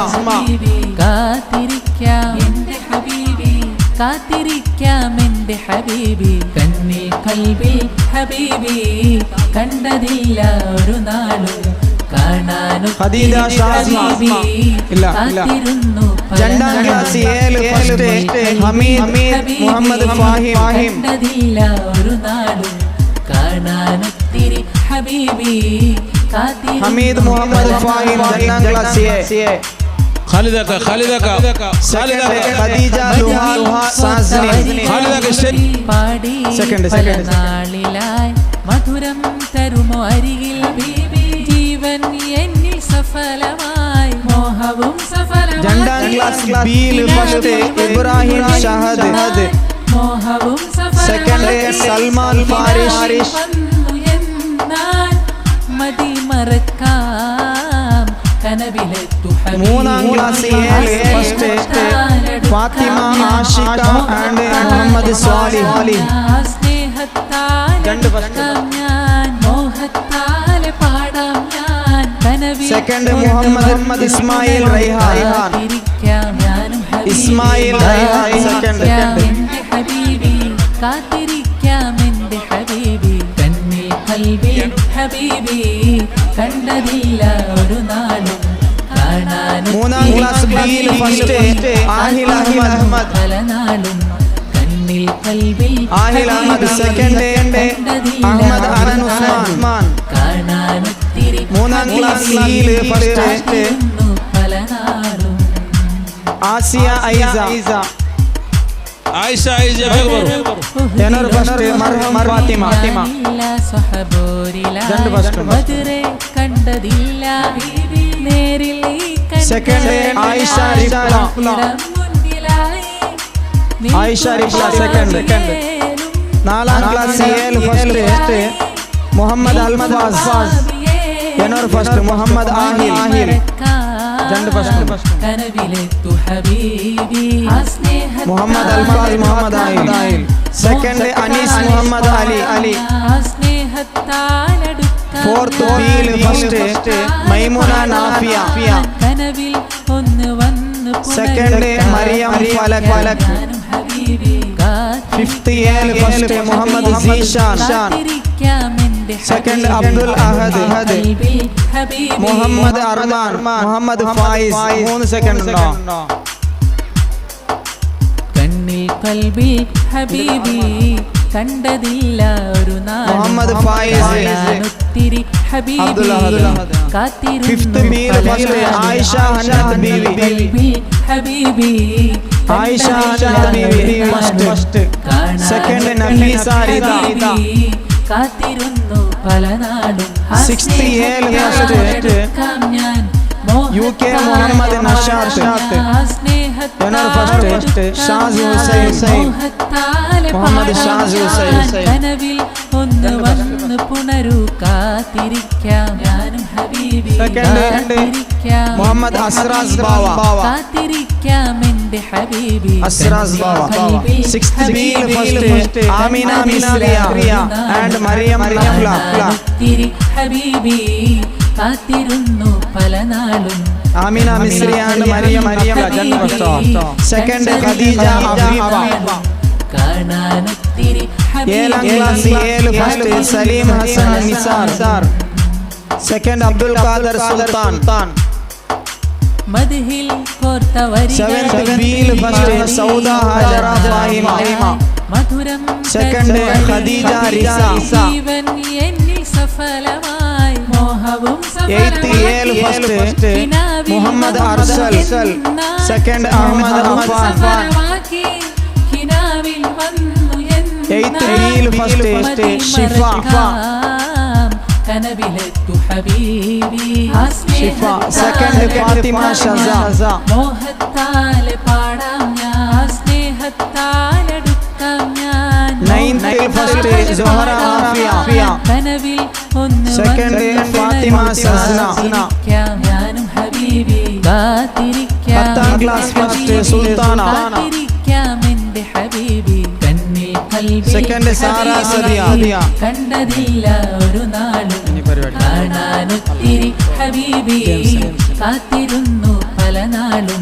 കാത്തിരിക്കാം എന്റെ ഹബീബി, കാത്തിരിക്കാം എന്റെ ഹബീബി. കണ്ണിൽ കൽബിൽ ഹബീബി കണ്ടതില്ല ഒരു നാളും. ഖദീജ ഷാസ്മ. ഇല്ല ഇല്ല. രണ്ടാം ക്ലാസ് ഏഴ് ഫസ്റ്റ് ഹമീദ് മുഹമ്മദ് ഫാഹിം. കണ്ടതില്ല ഒരു നാളും കാണാനൊത്തിരി ഹബീബി കാത്തിരുന്നു. ഹമീദ് മുഹമ്മദ് ഫാഹിം രണ്ടാം ക്ലാസ് എ. ഖാലിദക്ക, ഖാലിദക്ക, സെക്കൻഡ് ഖദീജ ലുഹാ സാസ്നി. ഖാലിദക്ക ശരി. പാടി സെക്കൻഡ്, പല സെക്കൻഡ്. നാളിലായി മധുരം തരുമോ അരികിൽ ബീബി, ജീവൻ എന്നിൽ സഫലമായി മോഹവും സഫലമായി. രണ്ടാം ക്ലാസ് ബിയിൽ ഫസ്റ്റ് ഇബ്രാഹിം ഷഹദ്. മോഹവും സെക്കൻഡ് സൽമാൻ ഫാരിഷ്. വന്നു എന്നാൽ മതി മറക്കാം കനവിലെത്തു ഹബീബി. മൂന്നാം ക്ലാസ് ഏഴ് ഫസ്റ്റ് ഫാത്തിമ ആഷിക ആൻഡ് മുഹമ്മദ് സ്വാലിഹ്. സ്നേഹത്താൽ രണ്ട് ഫസ്റ്റ്. ഞാൻ മോഹത്താലെ പാടാം ഞാൻ കനവിൽ സെക്കൻഡ് മുഹമ്മദ് ഇസ്മായിൽ റൈഹാൻ. കാത്തിരിക്കാം ഞാനും ഹബീബി. ഇസ്മായിൽ റൈഹാൻ സെക്കൻഡ്. എന്റെ ഹബീബി കാത്തിരിക്കാം എന്റെ ഹബീബി കണ്ണിൽ കൽബിൽ ഹബീബി കണ്ടതില്ല ഒരു നാളും കാണാൻ മൂന്നാം ക്ലാസ് ബിയിൽ ഫസ്റ്റ് ആഹിൽ അഹമ്മദ്. പല നാളും കണ്ണിൽ കൽബിൽ ആഹിൽ അഹമ്മദ് സെക്കൻഡ് അഹമ്മദ് അനൻ ഉസ്മാൻ. കാണാനൊത്തിരി മൂന്നാം ക്ലാസ് സിയിൽ ഫസ്റ്റ് കാത്തിരുന്നു പല നാളും. ആസിയ ഐസ. ആയിഷ ആയിഷ വേഗം വരൂ. എനർ ഫസ്റ്റ് മർഹം ഫാത്തിമ. ഞാനില്ല സ്വഹബോരിലായി രണ്ട് ഫസ്റ്റ്. ബദറെ കണ്ടതില്ല നേരിൽ ഈ കണ്ട സെക്കൻഡ് ആയിഷ റിഫ്ല. ഇടം മുന്നിലായി ആയിഷ റിഫ്ല സെക്കൻഡ്. നാലാം ക്ലാസ് ഏഴ് ഫസ്റ്റ് മുഹമ്മദ് അൽഫാസ്. എനർ ഫസ്റ്റ് മുഹമ്മദ് ആഹിൽ. രണ്ട് ഫസ്റ്റ്. കനവിലെത്തു ഹബീബി ആ സ്നേഹത്താൽ മുഹമ്മദ് അൽഫാസ് മുഹമ്മദ് ആഹിൽ. സെക്കൻഡ് അനീസ് മുഹമ്മദ് അലി അലി. ആ സ്നേഹത്താലടുക്കാം ഫോർത്ത് ബിയിൽ ഫസ്റ്റ് മൈമുന നാഫിയ. കനവിൽ ഒന്ന് വന്ന് സെക്കൻഡ് മറിയം ഫലക് ഫലക്. ഞാനും ഹബീബി ഫിഫ്ത്ത് ഏഴ് ഫസ്റ്റ് മുഹമ്മദ് സീഷാൻ. കാത്തിരിക്കാം എന്റെ സെക്കൻഡ് അബ്ദുൽ അഹദ്. കൽബിൽ ഹബീബി മുഹമ്മദ് അർമാൻ മുഹമ്മദ് ഫായിസ്. മൂന്ന് സെക്കൻഡ് ഉണ്ടോ? കണ്ണിൽ കൽബിൽ ഹബീബി കണ്ടതില്ല ഒരു നാളും മുഹമ്മദ് ഫായിസ്. കാണാനൊത്തിരി ഹബീബി അബ്ദുൽ അഹദ്. കാത്തിരുന്നു ഫിഫ്ത്ത് ബിയിൽ പല ഫസ്റ്റ് നാളും. ആയിഷ ഹന്നത്ത് ബീവി. കൽബിൽ ഹബീബി ആയിഷ കണ്ടതില്ല ഹന്നത്ത് ബീവി ഒരു ഫസ്റ്റ്. നാളും. കാണാൻ സെക്കൻഡ് നഫീസ റിദ. ഹബീബി കാത്തിരുന്നു പല നാളും. ആ സിക്സ്ത് ഏഴ് ഫസ്റ്റ് സ്നേഹത്താലടുക്കാം ഞാൻ യു കെ മുഹമ്മദ് നഷാത്ത്. എനർ ഫസ്റ്റ് ഷാസ് ഹുസൈൻ. മുഹമ്മദ് ഷാസ് ഹുസൈൻ. കനവിൽ ഒന്ന് വന്ന് പുണരു കാത്തിരിക്കാം ഞാനും ഹബീബി സെക്കൻഡ് കാത്തിരിക്കാം മുഹമ്മദ് അസ്രാസ് ബാവ. കാത്തിരിക്കാം എന്റെ ഹബീബി അസ്രാസ് ബാവ. കൽബിൽ സിക്സ്ത് ബിയിൽ ഹബീബി ഫസ്റ്റ് ആമിന മിസ്രിയ ആൻഡ് മറിയം റഫ്ല. ഒത്തിരി ഹബീബി കാത്തിരുന്നു പല നാളും. ആമിന മിസ്രിയ ആൻഡ് മറിയം രണ്ട് ഫസ്റ്റ്. സെക്കൻഡ് ഖദീജ അഫീഫ. കാണാനൊത്തിരി ഏഴാം ക്ലാസ് ഏഴ് ഫസ്റ്റ് സലീം ഹസൻ നിസാർ. സെക്കൻഡ് അബ്ദുൽ ഖാദർ സുൽത്താൻ. മദ്ഹിൽ കോർത്ത വരികൾ സെവൻത് ബിയിൽ ഫസ്റ്റ് സൗദ ഹാജറ ഫാഹിമ. മധുരം സെക്കൻഡ് ഖദീജ റിസ. ജീവൻ എന്നിൽ സഫലമായി മോഹവും എയ്ത്ത് ഏഴ് ഫസ്റ്റ് മുഹമ്മദ് അർസൽ. സെക്കൻഡ് അഹമ്മദ് അഫാൻ. സഫലമാക്കി കിനാവിൽ വന്നു എയ്ത്ത് ബിയിൽ ഫസ്റ്റ് ഷിഫ. കനവിലെത്തു ഹബീബി ഷിഫ. സെക്കൻഡ് ഫാത്തിമ ഷസ. മോഹത്താലെ പാടാം ഞാൻ സ്നേഹത്താലടുക്കാം ഞാൻ നൈൻത്തിൽ ഫസ്റ്റ് സൊഹറ ആഫിയ. കനവിൽ ഒന്ന് സെക്കൻഡ് വന്ന് ഫാത്തിമ സസ്ന. കാത്തിരിക്കാം ഞാനും ഹബീബി കാത്തിരിക്കാം പത്താം ക്ലാസ് ഫസ്റ്റ് സുൽത്താന. കാത്തിരിക്കാം എന്റെ ഹബീബി കണ്ണിൽ കൽബിൽ സെക്കൻഡ് സാറ ഹബീബി സദിയ. കണ്ടതില്ല ഒരു നാളും കാണാനൊത്തിരി ഹബീബി കാത്തിരുന്നു പല നാളും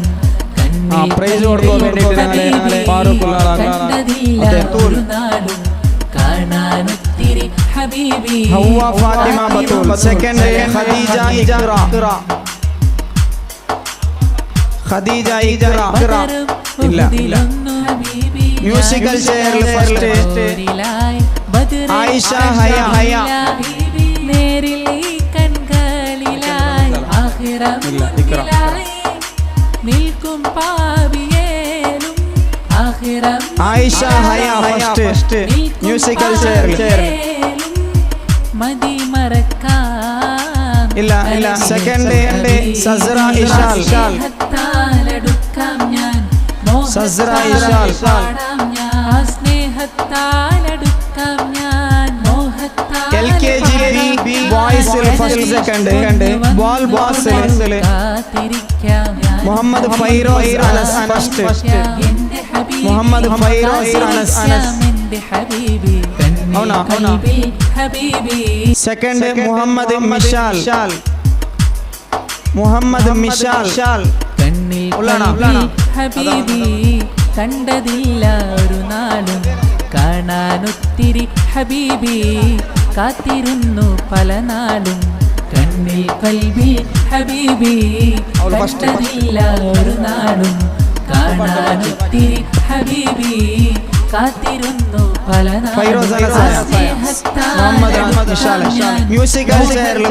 ആ പ്രൈസ് കൊടുക്കാൻ വേണ്ടിയിട്ട് ഞങ്ങളെ ഫാറൂഖ് ഉള്ളാള. കണ്ടതില്ല ഒരു നാളും കാണാനൊത്തിരി ഹബീബി ഹൗവ ഫാത്തിമ ബത്തൂൽ. സെക്കൻഡ് ഖദീജ ഇഖ്റ. ഖദീജ ഇഖ്റ. ഇല്ല. മ്യൂസിക്കൽ ചെയറിൽ ഫസ്റ്റ് ആയിഷ ഹയ. ഹയ. നേരിൽ ഈ കൺകളിലായി ആഖിറം മുന്നിലായി നിൽക്കും പാപിയേലും ആഖിറം ആയിഷ ഹയ ഫസ്റ്റ് മ്യൂസിക്കൽ ചെയറിൽ. മതി മറക്കാം. ഇല്ല ഇല്ല. സെക്കൻഡ് സസ്ര ഇഷാൽ. സ്നേഹത്താലടുക്കാം ഞാൻ, സസ്ര ഇഷാൽ. പാടാം ഞാൻ, സ്നേഹത്താലടുക്കാം ഞാൻ, മോഹത്താൽ എൽകെജി ബി ബോയ്സിൽ ഫസ്റ്റ് സെക്കൻഡ് ബോൾ ബോസിൽ കാത്തിരിക്കാം ഞാൻ. മുഹമ്മദ് ഫൈറോസ് അനസ് ഫസ്റ്റ്. എന്റെ ഹബീബി മുഹമ്മദ് ഫൈറോസ് അനസ്. കാത്തിരിക്കാം എന്റെ ഹബീബി అవునా? అవునా? കൽബിൽ ഹബീബി. സെക്കൻഡ് മുഹമ്മദ് മിഷാൽ. മുഹമ്മദ് മിഷാൽ. കണ്ണിൽ ഉള്ളാണോ? കൽബിൽ ഹബീബി കണ്ടതില്ല ഒരു നാളും, കാണാനൊത്തിരി ഹബീബി കാത്തിരുന്നു പല നാളും. കണ്ണിൽ കൽബിൽ ഹബീബി കണ്ടതില്ല ഒരു നാളും, കാണാനൊത്തിരി ഹബീബി കാത്തിരുന്നു പല ഫൈറോസ് അനസ്. മുഹമ്മദ് മിഷാൽ. മ്യൂസിക്കൽ ചെയറിൽ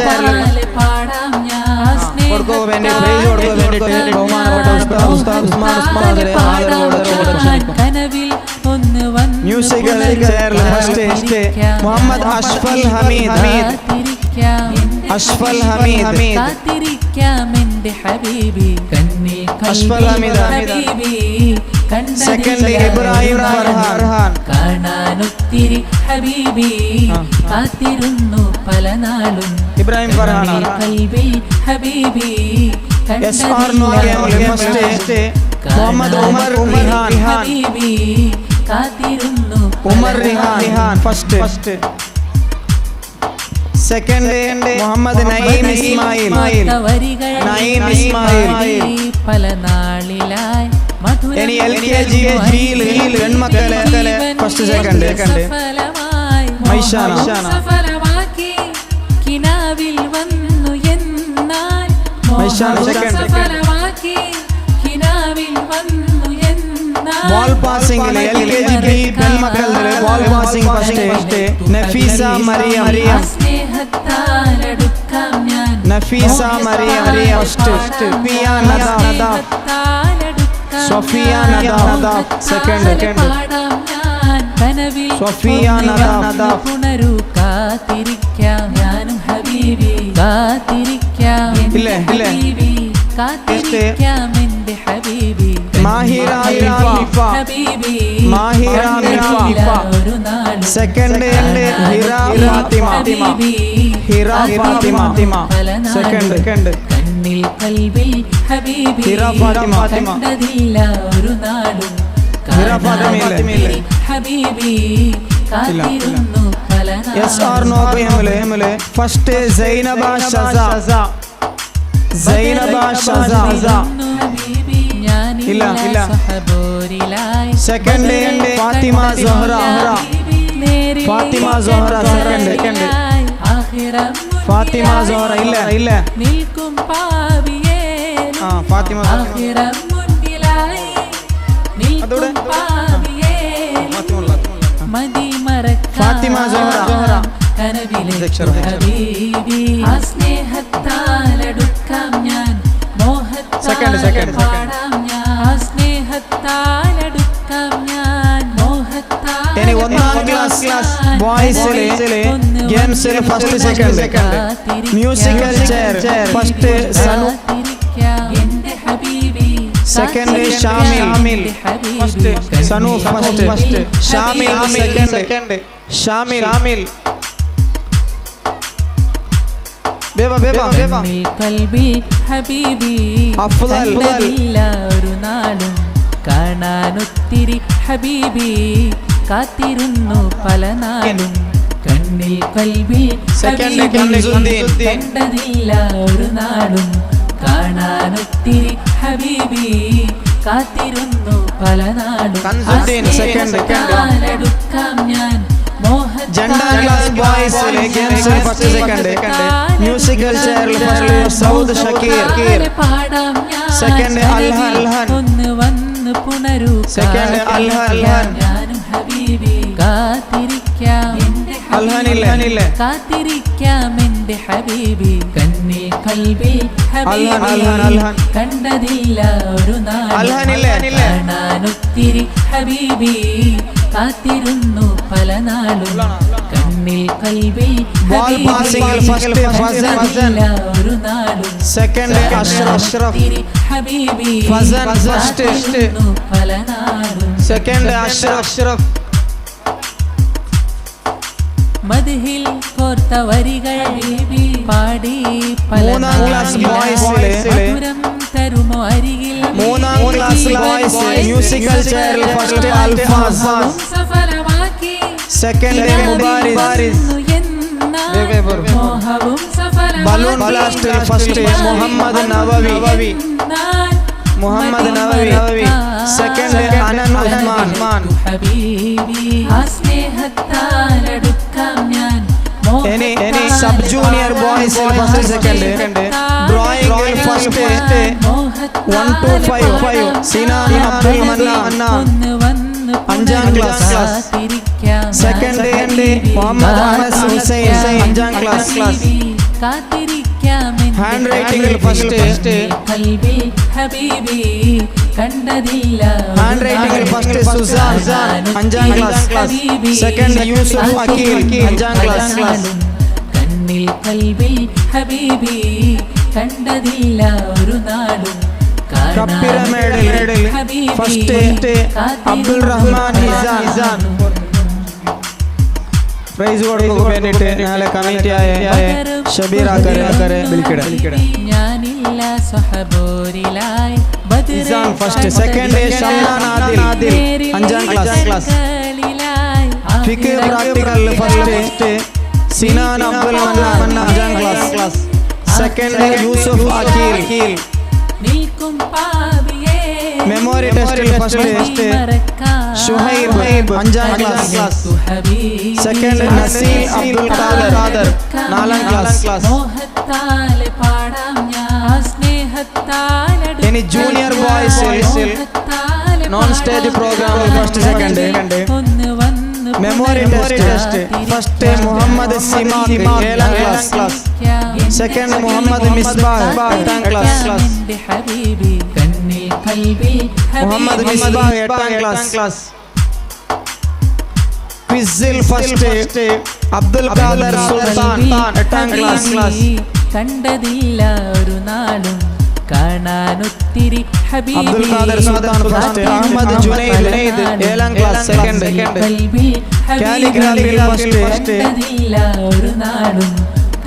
പാടാം ഞാൻ, കൊടുക്കുക വേണ്ടി പ്രൈസ് കൊടുക്കുക വേണ്ടിയിട്ട് ബഹുമാനപ്പെട്ട ഉസ്താദ് ഉസ്താദ് ഉസ്മാൻ ഉസ്മാനെ ആദരവോടെ ക്ഷണിക്കുന്നു. കനവിൽ ഒന്ന് വന്നു മ്യൂസിക്കൽ ചെയറിൽ ഫസ്റ്റ് മുഹമ്മദ് അഷ്ഫൽ ഹമീദ്. അഷ്ഫൽ ഹമീദ്. കാത്തിരിക്കാം എന്റെ ഹബീബി കണ്ണിൽ അഷ്ഫൽ ഹമീദ്. ഹബീബി സെക്കൻഡ് ഇബ്രാഹിം ഫർഹാൻ. കാണാനൊത്തിരി ഹബീബി കാത്തിരുന്നു പല നാളും. ഇബ്രാഹിം ഫർഹാൻ. കൽബിൽ ഹബീബി എസ് ആർ നോ ഗെയിമിൽ ഫസ്റ്റ് മുഹമ്മദ് ഉമർ റിഹാൻ. ഹബീബി കാത്തിരുന്നു ഉമർ റിഹാൻ ഫസ്റ്റ്. സെക്കൻഡ് മുഹമ്മദ് നയീം ഇസ്മായിൽ. നയീം ഇസ്മായിൽ. പല നാളിലായി മധുരം ഇനി എൽ കെ ജി ബിയിൽ പെൺമക്കളെ ഫസ്റ്റ് സെക്കൻഡ് സഫലമായി മൈഷാന. സഫലമാക്കി കിനാവിൽ വന്നു എന്നാൽ മൈഷാന മോഹം സെക്കൻഡ്. സഫലമാക്കി കിനാവിൽ വന്നു എന്നാൽ ബോൾ പാസിംഗിൽ എൽ കെ ജി ബി പെൺമക്കളുടെ ball passing first Nafeesa Mariyam. സ്നേഹത്താലടുക്കാം ഞാൻ, നഫീസ മറിയം ഫസ്റ്റ്. സൊഫിയ നദാഫ്. സൊഫിയ നദാഫ് സെക്കൻഡ്. പാടാം ഞാൻ കനവിൽ സൊഫിയ ഒന്ന് നദാഫ്. വന്നു പുണരൂ കാത്തിരിക്കാം ഞാനും ഹബീബി കാത്തിരിക്കാം എന്റെ ഇല്ലേ, ഇല്ലേ. ഹബീബി കാത്തിരിക്കാം എന്റെ ഹബീബി മാഹിറ മിഫ. ഹബീബി മാഹിറ മിഫ. ഒരു നാളും സെക്കൻഡ് ഹിറ ഫാത്തിമ. ഹിറ ഫാത്തിമ സെക്കൻഡ്. കണ്ണിൽ കൽബിൽ ഹബീബി ഹിറ ഫാത്തിമ. കണ്ടതില്ല ഒരു നാളും, ഹിറ ഫാത്തിമ ഇല്ലേ? ഹബീബി കാത്തിരുന്നു പല എസ് ആർ നോ ഗെയിമില് ഫസ്റ്റ് സൈനബ ഷസ. സൈനബ ഷസ. ഇല്ല ഇല്ല. സെക്കൻഡ് ഫാത്തിമ സുഹ്റ. ഫാത്തിമ സുഹ്റ സെക്കൻഡ്. ഫാത്തിമ സുഹ്റ. ഇല്ല ഇല്ല. നിൽക്കും പാപിയേലും ആ ഫാത്തിമ സുഹ്റ. ആഖിറം മുന്നിലായി നിൽക്കും പാപിയേലും മതി മറക്കാം ഫാത്തിമ സുഹ്റ. കനവിലെ ഹബീബി ആ സ്നേഹത്താലടുക്കാം ഞാൻ, മോഹത്താൽ സെക്കൻഡ് സെക്കൻഡ് പാടാം ഞാൻ, ആ സ്നേഹത്താലടുക്കാം ഞാൻ, മോഹത്താൽ ഇനി ഒന്നാം ക്ലാസ് ബോയ്സിലെ ഗെയിംസിൽ first second musical chair first Sanu. എന്റെ ഹബീബി second Shamil. Sanu first, Shamil second. Shamil ബേബ ബേബ. കണ്ണിൽ കൽബിൽ ഹബീബി അഫ്ളൽ. കണ്ടതില്ല ഒരു നാളും, കാണാനൊത്തിരി ഹബീബി കാത്തിരുന്നു പല നാളും. കണ്ണിൽ കൽബിൽ സെക്കൻഡ് ഹബീബി കൻസുദ്ദീൻ. കണ്ടതില്ല ഒരു നാളും, കാണാനൊത്തിരി ഹബീബി കാത്തിരുന്നു പല നാളും. കൻസുദ്ദീൻ സെക്കൻഡ്. സ്നേഹത്താലടുക്കാം ഞാൻ, Janda class boys games first second musical chair first Saud Shakeer second Alhan ഒന്ന് വന്ന് പുണരൂ second Alhan ഞാനും ഹബീബി കാത്തിരിക്കാം എന്റെ അൽഹാനില്ലേ? കാത്തിരിക്കാം എന്റെ ഹബീബി കണ്ണിൽ കൽബിൽ അൽഹാൻ, ഹബീബി അൽഹാൻ, അൽഹാൻ. കണ്ടതില്ല ഒരു നാളും അൽഹാനില്ലേ? കാണാനൊത്തിരി ഹബീബി കാത്തിരുന്നു പല നാളും കണ്ണിൽ കൽബിൽ Ball passing first, Fazan. കണ്ടതില്ല ഒരു നാളും സെക്കൻഡ് അഷ്റഫ് ഒത്തിരി ഹബീബി ഫസൻ ഫസ്റ്റ് കാത്തിരുന്നു പല നാളും സെക്കൻഡ് അഷ്റഫ് മദ്ഹിൽ കോർത്ത വരികൾ പാടി പല മൂന്നാം ക്ലാസ് ബോയ്സിലെ മധുരം തരുമോ അരികിൽ മൂന്നാം class boys musical ചെയറിൽ ഫസ്റ്റ് അൽഫാസ് സഫലമാക്കി സെക്കൻഡ് മുബാരിസ് എന്നാൽ മോഹവും ബലൂൺ ബ്ലാസ്റ്റിൽ ഫസ്റ്റ് മുഹമ്മദ് നവവി മുഹമ്മദ് നവവി സെക്കൻഡ് അനൻ ഉസ്മാൻ ഹബീബി ആ സ്നേഹത്താലടുക്കാം ഞാൻ ഇനി sub junior boys first second drawing first 1 2 5 5 Sinan Abdul Mannan അഞ്ചാം class second Muhammad Anas Hussain അഞ്ചാം ക്ലാസ് കാത്തിരിക്കാം ഹാൻഡ് റൈറ്റിംഗിൽ ഫസ്റ്റ് കൽബിൽ ഹബീബി കണ്ടതില്ല ഹാൻഡ് റൈറ്റിംഗിൽ ഫസ്റ്റ് സുസാൻ അഞ്ചാം ക്ലാസ് സെക്കൻഡ് യൂസുഫ് അഖീൽ അഞ്ചാം ക്ലാസ് കണ്ണിൽ കൽബിൽ ഹബീബി കണ്ടതില്ല ഒരു നാളും കപ്പിര medal first Abdul Rahman Hisan prize കൊടുക്കുക വേണ്ടിയിട്ട് നാളെ കമ്മിറ്റിയായ ഷബീർ ആക്കരെ വിളിക്കട ഞാനില്ല സ്വഹബോരിലായി ഹിസാൻ ഫസ്റ്റ് സെക്കൻഡ് ഷംനാൻ ആദിൽ അഞ്ചാം ക്ലാസ് ഫിഖ് practical first Sinan Abdul Mannan അഞ്ചാം ക്ലാസ് സെക്കൻഡ് യൂസുഫ് അഖീൽ നിൽക്കും പാവിയേ മെമ്മോറി ടെസ്റ്റിൽ ഫസ്റ്റ് ഷുഹൈബ് അഞ്ചാം ക്ലാസ് സെക്കൻഡ് നസീൽ അബ്ദുൽ ഖാദർ നാലാം ക്ലാസ് മോഹത്താലെ പാടാം ഞാൻ സ്നേഹത്താലടുക്കാം ഇനി junior boys non stage programme first second ഒന്ന് വന്ന് memory test first Muhammad Simak ഏഴാം ക്ലാസ് സെക്കൻഡ് മുഹമ്മദ് മിസ്ബാഹ് എട്ടാം ക്ലാസ് എന്റെ ഹബീബി കണ്ണിൽ കൽബിൽ മുഹമ്മദ് മിസ്ബാഹ് എട്ടാം ക്ലാസ് ക്വിസിൽ ഫസ്റ്റ് അബ്ദുൽ ഖാദർ സുൽത്താൻ എട്ടാം ക്ലാസ് കണ്ടതില്ല ഒരു നാളും കാണാനൊത്തിരി ഹബീബി അബ്ദുൽ ഖാദർ സുൽത്താൻ ഫസ്റ്റ് അഹമ്മദ് ജുനൈദ് ഏഴാം ക്ലാസ് സെക്കൻഡ് കൽബിൽ കാലിഗ്രാഫിയിൽ ഫസ്റ്റ് കണ്ടതില്ല ഒരു നാളും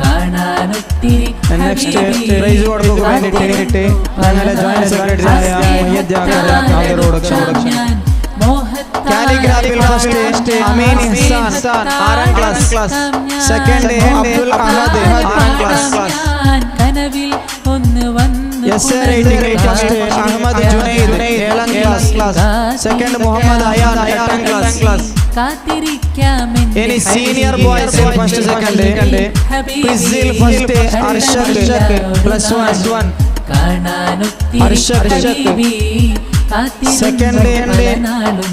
കാണാനൊത്തിരി നെക്സ്റ്റ് പ്രൈസ് കൊടുക്കുക വേണ്ടിയിട്ട് ഞങ്ങളെ ജോയിന്റ് സെക്രട്ടറി ആയ മൊയ്യദ് ജാക്കർ ഖാദറോട് ക്ഷമിക്കണം കാലിഗ്രാഫിയിൽ ഫസ്റ്റ് അമീൻ ഇഹ്സാൻ ആറാം ക്ലാസ് സെക്കൻഡ് അബ്ദുൽ അഹദ് ആറാം ക്ലാസ് കനവിൽ ഒന്ന് വന്ന് എസ് എ റേറ്റിംഗിൽ ഫസ്റ്റ് അഹമ്മദ് ജുനൈദ് ഏഴാം ക്ലാസ് സെക്കൻഡ് മുഹമ്മദ് അയാൻ എട്ടാം ക്ലാസ് കാത്തിരിക്കാം ഇനി senior boys first second ക്വിസിൽ first Arshad plus one കാണാനൊത്തിരി Arshad ഹബീബി കാത്തിരുന്നു സെക്കൻഡ് പല നാളും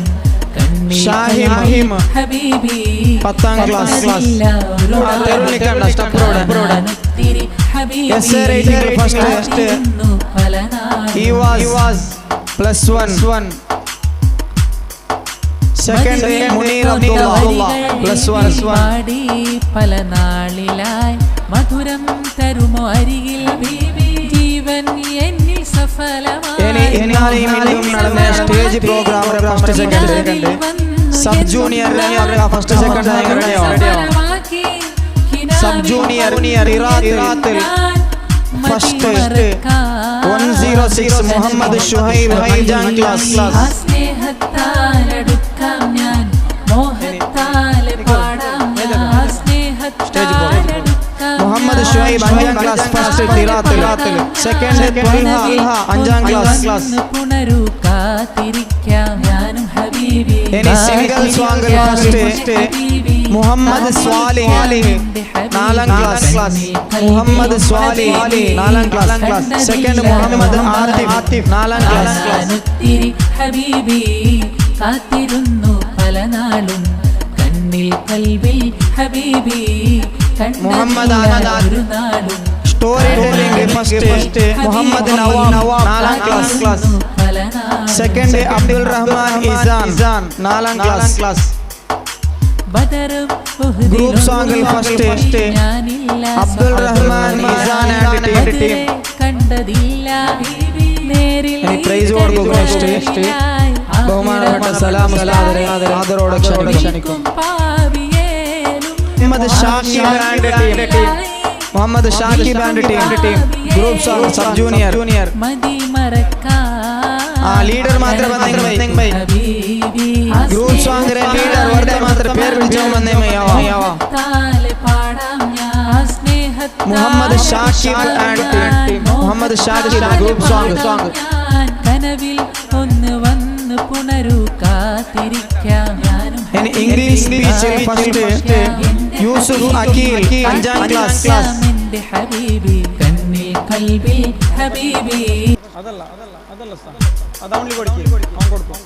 കണ്ണിൽ ഷാഹിം ഹബീബി പത്താം ക്ലാസ് കണ്ടതില്ല ഒരു നാളും തെരുവിൽ step road കാണാനൊത്തിരി ഹബീബി S A റേറ്റിംഗിൽ first കാത്തിരുന്നു പല നാളും He was plus one second Muneer Abdullah plus one പാടി പല നാളിലായി മധുരം തരുമോ അരികിൽ ബീബി ജീവൻ എന്നിൽ സഫലമായി ഇനി ഇന്നാലെയും ഇന്നും നടന്ന stage programme first second sub junior first second സഫലമാക്കി sub junior ഇറാത്തിൽ first 106 Muhammad Shuhaib അഞ്ചാം ക്ലാസ് ആ സ്നേഹത്താലടുക്കാം ഞാൻ മോഹത്താലെ പാടാം ഞാൻ ആ സ്നേഹത്താലടുക്കാം മുഹമ്മദ് മുഹമ്മദ് ഷുഹൈബ് അഞ്ചാം ക്ലാസ് ഫസ്റ്റ് തിറാത്തിൽ, സെക്കൻഡ് ത്വൽഹ അഞ്ചാം ക്ലാസ്. പുണരു കാത്തിരിക്കാം ഞാനും ഹബീബി. ഇനി സിംഗിൾ സോങ്ങിൽ ഫസ്റ്റ് മുഹമ്മദ് സ്വാലിഹ് നാലാം ക്ലാസ്, മുഹമ്മദ് സ്വാലിഹ് നാലാം ക്ലാസ്, സെക്കൻഡ് മുഹമ്മദ് ആതിഫ് നാലാം ക്ലാസ്. ഒത്തിരി ഹബീബി കാത്തിരുന്നു പല നാളും കണ്ണിൽ കൽവിൽ ഹബീബി മുഹമ്മദ് ഒരു നാളും. Story telling first Muhammad Nawab നാലാം ക്ലാസ്, സെക്കൻഡ് അബ്ദുൽ റഹ്മാൻ ഇസാൻ നാലാം ക്ലാസ്. ഗ്രൂപ്പ് സോങ്ങിൽ first Abdul Rahman Izan and team. കണ്ടതില്ല നേരിൽ. പ്രൈസ് കൊടുക്കും നെക്സ്റ്റ് ബഹുമാനപ്പെട്ട സലാം ഉസ്താദരെ ആദരോടെ ക്ഷണിക്കും. Muhammad Shakib and team, Muhammad Shakib and team, group song sub junior. മതി മറക്കാം. ആ ലീഡർ മാത്ര ಬಂದಂಗೆ by group song ರೆ ಲೀಡರ್ ವರ್ದೆ ಮಾತ್ರ പേര് വിളിച്ചോ ಬಂದೆ ಯಾವ പാടാം ഞാൻ സ്നേഹത്താൽ Muhammad Shakib and team, Muhammad Shakib group song. ഞാൻ കനവിൽ ഒന്ന് വന്ന് പുണരു കാത്തിരിക്കാം ഞാനും. ഇനി ഇംഗ്ലീഷ് സ്പീച്ചിൽ ഫസ്റ്റ് യൂസുഫ് അഖീൽ അഞ്ചാം ക്ലാസ്. എന്റെ ഹബീബി കണ്ണിൽ കൽബിൽ ഹബീബി. അതല്ല അതല്ല അതല്ല അത് അവനിക്ക് കൊടുക്ക്, അവൻ കൊടുക്കും.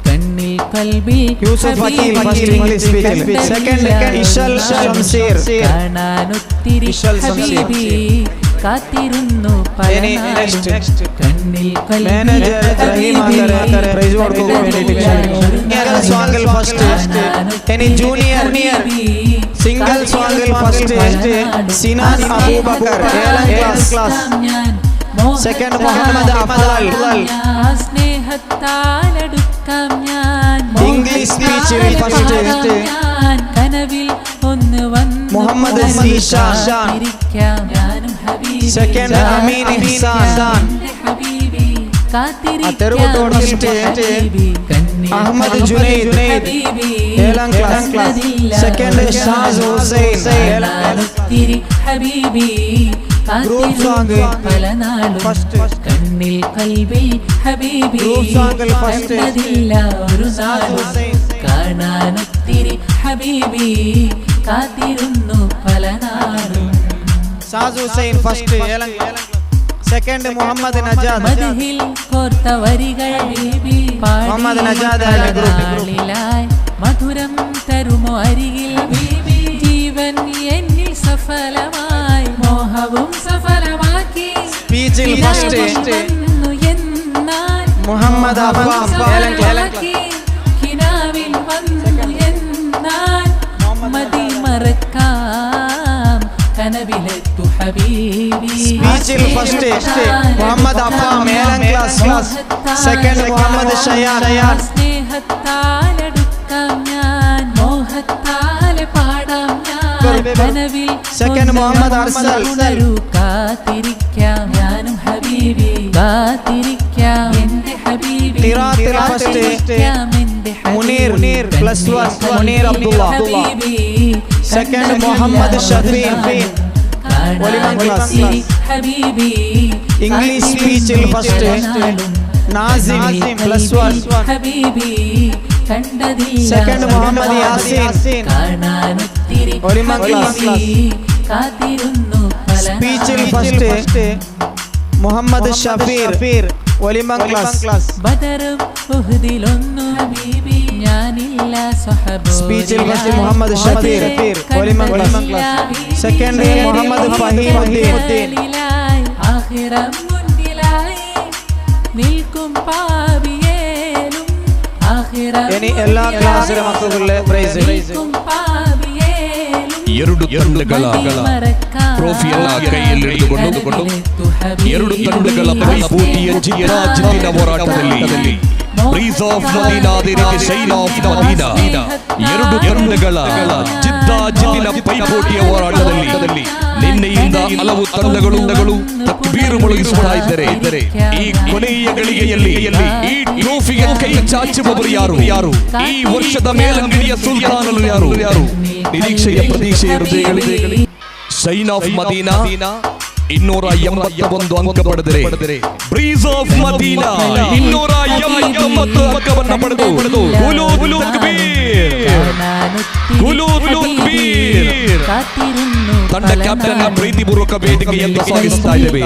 കണ്ണിൽ കൽബിൽ യൂസുഫ് അഖീൽ ഫസ്റ്റ് ഇംഗ്ലീഷ് സ്പീച്ചിൽ, സെക്കൻഡ് ഇഷൽ ഷംസീർ. കാണാനൊത്തിരി ഇഷൽ ഷംസീർ. ഹബീബി കാത്തിരുന്നു പല ഇനി നാളും നെക്സ്റ്റ് കണ്ണിൽ കൽബിൽ മാനേജർ റഹീം ആദരെ പ്രൈസ് കൊടുക്കാൻ വേണ്ടിയിട്ട് ക്ഷണിക്കുന്നു. സിംഗിൾ സോങ്ങിൽ ഫസ്റ്റ്, ഇനി ജൂനിയർ സിംഗിൾ സോങ്ങിൽ ഫസ്റ്റ് സിനാൻ അബൂബക്കർ ഏഴാം ക്ലാസ്, സെക്കൻഡ് മുഹമ്മദ് അഫ്ദൽ. സ്നേഹത്താലടുക്കാം ഞാൻ ഇംഗ്ലീഷ് സ്പീച്ചിൽ ഫസ്റ്റ് ഞാൻ കനവിൽ ഒന്ന് വന്ന് മുഹമ്മദ് സീഷാൻ, കാത്തിരിക്കാം ഞാനും ഹബീബി സെക്കൻഡ് അമീൻ ഇഹ്സാൻ. എന്റെ ഹബീബി തെരുവ് കാത്തിരിക്കാം ഹബീബി കണ്ണിൽ അഹമ്മദ് ജുനൈദ് ഹബീബി ഏഴാം ക്ലാസ്, സെക്കൻഡ് ഷാസ് ഹുസൈൻ. ഒത്തിരി ഹബീബി ഗ്രൂപ്പ് സോങ് പല നാളും കണ്ണിൽ കൽബിൽ ഹബീബി ഗ്രൂപ്പ് സോങ്ങിൽ ഫസ്റ്റ് കണ്ടതില്ല ഒരു നാളും കാണാനൊത്തിരി ഹബീബി കാത്തിരുന്നു പല നാളും. Shaz Hussain first, second Muhammad Najad. മദ്ഹിൽ കോർത്ത വരികൾ മുഹമ്മദ് നജാദ് ആൻഡ് ഗ്രൂപ്പ്. പാടിലായി മധുരം തരുമോ അരികിൽ ജീവൻ എന്നിൽ സഫലമായി മോഹവും സഫലമാക്കി സ്പീച്ചിൽ ഫസ്റ്റ് വന്നു എന്നാൽ മുഹമ്മദ് അഫാം ഏഴാം ക്ലാസ്. സഫലമാക്കി കിനാവിൽ വന്നു എന്നാൽ മതി മറക്കാം കനവിലെത്തു ഹബീബി. സ്പീച്ചിൽ ഫസ്റ്റ് മുഹമ്മദ് അഫാം ഏഴാം ക്ലാസ്, സെക്കൻഡ് മുഹമ്മദ് ഷയാൻ. സ്നേഹത്താലടുക്കാം ഞാൻ മോഹത്താലെ പാടാം ഞാൻ കനവിൽ സെക്കൻഡ് മുഹമ്മദ് അർസൽ. ഉണരൂ കാത്തിരിക്കാം ഞാനും ഹബീബി കാത്തിരിക്കാം എന്റെ ഹബീബി തിറാത്തിൽ ഫസ്റ്റ് എന്റെ മുനീർ പ്ലസ് 1 മുനീർ അബ്ദുള്ള, ഹബീബി സെക്കൻഡ് മുഹമ്മദ് ഷഫീൻ ഒലിമൻ ക്ലാസ്. ഹബീബി ഇംഗ്ലീഷ് സ്പീച്ചിൽ ഫസ്റ്റ് നാസിം പ്ലസ് 1 ഹബീബി കണ്ടതില്ല സെക്കൻഡ് മുഹമ്മദ് യാസീൻ കാണാനൊത്തിരി ഒലിമൻ ക്ലാസ്. ഹബീബി കാത്തിരുന്നു പല സ്പീച്ചിൽ ഫസ്റ്റ് മുഹമ്മദ് ഷഫീർ ഒലിമൻ ക്ലാസ്. ബദറും ഉഹ്ദിലൊന്നു ഹബീബി ഞാനില്ല സ്വഹബോരിലായി. സ്പീച്ചിൽ ഫസ്റ്റ് മുഹമ്മദ് ഷഫീർ ഒലിമൻ ക്ലാസ്, സെക്കൻഡ് മുഹമ്മദ് ഫഹീമുദ്ദീൻ. മുന്നിലായി, ആഖിറം മുന്നിലായി നിൽക്കും പാപിയേലും ആഖിറം ഇനി എല്ലാ ക്ലാസ്സിലെ മക്കൾക്കുള്ള പ്രൈസ്. നിൽക്കും പാപിയേലും ಎರಡು ತಂಡಗಳ ಟ್ರೋಫಿಯನ್ನ ಕೈಯಲ್ಲಿ ಹಿಡಿದುಕೊಂಡು ಎರಡು ತಂಡಗಳ ಪೈಪೋಟಿಯ ಜಿದ್ದಾಜಿದ್ದಿನ ಹೋರಾಟದಲ್ಲಿ ಬ್ರೀಸ್ ಆಫ್ ಮದೀನಾ, ಅದೇ ರೀತಿ ಶೈನ್ ಆಫ್ ಮದೀನಾ ಎರಡು ತಂಡಗಳ ಜಿದ್ದಾಜಿದ್ದಿನ ಪೈಪೋಟಿಯ ಹೋರಾಟದಲ್ಲಿ ನಿನ್ನೆಯಿಂದ ಹಲವು ತಂಡಗಳು ತಕ್ಬೀರು ಮೊಳಗಿಸುತ್ತಾ ಇದ್ದರೆ, ಈ ಕೊನೆಯ ಗಳಿಗೆಯಲ್ಲಿ ಈ ಟ್ರೋಫಿಗೆ ಕೈ ಚಾಚುವವರು ಯಾರು ಯಾರು, ಈ ವರ್ಷದ ಮೇಲಂಗಡಿಯ ಸುಲ್ತಾನರು ಯಾರು ಯಾರು, ನಿರೀಕ್ಷೆಯ ಪ್ರತೀಕ್ಷೆಯ ಹೃದಯಗಳಿಗೆ. ಶೈನ್ ಆಫ್ ಮದೀನಾ 281 ಅಂಕ ಪಡೆದರೆ, ಬ್ರೀಸ್ ಆಫ್ ಮದೀನಾ 289 ಅಂಕವನ್ನು ಪಡೆದು ಕುಲು ತಕ್ಬೀರ್, ಕುಲು ತಕ್ಬೀರ್. ತಂಡ ಕ್ಯಾಪ್ಟನ್ ಪ್ರೀತಿಪೂರ್ವಕ ವೇದಿಕೆಯಿಂದ ಸಾಗಿಸ್ತಾ ಇದ್ದೇವೆ.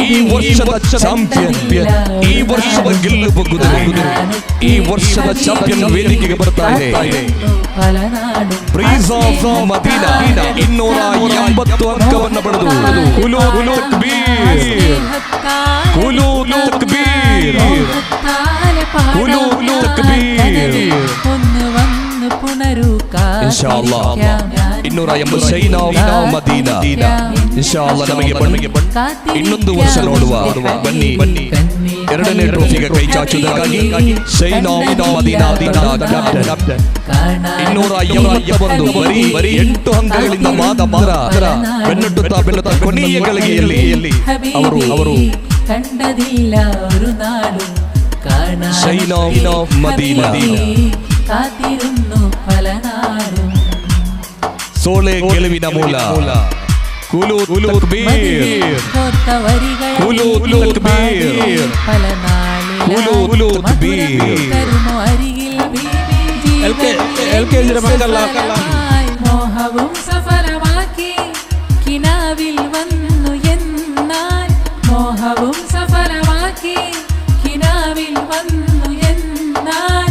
ಈ ವರ್ಷದ ಚಾಂಪಿಯನ್, ಈ ವರ್ಷದ ಗೆಲ್ಲುವ ಕುದುರೆ, ಈ ವರ್ಷದ ಚಾಂಪಿಯನ್ ವೇದಿಕೆಗೆ ಬರ್ತಾ ಇದೆ. ಬ್ರೀಸ್ ಆಫ್ ಮದೀನಾ 280 ಅಂಕವನ್ನು ಪಡೆದು ಕುಲು ತಕ್ಬೀರ್, ಕುಲು ತಕ್ಬೀರ್, ಕುಲು ತಕ್ಬೀರ್. ಇನ್ಶಾ ಅಲ್ಲಾಹ್ 280 ಶೈನ್ ಆಫ್ ಮದೀನಾ. ಇನ್ಶಾ ಅಲ್ಲಾಹ್ ನಮಗೆ ಇನ್ನೊಂದು ವರ್ಷ ನೋಡುವ. ಬನ್ನಿ ಬನ್ನಿ, ಎರಡನೇ ಟ್ರೋಫಿಗೆ ಕೈ ಚಾಚುವುದಕ್ಕಾಗಿ ಶೈನ್ ಆಫ್ ಮದೀನಾ ಕ್ಯಾಪ್ಟನ್ 281 ಬರೀ ಬರೀ 8 ಅಂಕಗಳಿಂದ ಮಾತ್ರ ಬೆನ್ನಟ್ಟುತ್ತಾ ಬೆನ್ನುತ್ತಾ ಕೊನೆಯ ಗಳಿಗೆಯಲ್ಲಿ ಅವರು ಅವರು ಕಂಡದಿಲ್ಲ ഒരു നാളും ಶೈನ್ ಆಫ್ ಮದೀನಾ. കാത്തിരുന്നു പല നാളും. ಸೋಲೆ ಗೆಲುವಿನ ಮೂಲ. ಕುಲು ತಕ್ಬೀರ್, ಕುಲು ತಕ್ಬೀರ್, ಕುಲು ತಕ್ಬೀರ್. എൽ കെ ജിയുടെ മക്കള മോഹവും സഫലമാക്കി കിനാവിൽ വന്നു എന്നാൽ, മോഹവും സഫലമാക്കി കിനാവിൽ വന്നു എന്നാൽ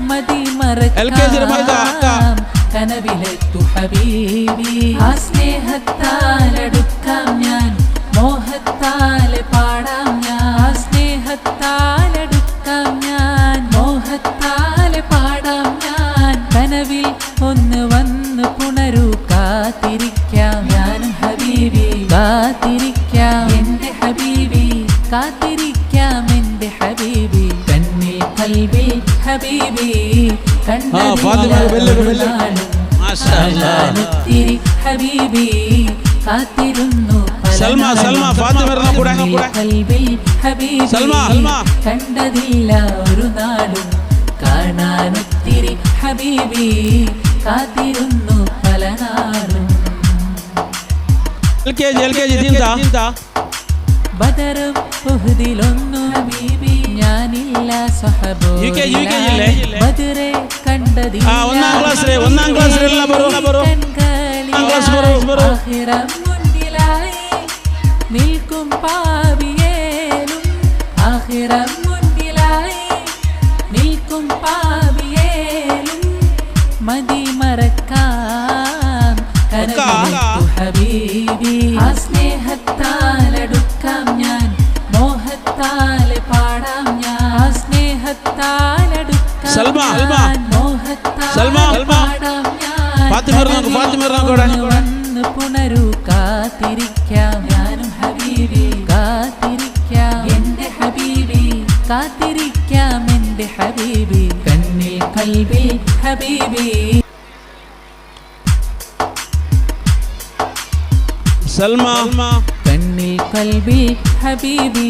മതി മറക്കാം കനവിലെത്തു ഹബീബി. ആ സ്നേഹത്താലടുക്കാം ഞാൻ, മോഹത്താലെ പാടാം ഞാൻ. ആ സ്നേഹത്താലടുക്കാം ഞാൻ, മോഹത്താലെ പാടാം ഞാൻ. കനവിൽ ഒന്ന് വന്ന് പുണരൂ, കാത്തിരിക്കാം ഞാനും ഹബീബി, കാത്തിരിക്കാം എൻ്റെ ഹബീബി, കാത്തിരിക്കാം എൻ്റെ ഹബീബി. കണ്ണിൽ കൽവിൽ ഹബീബി കണ്ടൊത്തിരി ഹബീബി കാത്തിരുന്നു. സൽമ സൽമ ഫാത്തിമ കൂടെ കൽവിൽ ഹബീബി സൽമ സൽമ കണ്ടതില്ല ഒരു നാളും കാണാനൊത്തിരി ഹബീബി കാത്തിരുന്നു പല നാളും. L K G L K G തീന്താ. ബദറും ഉഹുദിലൊന്നു ഹബീബി ഞാനില്ല സഹബോ യു കെ ജി അല്ലേ? ബദറെ കണ്ടതില്ല. ആ, ഒന്നാം ക്ലാസ്സിലെ, ഒന്നാം ക്ലാസ്സിലെ എല്ലാം ബറു, ബറു. ഒന്നാം ക്ലാസ് ബറു, ബറു. ആഖിറം മുന്നിലായി നിൽക്കും പാപിയേലും, ആഖിറം മുന്നിലായി നിൽക്കും പാപിയേലും മതി മറക്കാം കനവിലെത്തു ഹബീബി. ആ സ്നേഹത്താലടുക്കാം ഞാൻ, മോഹത്താലെ പാടാം ഞാൻ. ആ സ്നേഹത്താലടുക്കാം സൽമ, സൽമ. ഞാൻ, മോഹത്താലെ സൽമ, സൽമ. പാടാം ഞാൻ. ഫാത്തിമ നോക്ക്, ഫാത്തിമ നോക്ക് അവിടെ. വന്ന് പുണരൂ, കാത്തിരിക്കാം ഞാനും ഹബീബി, കാത്തിരിക്കാം എൻ്റെ ഹബീബി, കാത്തിരിക്കാം എൻ്റെ ഹബീബി. കണ്ണിൽ കൽബിൽ ഹബീബി. സൽമ കണ്ണിൽ കൽബിൽ ഹബീബി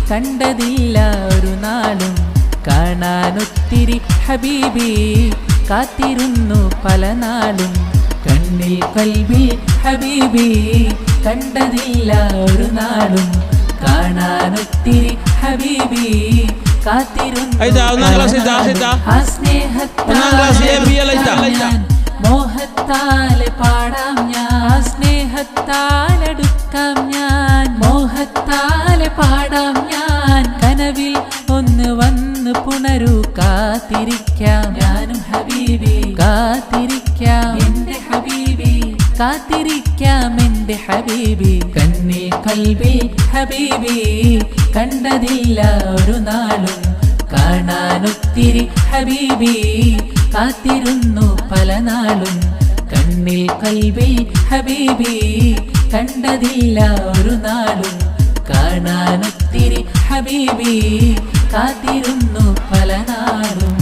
കണ്ടതില്ല ഒരു നാളും കാണാനൊത്തിരി ഹബീബി കാത്തിരുന്നു പല നാളും. കണ്ണിൽ കൽബിൽ ഹബീബി കണ്ടതില്ല ഒരു നാളും കാണാനൊത്തിരി ഹബീബി കാത്തിരുന്നു. ആയിത്താ, ഒന്നാം ക്ലാസ് ഇതാ, ഇതാ. ആ സ്നേഹത്താൽ ഒന്നാം ക്ലാസ് എ ബി എൽ ആയിത്താ. ഞാൻ മോഹത്താലെ പാടാം ഞാൻ. സ്നേഹത്താലടുക്കാം ഞാൻ, മോഹത്താലെ പാടാം ഞാൻ. കനവിൽ ഒന്ന് വന്ന് പുണരൂ, കാത്തിരിക്കാം ഞാനും ഹബീബി, കാത്തിരിക്കാം എൻ്റെ ഹബീബി, കാത്തിരിക്കാം എൻ്റെ ഹബീബി. കണ്ണിൽ കൽബിൽ ഹബീബി കണ്ടതില്ല ഒരു നാളും കാണാനൊത്തിരി ഹബീബി കാത്തിരുന്നു പല നാളും. കണ്ണിൽ കൽബിൽ ഹബീബി കണ്ടതില്ല ഒരു നാളും കാണാനൊത്തിരി ഹബീബി കാത്തിരുന്നു പല നാളും.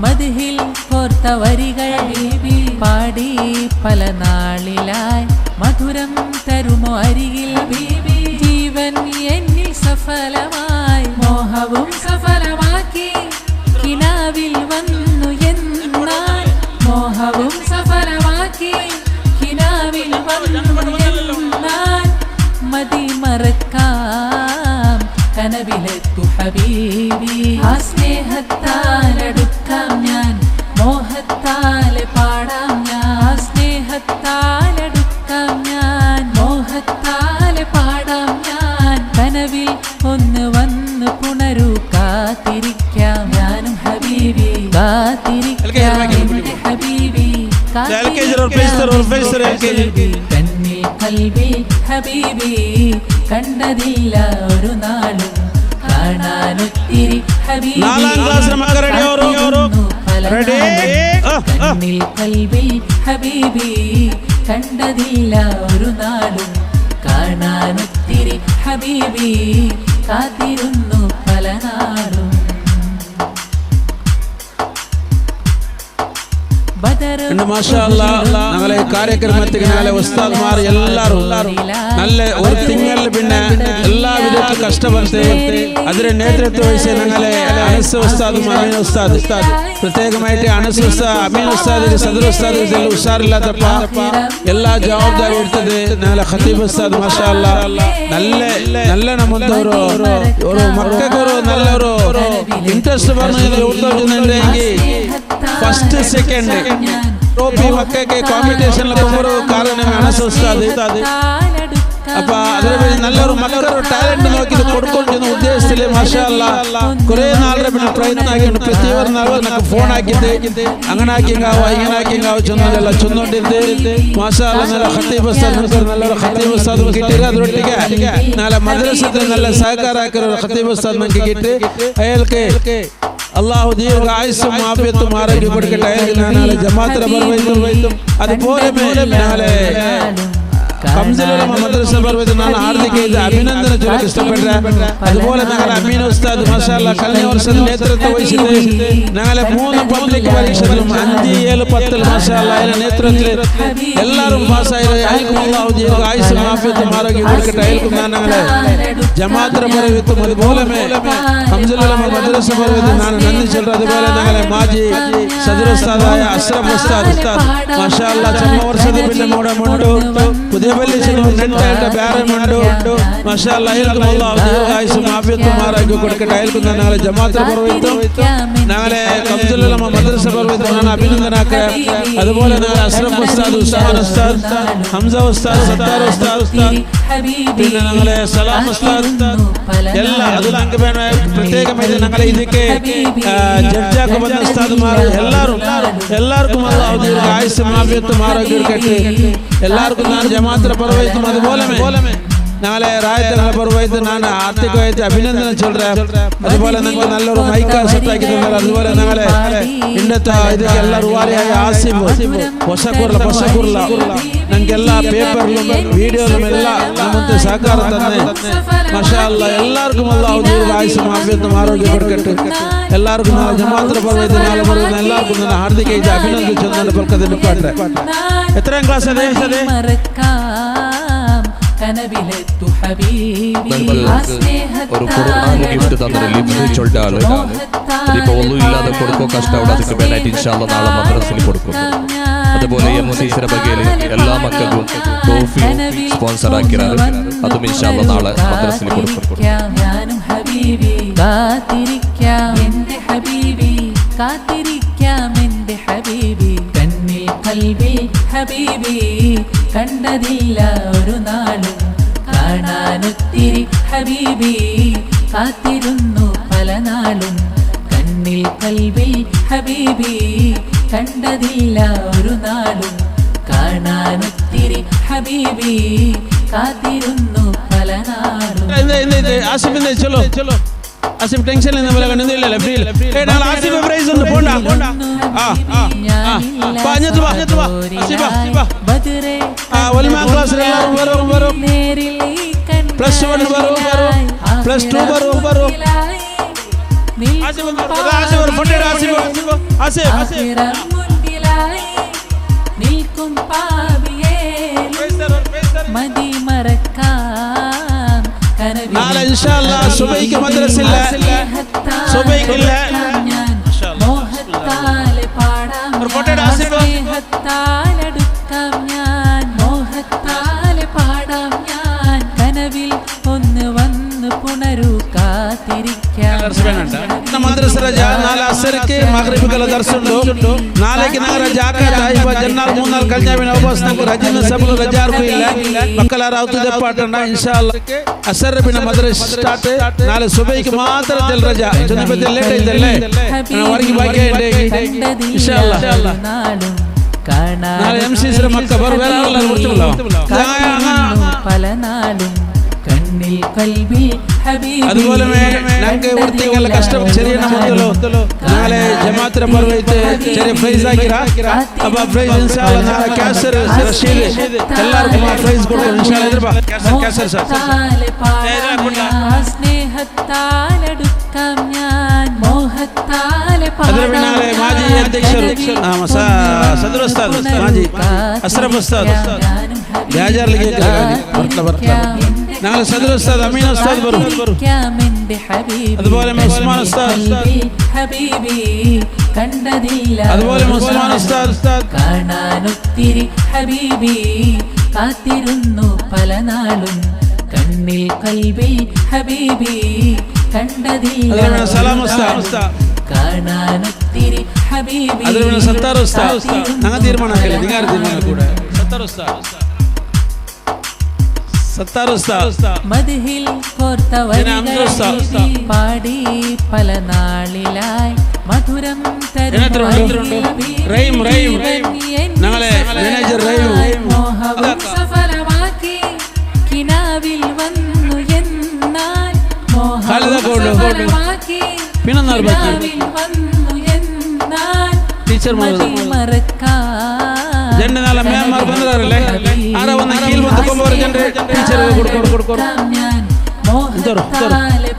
മദ്ഹിൽ കോർത്ത വരികൾ പാടി പല നാളിലായി, മധുരം തരുമോ അരികിൽ ജീവൻ എന്നിൽ സഫലമായി, മോഹവും സഫലമാക്കി കിനാവിൽ വന്നു എന്നാൽ, മോഹവും സഫലമാക്കി കിനാവിൽ വന്നു എന്നാൽ, മതി മറക്കാം കനവിലെത്തു ഹബീബി. ആ സ്നേഹത്താലടുക്കാം ഞാൻ, മോഹത്താലെ പാടാം ഞാൻ, ആ സ്നേഹത്താലടുക്കാം ഞാൻ, മോഹത്താലെ പാടാം ഞാൻ, കനവിൽ ഒന്ന് വന്ന് പുണരൂ, കാത്തിരിക്കാം ഞാനും ഹബീബി, കാത്തിരിക്കാം എന്റെ ഹബീബി, കണ്ണിൽ കൽബിൽ ഹബീബി കണ്ടതില്ല ഒരു നാളും, കാണാനൊത്തിരി ഹബീബി, കണ്ണിൽ കൽബിൽ ഹബീബി കണ്ടതില്ല ഒരു നാളും, കാണാനൊത്തിരി ഹബീബി കാത്തിരുന്നു പല നാളും. ഞങ്ങളെ ಕಾರ್ಯಕ್ರಮಕ್ಕೆ ನಾಳೆ ಉಸ್ತಾದ್ಮಾರ್ ಎಲ್ಲರೂ നല്ല ഒരു ತಿಂಗಳಲ್ಲಿ പിന്നെ എല്ലാ വിധത്തിൽ കഷ്ടപ്പെട്ട് അതിന് നേതൃത്വം വഹിച്ച ഞങ്ങളെ അനസ് ഉസ്താദും അമീൻ ഉസ്താദ്, പ്രത്യേകമായിട്ട് അനസ് ഉസ്താദ് അമീൻ ഉസ്താദ് സദർ ഉസ്താദ് ഇതെല്ലാം ഉഷാറില്ലാത്തപ്പ എല്ലാ ജവാബ്ദാരി എടുത്തത് ഞങ്ങളെ ഖത്തീബ് ഉസ്താദ്. മാഷാ അല്ലാഹ് നല്ല നല്ല നമ്മൊരു ഒരു മക്കൾക്കൊരു നല്ലൊരു ഇൻട്രസ്റ്റ് പറഞ്ഞു കൊടുത്തുണ്ടെങ്കിൽ ഫസ്റ്റ് സെക്കൻഡ് ട്രോഫി മക്കൾക്ക് കോമ്പറ്റീഷനിൽ കൊമ്പൊരു കാരണം അനസ് ഉസ്താദ്. അപ്പൊ അതിനെ നല്ലൊരു മക്കളൊരു ടാലന്റ് നോക്കി ഇത് കൊടുക്കൊണ്ടെന്ന ഉദ്ദേശത്തിൽ മാഷാ അല്ലാഹ് കുറേ നാളെ പിന്നെ പ്രയത്ന ആക്കിയുണ്ട്. പ്രത്യേക നാൾ ഫോൺ ആക്കിയിട്ട് അങ്ങനെ ആക്കിയെങ്കാവോ ഇങ്ങനെ ആക്കിയെങ്കാവോ ചൊന്നല്ല ചൊന്നോണ്ടിരുന്ന് മാഷാ അല്ലാഹ് നല്ല ഖത്തീബ് ഉസ്താദ് നല്ലൊരു ഖത്തീബ് ഉസ്താദ് കിട്ടിയത്. അതിലൊട്ടിക്ക് നല്ല മദ്രസത്തിൽ നല്ല സഹകാര ആക്കിയ ഒരു ഖത്തീബ് ഉസ്താദ് നമുക്ക് കിട്ടി. അയാൾക്ക് അള്ളാഹു ദീർഘ ആയുസ്സും ആഫിയത്തും ആരോഗ്യം കൊടുക്കട്ടെ. അയാൾക്ക് നാളെ ജമാഅത്തിന് ബർവൈത്തും അതുപോലെ നാളെ മദ്രസ ബർവൈത്തും ನಾನು ಹಾರ್ದಿಕ ಇದು ಅಭಿನಂದನೆ ಚೊಲ್ಲಕ್ಕೆ ಇಷ್ಟಪಟ್ಟರೆ. അതുപോലെ ഞങ്ങളെ അമീൻ ഉസ്താദ് മാഷാ അല്ലാഹ് കഴിഞ്ഞ വർഷം നേതൃത്വം വഹിച്ചത് ഞങ്ങളെ 3 പബ്ലിക് പരീക്ഷയിലും 5, 7, 10 മാഷാ അല്ലാഹ് അതിന്റെ നേതൃത്വത്തിൽ എല്ലാവരും പാസ്സായി. അയാൾക്കും അള്ളാഹു ദീർഘ ആയുസ്സും ആഫിയത്തും ആരോഗ്യം കൊടുക്കട്ടെ. അയാൾക്കും ഞാൻ ഞങ്ങളെ ജമാഅത്തിന് ബർവൈത്തും അതുപോലെ ഹംസലുലമ മദ്രസ ബർവൈത്തും ഞാൻ നന്ദി ചൊല്ലുന്നു. അതുപോലെ ഞങ്ങളെ മാജി സദർ ഉസ്താദായ അഷ്റഫ് ഉസ്താദ് മാഷാ അല്ലാഹ് ചെമ്മ വർഷത്തിൽ പിന്നെ മൂടെ മുണ്ടു പുതിയ മാഷാ അല്ലാഹ് അയാൾക്കും അള്ളാഹു ദീർഘായുസ്സും ആഫിയത്തും ആരോഗ്യം കൊടുക്കട്ടെ. അയാൾക്കും ഞങ്ങളെ ജമാഅത്തിന് ബർവൈത്തും ഞങ്ങളെ ഹംസലുലമ മദ്രസ ബർവൈത്തും ഞാൻ അഭിനന്ദനാക്കുക. അതുപോലെ ഞങ്ങളെ അഷ്റഫ് ഉസ്താദ്, ഉസ്മാൻ ഉസ്താദ്, ഹംസ ഉസ്താദ്, സത്താർ ഉസ്താദ്, പിന്നെ ഞങ്ങളെ സലാം ഉസ്താദ് എല്ലാ അത് ഞങ്ങൾക്ക് വേണം. പ്രത്യേകമായിട്ട് ഞങ്ങളെ ഇതൊക്കെ ജഡ്ജാക്ക് വന്ന ഉസ്താദുമാർ എല്ലാവരും എല്ലാവർക്കും അള്ളാഹു ദീർഘായുസ്സും ആഫിയത്തും ആരോഗ്യം കൊടുക്കട്ടെ. എല്ലാവർക്കും ഞാൻ ജമാഅത്തിന് ബർവൈത്തും അതുപോലെ നാളെ ರಾಯತನ ಬರುವಾಯ್ತು ನಾನು ಆರ್ಥಿಕವಾಯ್ತು ಅಭಿನಂದನೆ ಚೊಲ್ರೆ. അതുപോലെ നിങ്ങൾക്ക് നല്ലൊരു മൈക്ക് സെറ്റാക്കി തന്നാൽ. അതുപോലെ ഞങ്ങളെ ഇന്നത്തെ ಇದಕ್ಕೆಲ್ಲ ರೂವಾರಿಯಾಗಿ ಆಸಿಫ್ ಹೊಸಕುರ್ಲ ಹೊಸಕುರ್ಲ ನಂಗೆಲ್ಲ ಪೇಪರ್ലും വീഡിയോയിലും എല്ലാം ನಮ್ಮಂತೆ ಸಹಕಾರ ತಂದೆ ಮಾಷಾ ಅല്ലാಹ್ ಎಲ್ಲರಿಗೂ ಅಲ್ಲಾಹು ದೀರ್ಘ ಆಯುಸ್ಸು ಆಫಿಯತ್ತು ಆರೋಗ್ಯ ಕೊಡಕಟ್ಟು. ಎಲ್ಲರಿಗೂ ನಾನು ಜಮಾತ್ರ ಬರುವೈತು ನಾಳೆ ಬರುವೈತು ಎಲ್ಲರಿಗೂ ನನ್ನ ಹಾರ್ದಿಕ ಇದು ಅಭಿನಂದನೆ ಚಂದನ ಬಲ್ಕದ ನಿಪ್ಪಾಟ್ರೆ. ಎತ್ತನೇ ಕ್ಲಾಸ್ ಅದೇ ഒരു ഖുർആൻ ഗിഫ്റ്റ് തന്നിട്ട് ലിഫ്റ്റ് ചൊല്ലാള് അതിപ്പോ ഒന്നും ഇല്ലാതെ കൊടുക്കോ കഷ്ടം ಅದಕ್ಕೆ ಬೇನಾയിട്ട് ഇൻഷാ അല്ലാഹ് നാളെ മദ്രസയിൽ കൊടുക്കും. അതുപോലെ എം സി ബഗേൽ എല്ലാ മക്കൾക്കും ട്രോഫി സ്പോൺസർ ആക്കിയാണ്, അതും ഇൻഷാ അല്ലാഹ് നാളെ മദ്രസയിൽ കൊടുക്കും. കണ്ടതില്ല ഒരു നാളും കാണാനൊത്തിരി ഹബീബി കാത്തിരുന്നു പല നാളും കണ്ണിൽ കൽവിൽ ഹബീബി കണ്ടതില്ല ഒരു നാളും കാണാനൊത്തിരി ഹബീബി കാത്തിരുന്നു പല നാളും. ആസിഫിന്റെ ചലോ ചലോ ആസിഫ് ടെൻഷൻ ഇല്ല ഫ്രീ ആസിഫ് പ്രൈസ് ഒന്ന് പോണ്ട ആ ആ വാ ഞത്ത് വാ ഞത്ത് വാ ആസിഫ ആ ഒൽമാ ക്ലാസ്സിൽ എല്ലാവരും വരും വരും നേരിൽ കണ്ട Plus 1 ಬರು ಪ್ಲಸ್ 2 ಬರು ಬರು നിൽക്കും മതി മറക്കാം. നാളെ ഇൻഷാ അല്ലാഹ് സുബൈക്ക് മദ്രസ ഇല്ല, സുബൈക്കില്ല. മോഹത്താലെ പാടാം, സ്നേഹത്താലടുക്കാം ഞാൻ, മോഹത്താലെ പാടാം ഞാൻ. കനവിൽ ഒന്ന് വന്ന് പുണരൂ, കാത്തിരിക്കാം. ಮದ್ರಸ ರಜಾ ನಾಳೆ ಅಸರಕ್ಕೆ ಮಗ್ರಿಬ್ಗೆಲ್ಲ ದರ್ಶನ ನಾಳೆಗೆ ನಂಗೆ ರಜಾ ಹಾಕಲ್ಲ. ಇಪ್ಪ ಜನ್ನಾಲ್ ಮೂರ್ನಾಲ್ ಕಲ್ಜಾವಿನ ಉಪವಾಸ ನಂಗೆ ರಜೆ ಸಬಲು ರಜಾ ಆರ್ಕು ಇಲ್ಲ. ಮಕ್ಕಳಾರ ಅವತ್ತು ದೆಪ್ಪಾಟಂಡ ಇನ್ಶಾ ಅಲ್ಲಾಹ್. ಅಸರ್ ಬಿನ ಮದ್ರಸ ಸ್ಟಾರ್ಟ್ ನಾಳೆ ಸುಬೈಗೆ ಮಾತ್ರ ತೆಲ್ ರಜಾ. ಜನ ಲೇಟ್ ಐತಲ್ಲೇ ಹೊರಗೆ ಬಾಕಿ ಇನ್ಶಾ ಅಲ್ಲಾಹ್. ನಾಳೆ ಎಂ ಸಿ ಸರ ಮಕ್ಕ ಬರು ಬೇರೆ ಆರಲ್ಲ ಮುಡ್ತಿಲ್ಲ. പല നാളും കണ്ണിൽ കൽവിൽ ഹബീബി. അതുപോലെ ഞങ്ങൾക്ക് ഇവിടുത്തെ കഷ്ടം ചെറിയ ಮೊದಲು ನಾಳೆ ಜಮಾತ್ರ ಪರ್ವೈತೆ ചെറിയ ಪ್ರೈಸ್ ಹಾಕಿರಾ ಅಪ್ಪ ಪ್ರೈಸ್ ಇನ್ಶಾ ಅಲ್ಲಾಹ್. ನಾಳೆ ಕ್ಯಾಸರ್ ರಶೀದ್ ಎಲ್ಲರಿಗೂ ಪ್ರೈಸ್ ಕೊಡ್ತಾರೆ ಇನ್ಶಾ ಅಲ್ಲಾಹ್. ಇದ್ರ ಬಾ ಕ್ಯಾಸರ್ ಸರ್. സ്നേഹത്താലടുക്കാം ഞാൻ, മോഹത്താലെ ಅದರ ನಾಳೆ ಮಾಜಿ ಅಧ್ಯಕ್ಷರು ಸದರ್ ಉಸ್ತಾದ್ ಮಾಜಿ ಅಶ್ರಫ್ ಉಸ್ತಾದ್ ಬೇಜಾರ್ಲಿಕ್ಕೆ ಬರ್ತಾ ಬರ್ತಾ ನಾಳೆ ಸದರ್ ಉಸ್ತಾದ್ ಅಮೀನ್ ಉಸ್ತಾದ್ ಬರು. അതുപോലെ ഉസ്മാൻ ഉസ്താദ്, ഹബീബി കണ്ടതില്ല. അതുപോലെ ഉസ്മാൻ ഉസ്താദ് കാണാനൊത്തിരി ഹബീബി കാത്തിരുന്നു പല നാളും കണ്ണിൽ കൽവിൽ ഹബീബി കണ്ടതില്ല. സലാം ഉസ്താദ് കാണാനൊത്തിരി ഹബീബി. അതുപോലെ സത്താർ ഉസ്താദ്. ഞങ്ങൾ തീരുമാനമാക്കില്ല, നിങ്ങൾ തീരുമാനം കൂടെ. സത്താർ ഉസ്താദ്, സത്താർ ഉസ്താദ് മദ്ഹിൽ കോർത്ത വരികൾ പാടി പല നാളിലായി മധുരം റഹീം റഹീം ഞങ്ങളെ മാനേജർ റഹീം. മോഹവും സഫലമാക്കി കിനാവിൽ വന്നു എന്നാൽ മോഹവും സഫലമാക്കി കിനാവിൽ വന്നു എന്നാൽ ടീച്ചർ മറക്കാം. ಜಂಡೆ ನಾಳೆ ಮ್ಯಾಮ್ ಬಂದ್ರಲ್ಲ ಆರ ಒಂದು ಕೀಲ್ ಬಂದು ಕೊಂಬರ್ ಜಂಡೆ ಟೀಚರ್ ಕೊಡು ಕೊಡು ಕೊಡು. മോഹത്താലെ